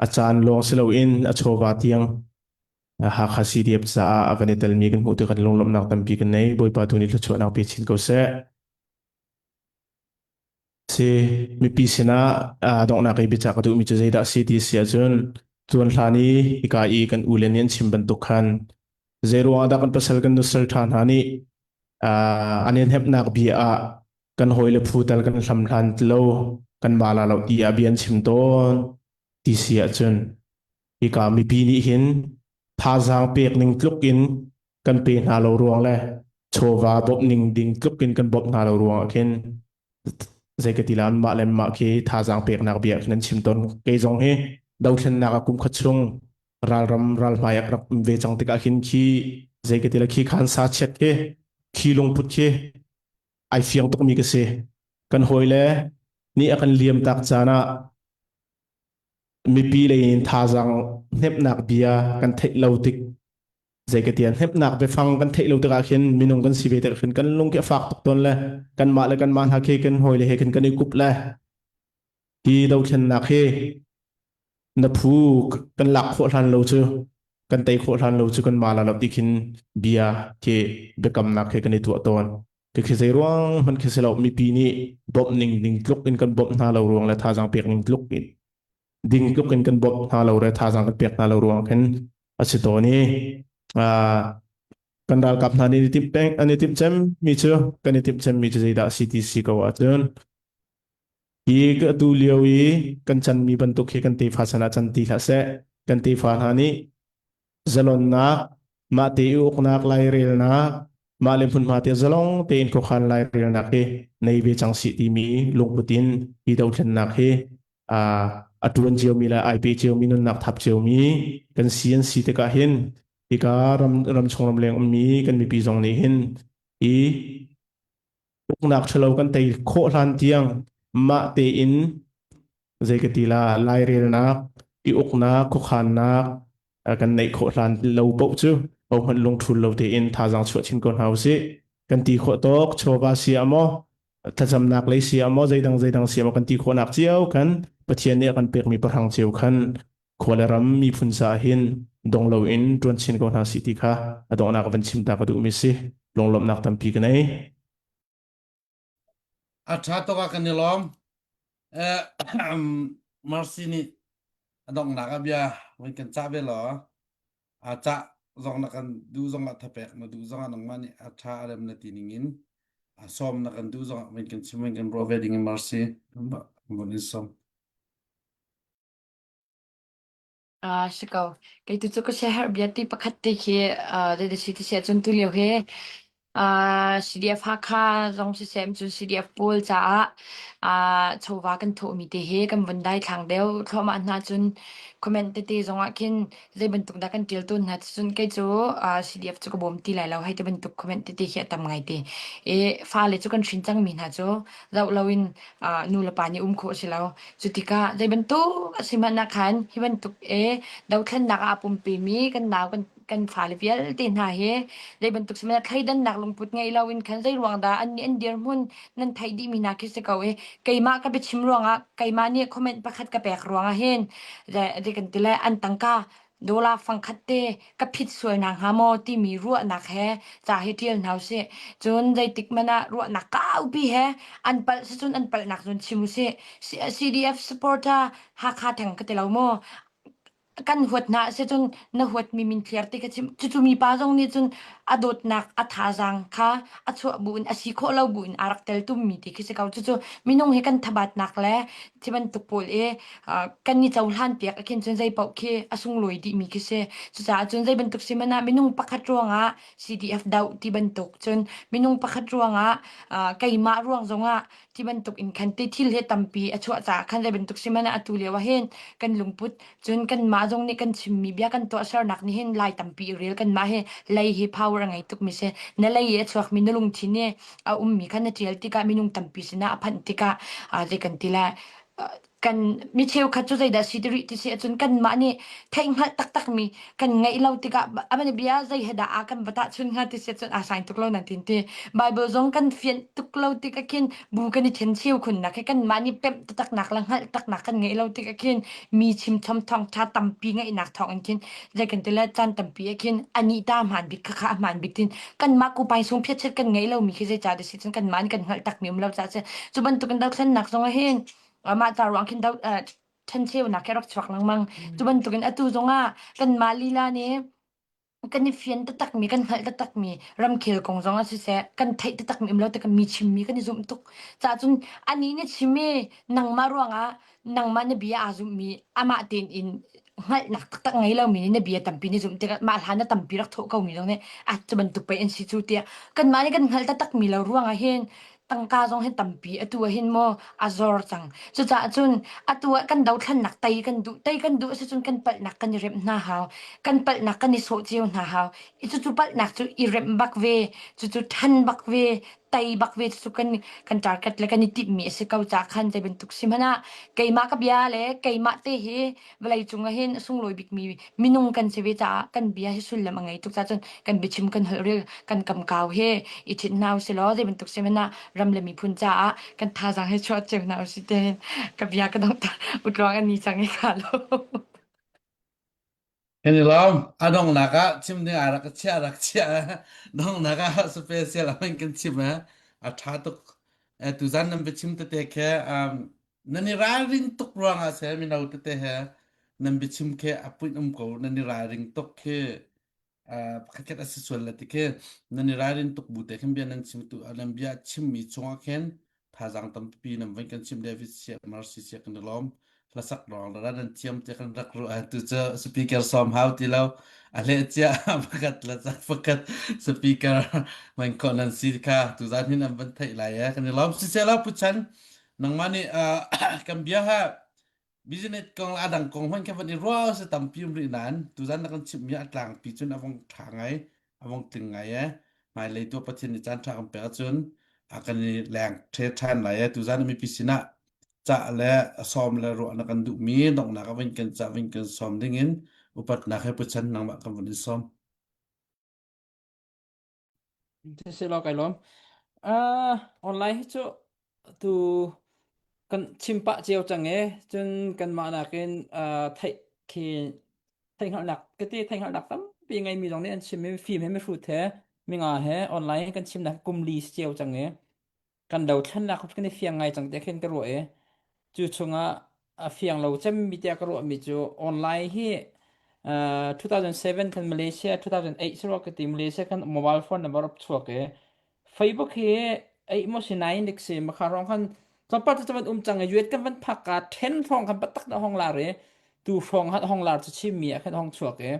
a caan lawng si loin a chawva tiang Hakha CDF caah a kan i telmi kan hmuh tikah lunglawmhnak tampi kan nei. Bawipa tu nih thluachuahnak pe chin ko seh. Si mipi sinah aa donghnak i biacah ka duhmi cu zeidah a si ti si ahcun tuan hlan i hika i kan ule nih an chim bantuk khan zeiruang ah dah kan pasal kan nusal ṭha hna nih an i hnemhnak bia ah kan hawile phu tal kan hlam hlan ti lo kan ma la lo ti ah bia an chim tawn ti si ahcun hika mipi nih hin thazaang pek ning tluk in kan pe hna lo ruang le chawva bawmh ning ding tluk in kan bawmh hna lo ruang ah khin zei ka ti la mah le mah khi thazaang peknak bia khin an chim tawn kei zong hi dothlennak ah kum khat chung ralram ralhmai ah rak um ve cang tikah khin khi zei ka ti la khi khan sa chiat khi khi lungput khi ai fiang tukmi ka si kan hawi le nih a kan liam tak caan ah mipi lei in thazaang hnemhnak bia kan theih lo tik zei ka tian hnemhnak biafang kan theih lo tikah khin minung kan si ve tikah khin kan lung khi a fak tuk tawn le kanmah le kanmah hna khi kan hawi le he khin kan i kup le hi dothlennak hi na phu kan lak khawh hlan lo cu kan tei khawh hlan lo cu kan ma la lo ti khin bia khi biakamnak khi kan i tuah tawn khi zei ruang hmanh khi si lo mipi nih bawmh ning ding tluk in kan bawmh hna lo ruang le thazaang pek ning tluk in ding tluk in kan bawmh hna lo le thazaang kan pek hna lo ruang khin a si tawn i kan ralkap hna nih timh peng an i timh cem mi cu kan i timh cem mi cu zeidah si ti si ko ahcun hi atu lio i kan chan mi bantuk hi kan tefa chan ah chan ti hlah seh kan tefa hna nih zalonnak mah te i uknak lairelnak mah le hmunhma te zalong tein khuakhan lairelnak hi nei ve cang sih timi lungput in hi dothlennak hi a ṭuan ciomi le ai pe ciomi nunnak thap ciomi kan si an si tikah hin hika ram ramchung ramleng ummi kan mipi zong nih hin i uknak ṭhalo kan tei khawh hlan tiang mah tein zei ka ti la lairelnak i uknak khuakhannak kan neih khawh hlan lo paoh cu hohmanh lungṭhul lo tein thazaang chuah chin ko hna usih kan ti khawh tawk chawva si ah maw thlacamnak lei si ah maw zeidang zeidang si ah maw kan ti khawhnak cio khan Pathian nih a kan pekmi pahrang cio khan khua le ram miphun caah hin dong loin ṭuan chin ko hna sih ti kha a donghnak van chim ta ka duhmi si lunglawmhnak tampi ka nei. A ṭha tuk ah kan i lawm. Eh, Mercy nih a donghnak ah bia van kan cah ve law a cah zong na kan duh zong ah thapek na duh zong ah nangmah nih a ṭha a rem na ti ning in a sawm na kan duh zong ah van kan chim van kan ruah ve ding in Mercy van in sawm. Ah, si ko. Kei tu cu ka siaherh bia ti pakhat te khi uh, zei si ti siah cun tulio hi uh, CDF Hakha zong siseh cun CDF pawl caah uh, chawva kan thawhmi te hi kan vun dai thlang deuh thluahmah hna cun comment tete zong ah khin zei bantuk dah kan ṭial tawn hna cun kei cu uh, CDF cu ka bawm ti lai lo hei ti bantuk comment tete hi a tam ngai te. I fale cu kan hrin cangmi hna cu zoh loin uh, nu le pa nih um khawh a si lo. Cu tikah zei bantuk a si hmanh ah khan hi bantuk e dothlennak ah aa pumpemi kan nau kan kan fale vialte hna hi zei bantuk si hmanh ah thleidannak lungput ngei loin khan zei ruang dah annih an dirhmun nan theih dihmi hna khi si ko i keimah ka biachim ruangah keimah nih comment pakhat ka pek ruangah hin zei kan ti le an tangka Dollar fangkhat te ka phit sual hna hnga maw timi ruahnak he ca hi ṭial hna usih. Cun zeitik hmanh ah ruahnak kaupi he an palh si cun an palhnak cun chim usih. CDF supporter Hakha theng ka ti lo maw? Kan huat hna si cun na huatmi min thliar ti ka chim. Cucu mipa zong nih cun A dawtnak a thazaang kha a chuah buin a si khawh lo buin aa rak tel tummi ti khi si ko. Cucu minung hi kan thabatnak le thi bantuk pawl i kan i cohlan piak ah khin cun zei paoh khi a sunglawi dihmi khi si. Cucaah cun zei bantuk si hmanh ah minung pakhat ruangah CDF doh ti bantuk cun minung pakhat ruangah keimah ruang zongah ti bantuk in khan ti thil hi tampi a chuah caah khan zei bantuk si hmanh ah atu lio ah hin kan lungput cun kanmah zong nih kan chimmi bia kan tuahsernak nih hin lai tampi i rel kanmah hi lei hi power a ngei tukmi si na lei i a chuakmi na lungthin i a ummi kha na ṭial tikah minung tampi sinah a phanh tikah zei kan ti lai kan mi cheukhat cu zeidah si ti rih ti si ahcun kanmah nih theihhngalh taktakmi kan ngeih lo tikah amane bia zei he dah a kan va tahchun hnga ti si ahcun aa sain tuk lo nan tin ti Bible zong kan fianh tuk lo tikah khin bu kan i then cheu khunnak he kanmah nih pemh taktaknak le hngalh taknak kan ngeih lo tikah khin mi chimchom thawngṭha tampi ngeihnak thawng in khin zei kan ti le caan tampi ah khin anih ta hmaan bik khakha a hmaan bik tin kanmah kupai sung phiatchet kan ngeih lomi khi zei ca dah si cun kanmah nih kan hngalh takmi um lo caah si cu bantukin dothlennak zong ah hin mah ca ruang khin do ṭhencheunak khi a rak chuak lengmang cu bantukin atu zongah kanmah lila nih kan i fian taktakmi kan hngalh taktakmi ramkhel kong zong ah siseh kan theih taktakmi um lo tikah mi chimmi kan i zumh tuk caah cun anih nih chim i nangmah ruangah nangmah na bia aa zumhmi amah tein in hngalhnak taktak ngei lomi nih na bia tampi na zumh tikah mah hlan na tampi rak thawh komi zong nih ah cu bantuk pei an si cu tiah kanmah nih kan hngalh taktakmi lo ruangah hin tangka zong hi tampi atu ah hin maw a zor cang cucaah cun atu ah kan dothlannak tei kan duh tei kan duh a si cun kan palhnak kan i remh hna hau kan palhnak kan i sawh cio hna hau i cucu palhnak cu i remh bak ve cucu ṭhan bak ve tei bak ve cucu kan kan target le kan i timhmi a si ko ca khan zei bantuk si hmanh ah keimah ka bia le keimah te hi vawlei cung ah hin a sunglawi bikmi minung kan si ve caah kan bia hi sullam a ngei tuk caah cun kan biachim kan holh ril kan kamkau hi i ṭhit hna usih law zei bantuk si hmanh ah ram le miphun caah kan thazaang hi chuah cio hna usih tiin ka bia ka dong utluang an ni cang i kha lo. Kan i lawm. A donghnak ah chim ding ah rak ka chiah rak chiah. Donghnak ah special a kan chim eh. A ṭha tuk. Eh, tuzan nan biachim tete khe um, nan i ralring tuk ruangah se mino tete he nan biachim khe a puin um ko nan i ralring tuk khi pakhatkhat a si sual la ti khi nan i ralrin tuk bu te khin bia nan chim tu nan bia chimmi chungah khin thazaang tampi nan van kan chim David sia Mercy sia kan i lawm hlasak lawng la nan thiam te kan rak ru tu cu speaker som hau ti lo a hle cia pakhat la cak pakhat speaker man ko nan si kha tu zan hin an van theih lai e kan i lawm sisela puchan nangmah nih kan bia ha Business kong le a dang kong hmanh kha van i ruah si tampi um rih nain tuzan na kan chimhmi a tlangpi cun a vong ṭha ngai, a vong tling ngai ee. Hmailei tu Pathian nih caan ṭha kan pek ahcun a kan i leng ṭhe ṭhan lai ee. Tuzan mipi sinah cah le sawm le ruah na kan duhmi donghnak a vun kan cah vun kan sawm dingin upatnak he puchan nangmah kan vun in sawm. Siselaw kai lawm. Uh, online hi cu tu kan chim pah cio cang e. Cun kanmah nakin uh, theih khi theihhngalhnak kati theihhngalhnak tampi ngeimi zong nih an chim i fim he mihrut he minga he online kan chimnak kum li si cio cang e. Kan dothlennak kan i fiang ngai cang tiah khin ka ruah i cu chungah a fiang lo cemmi tiah ka ruahmi cu online hi uh, 2007 khan Malaysia 2008 sirwa ka ti Malaysia khan mobile phone number ap chuak i Facebook hi ei mo si nine dik si makha rong khan tlawmpal cu van um cang i yuet kan van phak ka then hrawng khan patak na hong lar i tu hrawng han hong lar chu chimmi ah khan hong chuak i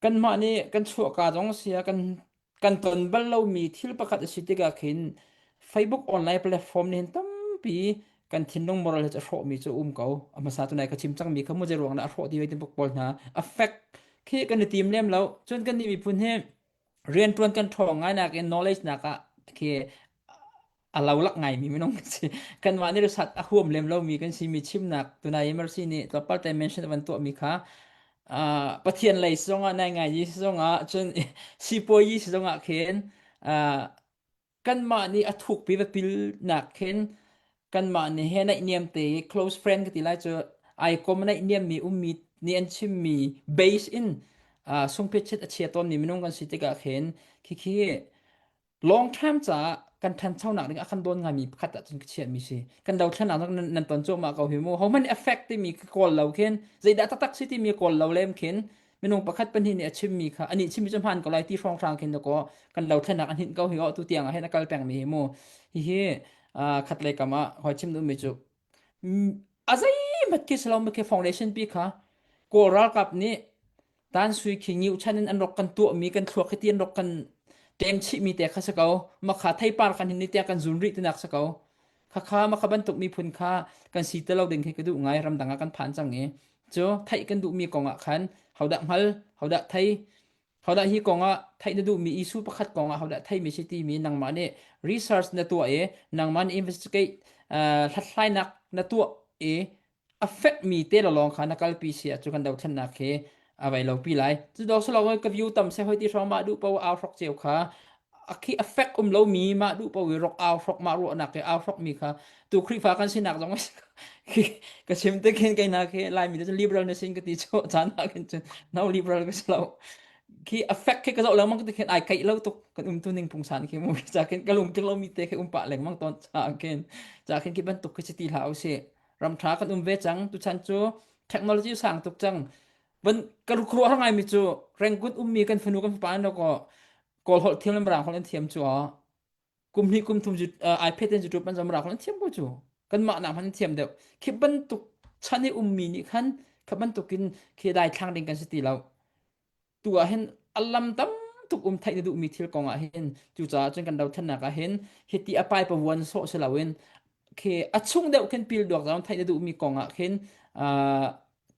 Kanmah nih kan chuahka zong a si ah kan kan ton bal lomi thil pakhat a si tikah khin Facebook online platform nih hin tampi kan thinlung moral hi cu a hrawhmi cu a um ko. A hmasa tu nai ka chim cangmi kha mu zei ruang dah a hrawh ti hoi ti pawl hna affect khi kan i tim lem lo. Cun kan nih miphun hi rianṭuan kan ṭhawng ngai nakin knowledge nak ah khi a lolak ngaimi minung kan si. Kanmah nih risat a huam lem lomi kan simi chimnak tunai mercy nih tlawmpal te mention a van tuahmi kha uh, Pathian lei zongah nai ngai yi zongah cun sipuayi zongah khin uh, kanmah nih a thukpi va pilnak khin kanmah nih he naih niam te close friend ka ti lai cu ai kom naih niam mi ummi nih an chimmi base in uh, sungphet a chia tawnmi minung kan si tikah khin khikhi long term caah kan ṭhanchonak ding a kan dawn ngaimi pakhat ah cun ka chiahmi si kan dothlennak nan, nan ton cuahmah ko hi mu hohmanh effect timi ka kawl lo khin zeidah taktak si timi kawl lo lem khin. Minung pakhat pahnih nih a chimmi kha anih chimmi cu hmaan ko lai ti hrawnghrang khin dakaw kan dothlennak a hninh ko hi aw tu tiang ah hin a kal pengmi hi mu. Hihi khatlei kam ah hoi chim duhmi cu a zeihmanh khi si lo mi khi foundation pi kha Kawl ralkap nih Tan Sui khi ngiu chan in an rak kan tuahmi kan thluak hi ti an rak kan ṭem chihmi te kha si ko. Makha theipar kan hin ni tiah kan zun rih tinak si ko. Khakha makha bantuk miphun kha kan si te lo ding khi ka duh ngai ramdang ah kan phan cang i cu theih kan duhmi kong ah khan hodah hngal hodah thei hodah hi kong ah theih na duhmi issue pakhat kong ah hodah theimi si timi nangmah nih research na tuah i nangmah nih investigate uh, hlathlainak na tuah i a fekmi te lawng kha na kalpi si ahcun kan dothlennak hi a vai lo pi lai. Cu dawk si lo ka view tam se hoi ti hrawng mah duh po au hrok ceu kha a khi a fek um lo mi mah duh po i rok au hrok mah ruahnak ke au hrok mi kha tu Khrihfa kan sinak zong ka chim te khin kai na khi Laimi te liberal na sin ka ti chu chan ah khin cun no liberal ka si lo khi a fek khi ka zoh lengmang te khin ai kaih lo tuk kan um tu ning pungsan khi mu cha khin ka lung tik lo mi te khi um pah lengmang ton cha khin cha khin khi bantuk khi si ti hlah usih ram ṭha kan um ve cang tuchan cu technology sang tuk cang van ka ruah ngai mi cu Rangoon ummi kan fanu kan fapa an ko kawl holh thiam le mirang holh an thiam cu kum hnih kum thum iPad in YouTube an zam mirang holh an thiam ko cu kanmah nak hmanh an thiam deuh khi bantuk chan i ummi nih khan kha bantukin khi dai thlang ding kan si ti lo tu ah hin a lam tam tuk um theih na duhmi thil kong ah hin cucaah cun kan dothlennak ah hin hiti a pai pavuan sawh si loin khi a chung deuh khin pil duak zawn theih na duhmi kong ah khin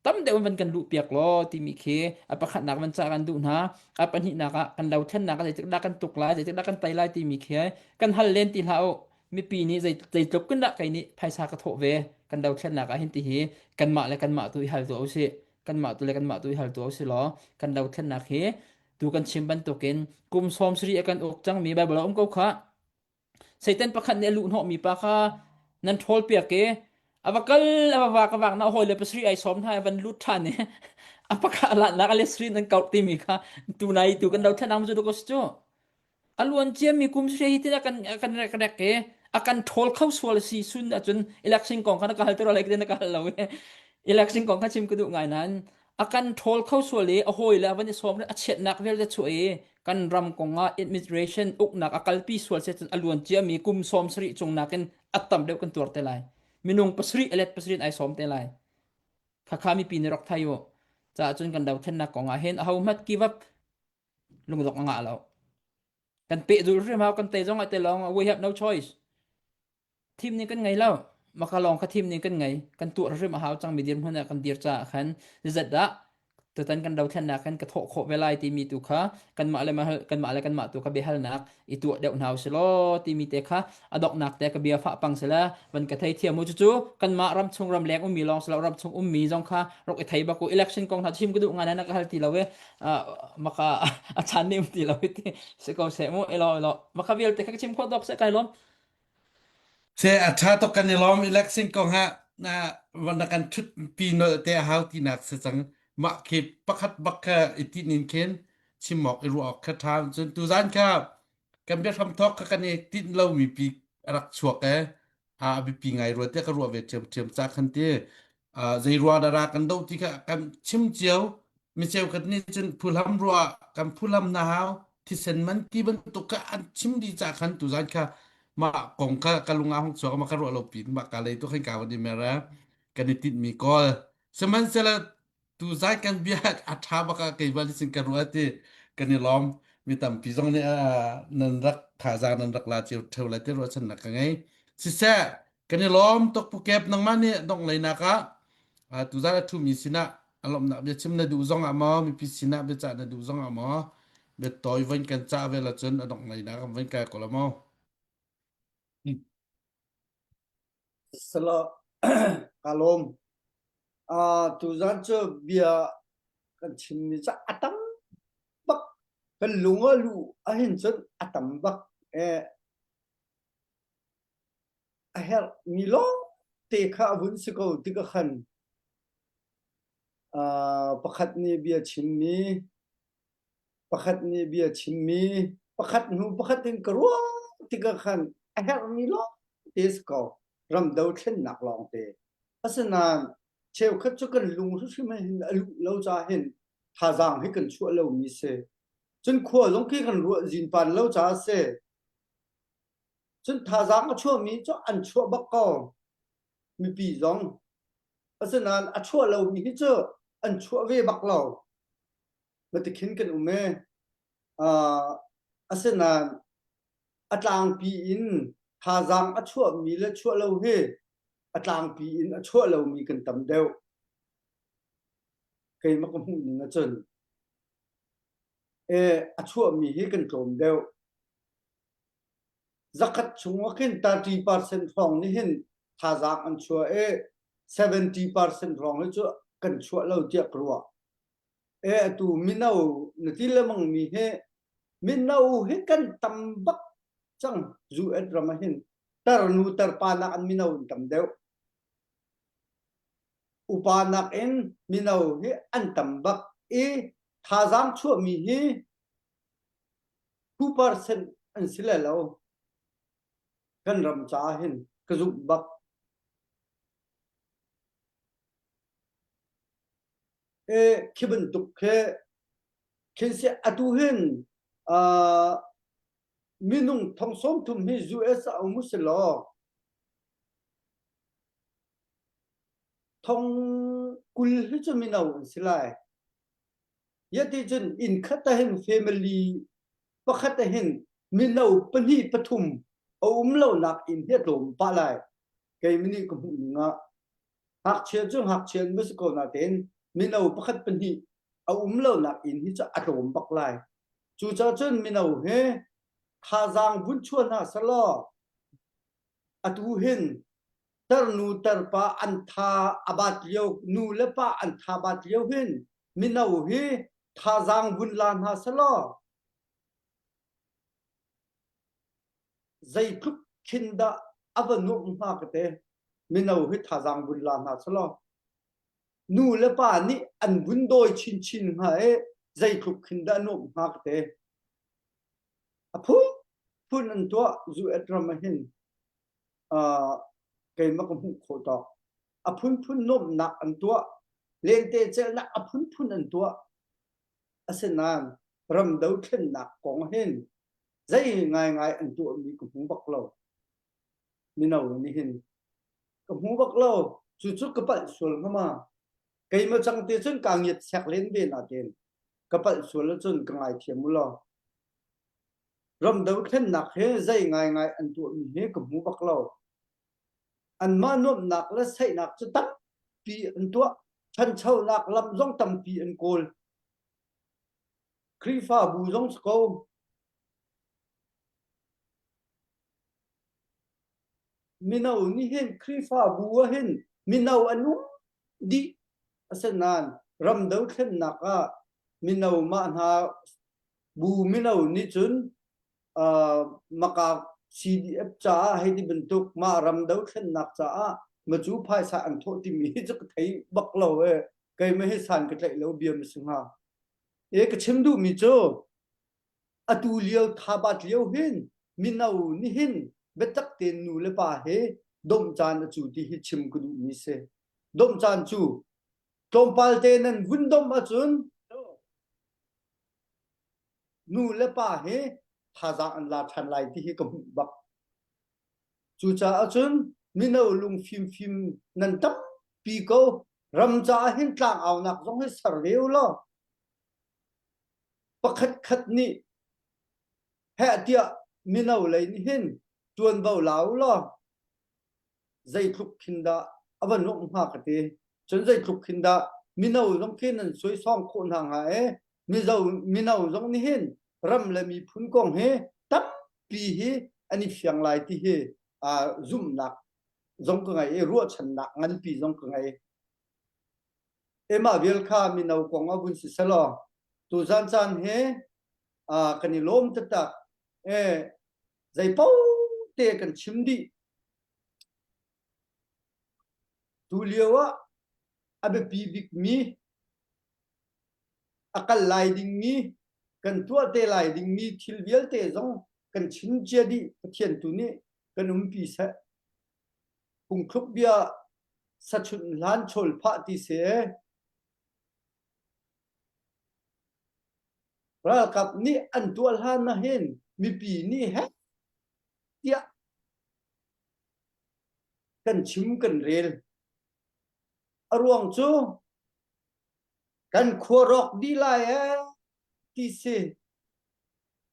tam deuh van kan luh piak law timi khi a pakhatnak van ca kan duh hna a pahnihnak ah kan dothlennak ah zeitik dah kan tuk lai zeitik dah kan tei lai timi khi kan hal len ti hlah u mipi nih zei zeitluk kin dah kei nih phaisa ka thawh ve kan dothlennak ah hin ti hi kanmah le kanmah tu i hal tuah usih kanmah tu le kanmah tu i hal tu si law kan dothlennak hi tu kan chim bantukin kum sawm sarih a kan uk cangmi Bible a um ko kha Satan pakhat nih a luh hnawhmi pa kha nan ṭhawl piak i a va kal a va vak a vak na hawi le pasarih ai sawm hna i van lut ṭhan i a pakhat a lannak a le sarih nan kauh timi kha tu nai tu kan dothlennak cu cu cu A luan ciami kum hre hi tin a kan a kan rek rek i a kan ṭhawl kho sual si sun ahcun election kong kha na ka hal te rua lai na ka hal lo i election kong kha chim ka duh ngai nain a kan ṭhawl kho sual i a hawi le a van i sawm a chiatnak vialte chuah i kan ram kong ah immigration uknak a kalpi sual si cun a luan ciami kum 70 cung nakin a tam deuh kan tuar te lai minung pasarih a let pasarih in ai sawm te lai khakha mipi nih rak thai u caah cun kan dothlennak kong ah hin aho hmat give up lungdong a ngah lo kan peh dul hrim hau kan tei zong ah te lawng we have no choice thim ning kan ngei lo maka lawng kha thim ning kan ngei kan tuah hrim a hau cang mi dirhmun ah kan dir caah khan zat dah tutan kan dothlennak kan ka thawh khawh ve lai timi tu kha kanmah le kanmah le kanmah tu kha biahalnak i tuah deuh hna usih law timi te kha a donghnak te ka bia fah pang sila van ka thei thiam mu cucu kanmah ram chung ram leng ummi lawng silo ram chung ummi zong kha rok i thei bak u election kong hna chim ka duh ngai na ka hal ti lo e maka a chan nih um ti lo ti si ko seh mu elo elo maka vialte kha ka chim khawh dok se kai lawm Se a ṭha tuk kan i lawm election kong ah na na kan ṭhut pi nolh te a hau tinak si cang mah khi pakhat bak kha i tin in khin chim awk i ruah awk kha ṭha cun tuzan kha kan biahram thawk kha kan i tinh lomi pi a rak chuak e a biapi ngai rua tiah ka ruah ve ṭhiamṭhiam ca khan ti zei rua dah ra kan doh ti kha kan chim cio mi cheukhat nih cun phuhlam ruah kan phuhlam na hau thisen man ti bantuk kha an chim dih ca khan tuzan kha mah kong kha ka lung ah hong chuak ma ka ruah lo pin mah ka lei tu khan ka van i mer kan i tinh mi kawl sihmanhsehlaw tuzai kan bia a ṭha bak ah keimah nih cun ka ruah ti kan i lawm mi tampi zong nih nan rak thazaang nan rak la cio ṭheo lai ti ruahchannak ka ngei siseh kan i lawm tuk pu kep nangmah nih dongh leinak ah tuzan a ṭhumi sinah a lawmhnak bia chim na duh zong ah maw mipi sinah biacah na duh zong ah maw biatawi von kan cah ve la cun a dongh leinak kan von kai ko la maw Sala ka lawm. Uh, tuzan cu bia kan chimmi cu a tam bak. Kan lung a luh ahhin cun a tam bak. Eh, a herh mi lawng te kha a vun si ko tik ah khan uh, pakhat nih bia chimmi pakhat nih bia chimmi pakhat hnu pakhat in ka ruah tikah khan a herhmi lawng te si ko ram dothlennak lawng te asinain cheukhat cu kan lung hrimhrim hin a luh lo ca hin. Thazaang hi kan chuah lomi si. Cun khua zong khi kan ruah zinpan lo caah si. Cun thazaang a chuahmi cu an chuah bak ko. Mipi zong. Asinain a chuah lomi hi cu an chuah ve bak lo. Matikhin kan um e. Uh, asinain a tlangpi in thazaang a chuahmi le chuah lo hi a tlangpi in a chuah lomi kan tam deuh. Keimah ka hmuh ning ahcun e a chuahmi hi kan tlawm deuh. Zakhat chung ah khin 30% hrawng nih hin thazaang an chuah i 70% hrawng hi cu kan chuah lo tiah ka ruah. E atu mino na ti lengmang mi hi mino hi kan tam bak cang US ram ah hin tarnu tarpa nak an mino an tam deuh. Upa nakin mino hi an tam bak i thazaang chuahmi hi 2% an si le lo kan ram caah hin ka zumh bak. E khi bantuk khi khin si atu hin uh, minung thong sawm thum hi US ah um si law thong 20 hi cu mino an si lai. Yati cun inn khat ah hin family pakhat ah hin mino pahnih pathum a um lonak inn hi a tlawm pah lai. Kei nih ka hmuh ning ah ngakchia cu ngakchia an si ko nain mino pakhat pahnih a um lonak inn hi cu a tlawm bak lai. Cucaah cun mino hi thazaang vun chuah hna selaw atu hin tarnu tarpa an tha a bat lio nu le pa an tha bat lio hin mino hi thazaang vun la hna selaw zeitluk khin dah a va nuamh hnga ka te mino hi thazaang vun la hna selaw nu le pa nih an vun dawi chinchin hnga i zeitluk khin dah nuamh hnga ka te a phunphun an tuah zu et ram ah hin uh, keimah ka hmuh khawh tawk a phunphun nuamhnak an tuah lente celhnak a phunphun an tuah asinain ram dothlennak kong hin zei ngaingai an tuahmi ka hmu bak lo. Mino nih hin ka hmu bak lo. Cucu ka palh sual hnga ma? Keimah cang te cun kaa ngiat sek len ve natein ka palh sual ahcun ka ngaithiam u law. Ram dothlennak he zei ngaingai an tuahmi hi ka hmu bak lo. Anmah nuamhnak le saihnak cu tampi an tuah. Ṭhanchonak lam zong tampi an kawl. Khrihfabu zong si ko. Mino nih hin Khrihfabu ah hin mino an um dih. Asinain ram dothlennak ah mino mah hna bu mino nih cun uh, maka CDF caah hei ti bantuk mah ram dothlennak caah macu phaisa an thawh timi hi cu ka thei bak lo e keimah hi san ka tlaih lo bia ma si hnga. E ka chim duhmi cu atu lio thabat lio hin mino nih hin biatak tein nu le pa he domh caan a cu ti hi chim ka duhmi si. Domh caan cu tlawmpal te nan vun domh ahcun nu le pa he thazaang an la ṭhan lai ti hi ka hmuh bak. Cucaah cun mino lung fimfim nan tampi ko. Ram caah hin tlangaunak zong hi ser ve u law pakhat khat nih heh tiah mino lei nih hin ṭuanvo la u law zeitluk khin dah a va nuamh hnga ka ti. Cun zeitluk khin dah mino zong khi nan suaisawng khawh hna hnga i Mizo mino zong nih hin ram le miphun kong hi tampi hi an i fiang lai ti hi uh, zumhnak zong ka ngei i ruahchannak nganpi zong ka ngei. Emah vial kha mino kong ah vun si selaw tuzan caan hi uh, kan i lawm taktak. Eh, zei paoh te kan chim dih. Tu lio ah a biapi bikmi a kal lai dingmi kan tuah te lai dingmi thil vialte zong kan chim cia dih Pathian tu nih kan umpi seh. Phungthluk bia sachunh hlan chawl phah ti si. Ralkap nih an tuah hlan ah hin mipi nih heh tiah kan chim kan rel. A ruang cu kan khua rawk dih lai ee ti si.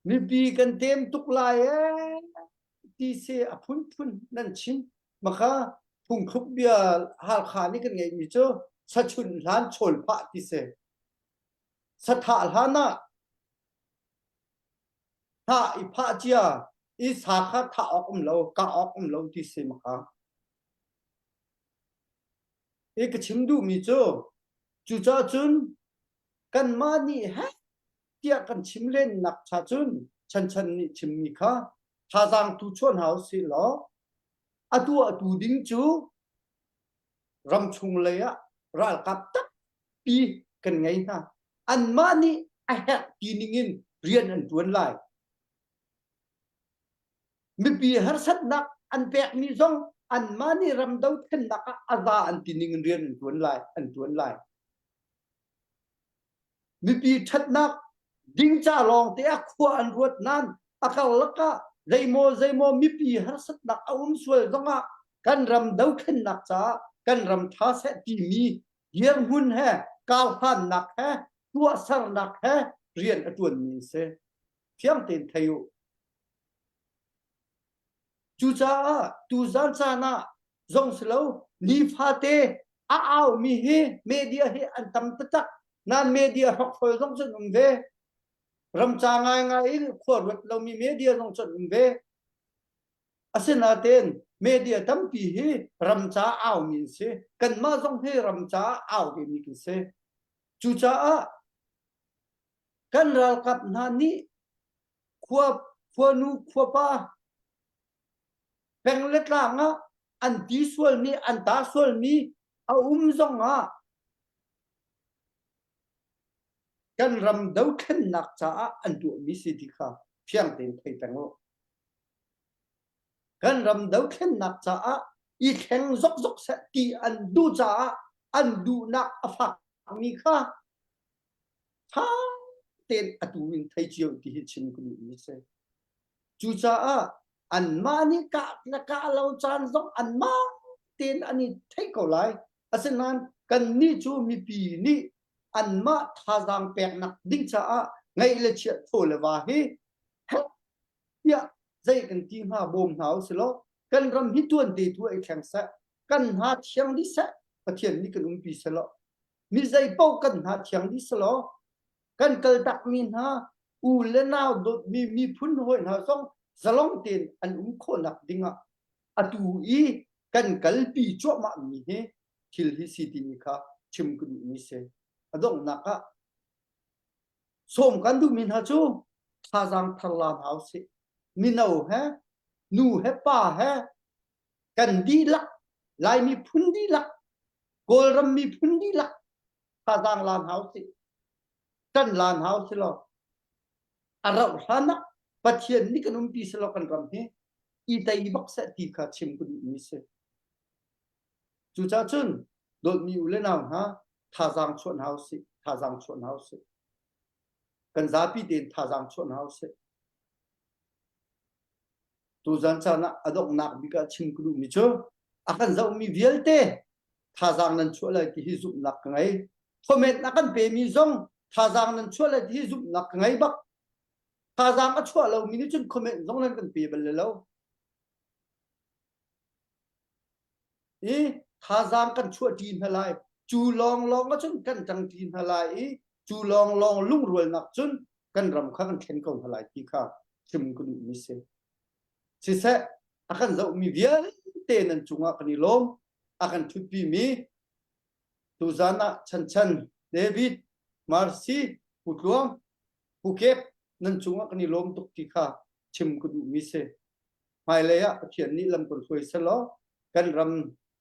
Mipi kan tem tuk lai ee ti si a phunphun nan chim. Maka phungthluk bia Halkha nih kan ngeihmi cu sachunh hlan chawl phah ti si. Sathah hlan ah thah i phah cia i sa kha thah awk um lo, kah awk um lo ti si maka. I ka chim duhmi cu cucaah cun kanmah nih heh tiah kan chim len nak cha cun chanchan nih chimmi kha thazaang tu chuah hna usih law a tuahtu ding cu ramchung lei ah ralkap tampi kan ngei hna. Anmah nih a herh ti ningin rian an ṭuan lai. Mipi harsatnak an pekmi zong anmah nih ram dothlennak ah a za an ti ning in rian an ṭuan lai, an ṭuan lai. Mipi ṭhatnak ding ca lawng te ah khua an ruat nain a karlak ah zeimaw zeimaw mipi harsatnak a um sual zongah kan ram dothlennak caah kan ram ṭha seh timi dirhmun he karhlannak he tuahsernak he rian a ṭuanmi an si. Fiang tein thei u. Cucaah tuzan caan ah zong si lo nifate a aumi hi media hi an tam taktak. Nan media hrokhrol zong cun um ve. Ramca ngaingai in khua ruat lomi media zong cun um ve. Asinain media tampi hi ramca aumi an si. Kanmah zong hi ramca au vemi kan si. Cucaah kan ralkap hna nih khua khuanu khuapa peng le tlang ah an ti sualmi an ta sualmi a um zong ah kan ram dothlennak caah an tuahmi si ti kha fiang tein thei peng u. Kan ram dothlennak caah i thleng zokzok seh ti an duh caah an duhnak a fakmi kha ṭha tein atu in thei cio ti hi chim ka duhmi a si. Cucaah anmah nih kah le kah lo caan zong anmah tein an i theih ko lai. Asinain kannih cu mipi nih anmah thazaang peknak ding caah ngeih le chiah thaw le va hi heh tiah zei kan ti hnga bawm hna u silaw kan ram hi tuan te tu ei thleng seh kan hna thiang dih seh Pathian nih kan umpi selaw mi zei paoh kan hna thiang dih selaw kan kaltakmi hna u le nau dawtmi miphun hawi hna zong zalong tein an um khawhnak dingah atu i kan kalpi cuahmah mi hi thil hi si timi kha chim ka duhmi si. A donghnak ah sawm kan duhmi hna cu thazaang thar la hna usih. Mino he nu he pa he kan dihlak Lai miphun dihlak Kawlram miphun dihlak thazaang la hna usih. Kan la hna usih law a rauh hlan ah Pathian nih kan umpi selaw kan ram hi i tei bak seh ti kha chim ka duhmi si. Cucaah cun dawtmi u le nau hna thazaang chuah hna usih, thazaang chuah hna usih. Kan zapi tein thazaang chuah hna usih. Tuzan caan ah a donghnak bik ah chim ka duhmi cu a kan zohmi vialte thazaang nan chuah lai ti hi zumhnak ka ngei. Comment a kan pemi zong thazaang nan chuah lai ti hi zumhnak ka ngei bak. Thazaang a chuah lomi nih cun comment zong nan kan pe bal lo. I thazaang kan chuah ṭi hna lai. Cu lawnglawng ah cun kan ṭang ṭi hna lai i cu lawnglawng lungrualnak cun kan ram kha kan thlen ko hna lai ti kha chim ka duhmi si. Siseh, a kan zohmi vialte nan cungah kan i lawm. A kan ṭhutpimi tuzan ah Chanchan, David, Marcy, Pu Tluang, Pu Kep nan cungah kan i lawm tuk ti kha chim ka duhmi si. Hmailei ah Pathian nih lam kan hruai selaw kan ram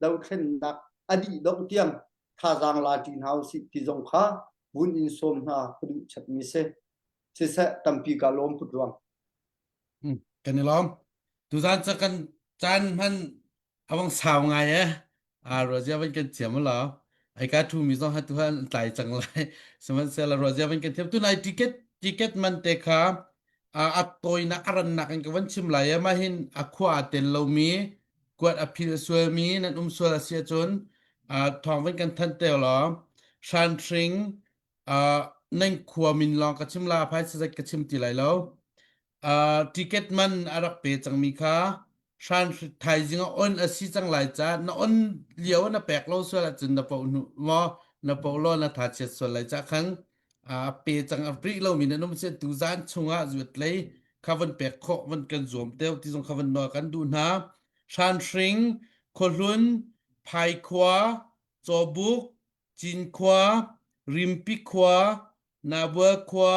dothlennak a dih dongh tiang thazaang la ṭi hna usih ti zong kha vun in sawm hna ka duh chapmi si. Siseh tampi ka lawm put ruang. Kan i lawm. Tuzan ca kan caan hman awang sau ngai e. A ruazia van kan thiam lo. Ai ka thu mi zong ha tu han tlai cang lai. Sihmanhsehlaw ruazia van kan thiam. Tunai ticket Ticket man te kha a tawinak a rannak in ka van chim lai i mah hin a khua aa tel lomi kuat a phil sualmi nan um sual a si ahcun thawng van kan thanh te law hranhring nan khua min lawng ka chim la phaisa zat ka chim ti lai lo. Ticket man a rak pe cangmi kha hran thaizing ah on a si cang lai ca na on lio na pek lo sual ahcun na poh hnu maw na poh law na tha chiat sual lai ca khan a pe cang a rih lomi nan um si tu zan chungah zuat lei kha van pek khawh van kan zuam teu ti zong kha van nawl kan duh hna hranhring khuahlun phaikhua cawbuk cinkhua rimpi khua nabual khua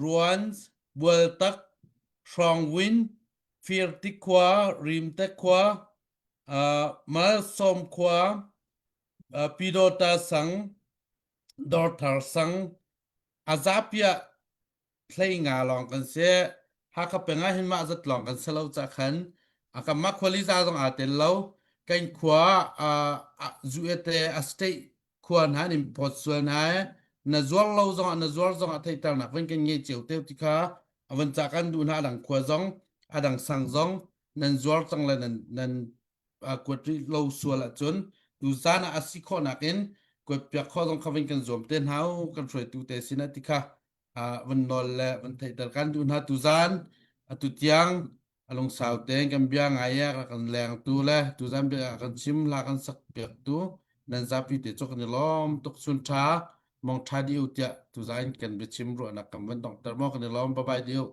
ruans bualtak hrawngwin Firti khua, Rimte khua, uh, Malsawm khua, uh, Pidota sang, Dorthar sang, a zapiah hlei nga lawng kan si. Hakha peng ah hin mah zat lawng kan si lo ca khan a kan mah khuali za zong aa tel lo. Kan khua uh, zu te a state khua hna nin phawt sual hna na zuar lo zong ah na zuar zong ah theihternak van kan ngei cio te ti kha a van ca kan duh hna a dang khua zong a dang sang zong nan zuar cang le nan nan kuat rih lo sual ahcun tu zan ah a si khawhnak in kuat piak khawh zong kha van kan zuam te hna u kan hruaitu te sin ah ti kha van nawl le van theihter kan duh hna tu zan atu tiang a lungsau tein kan bia ngai ah kan lengtu le tuzan bia kan chim la kan sak piaktu nan zapi te cu kan i lawm tuk sun tha mong tha diu tiah tuzan kan biachim ruahnak kan van donghter maw kan i lawm bye bye diu.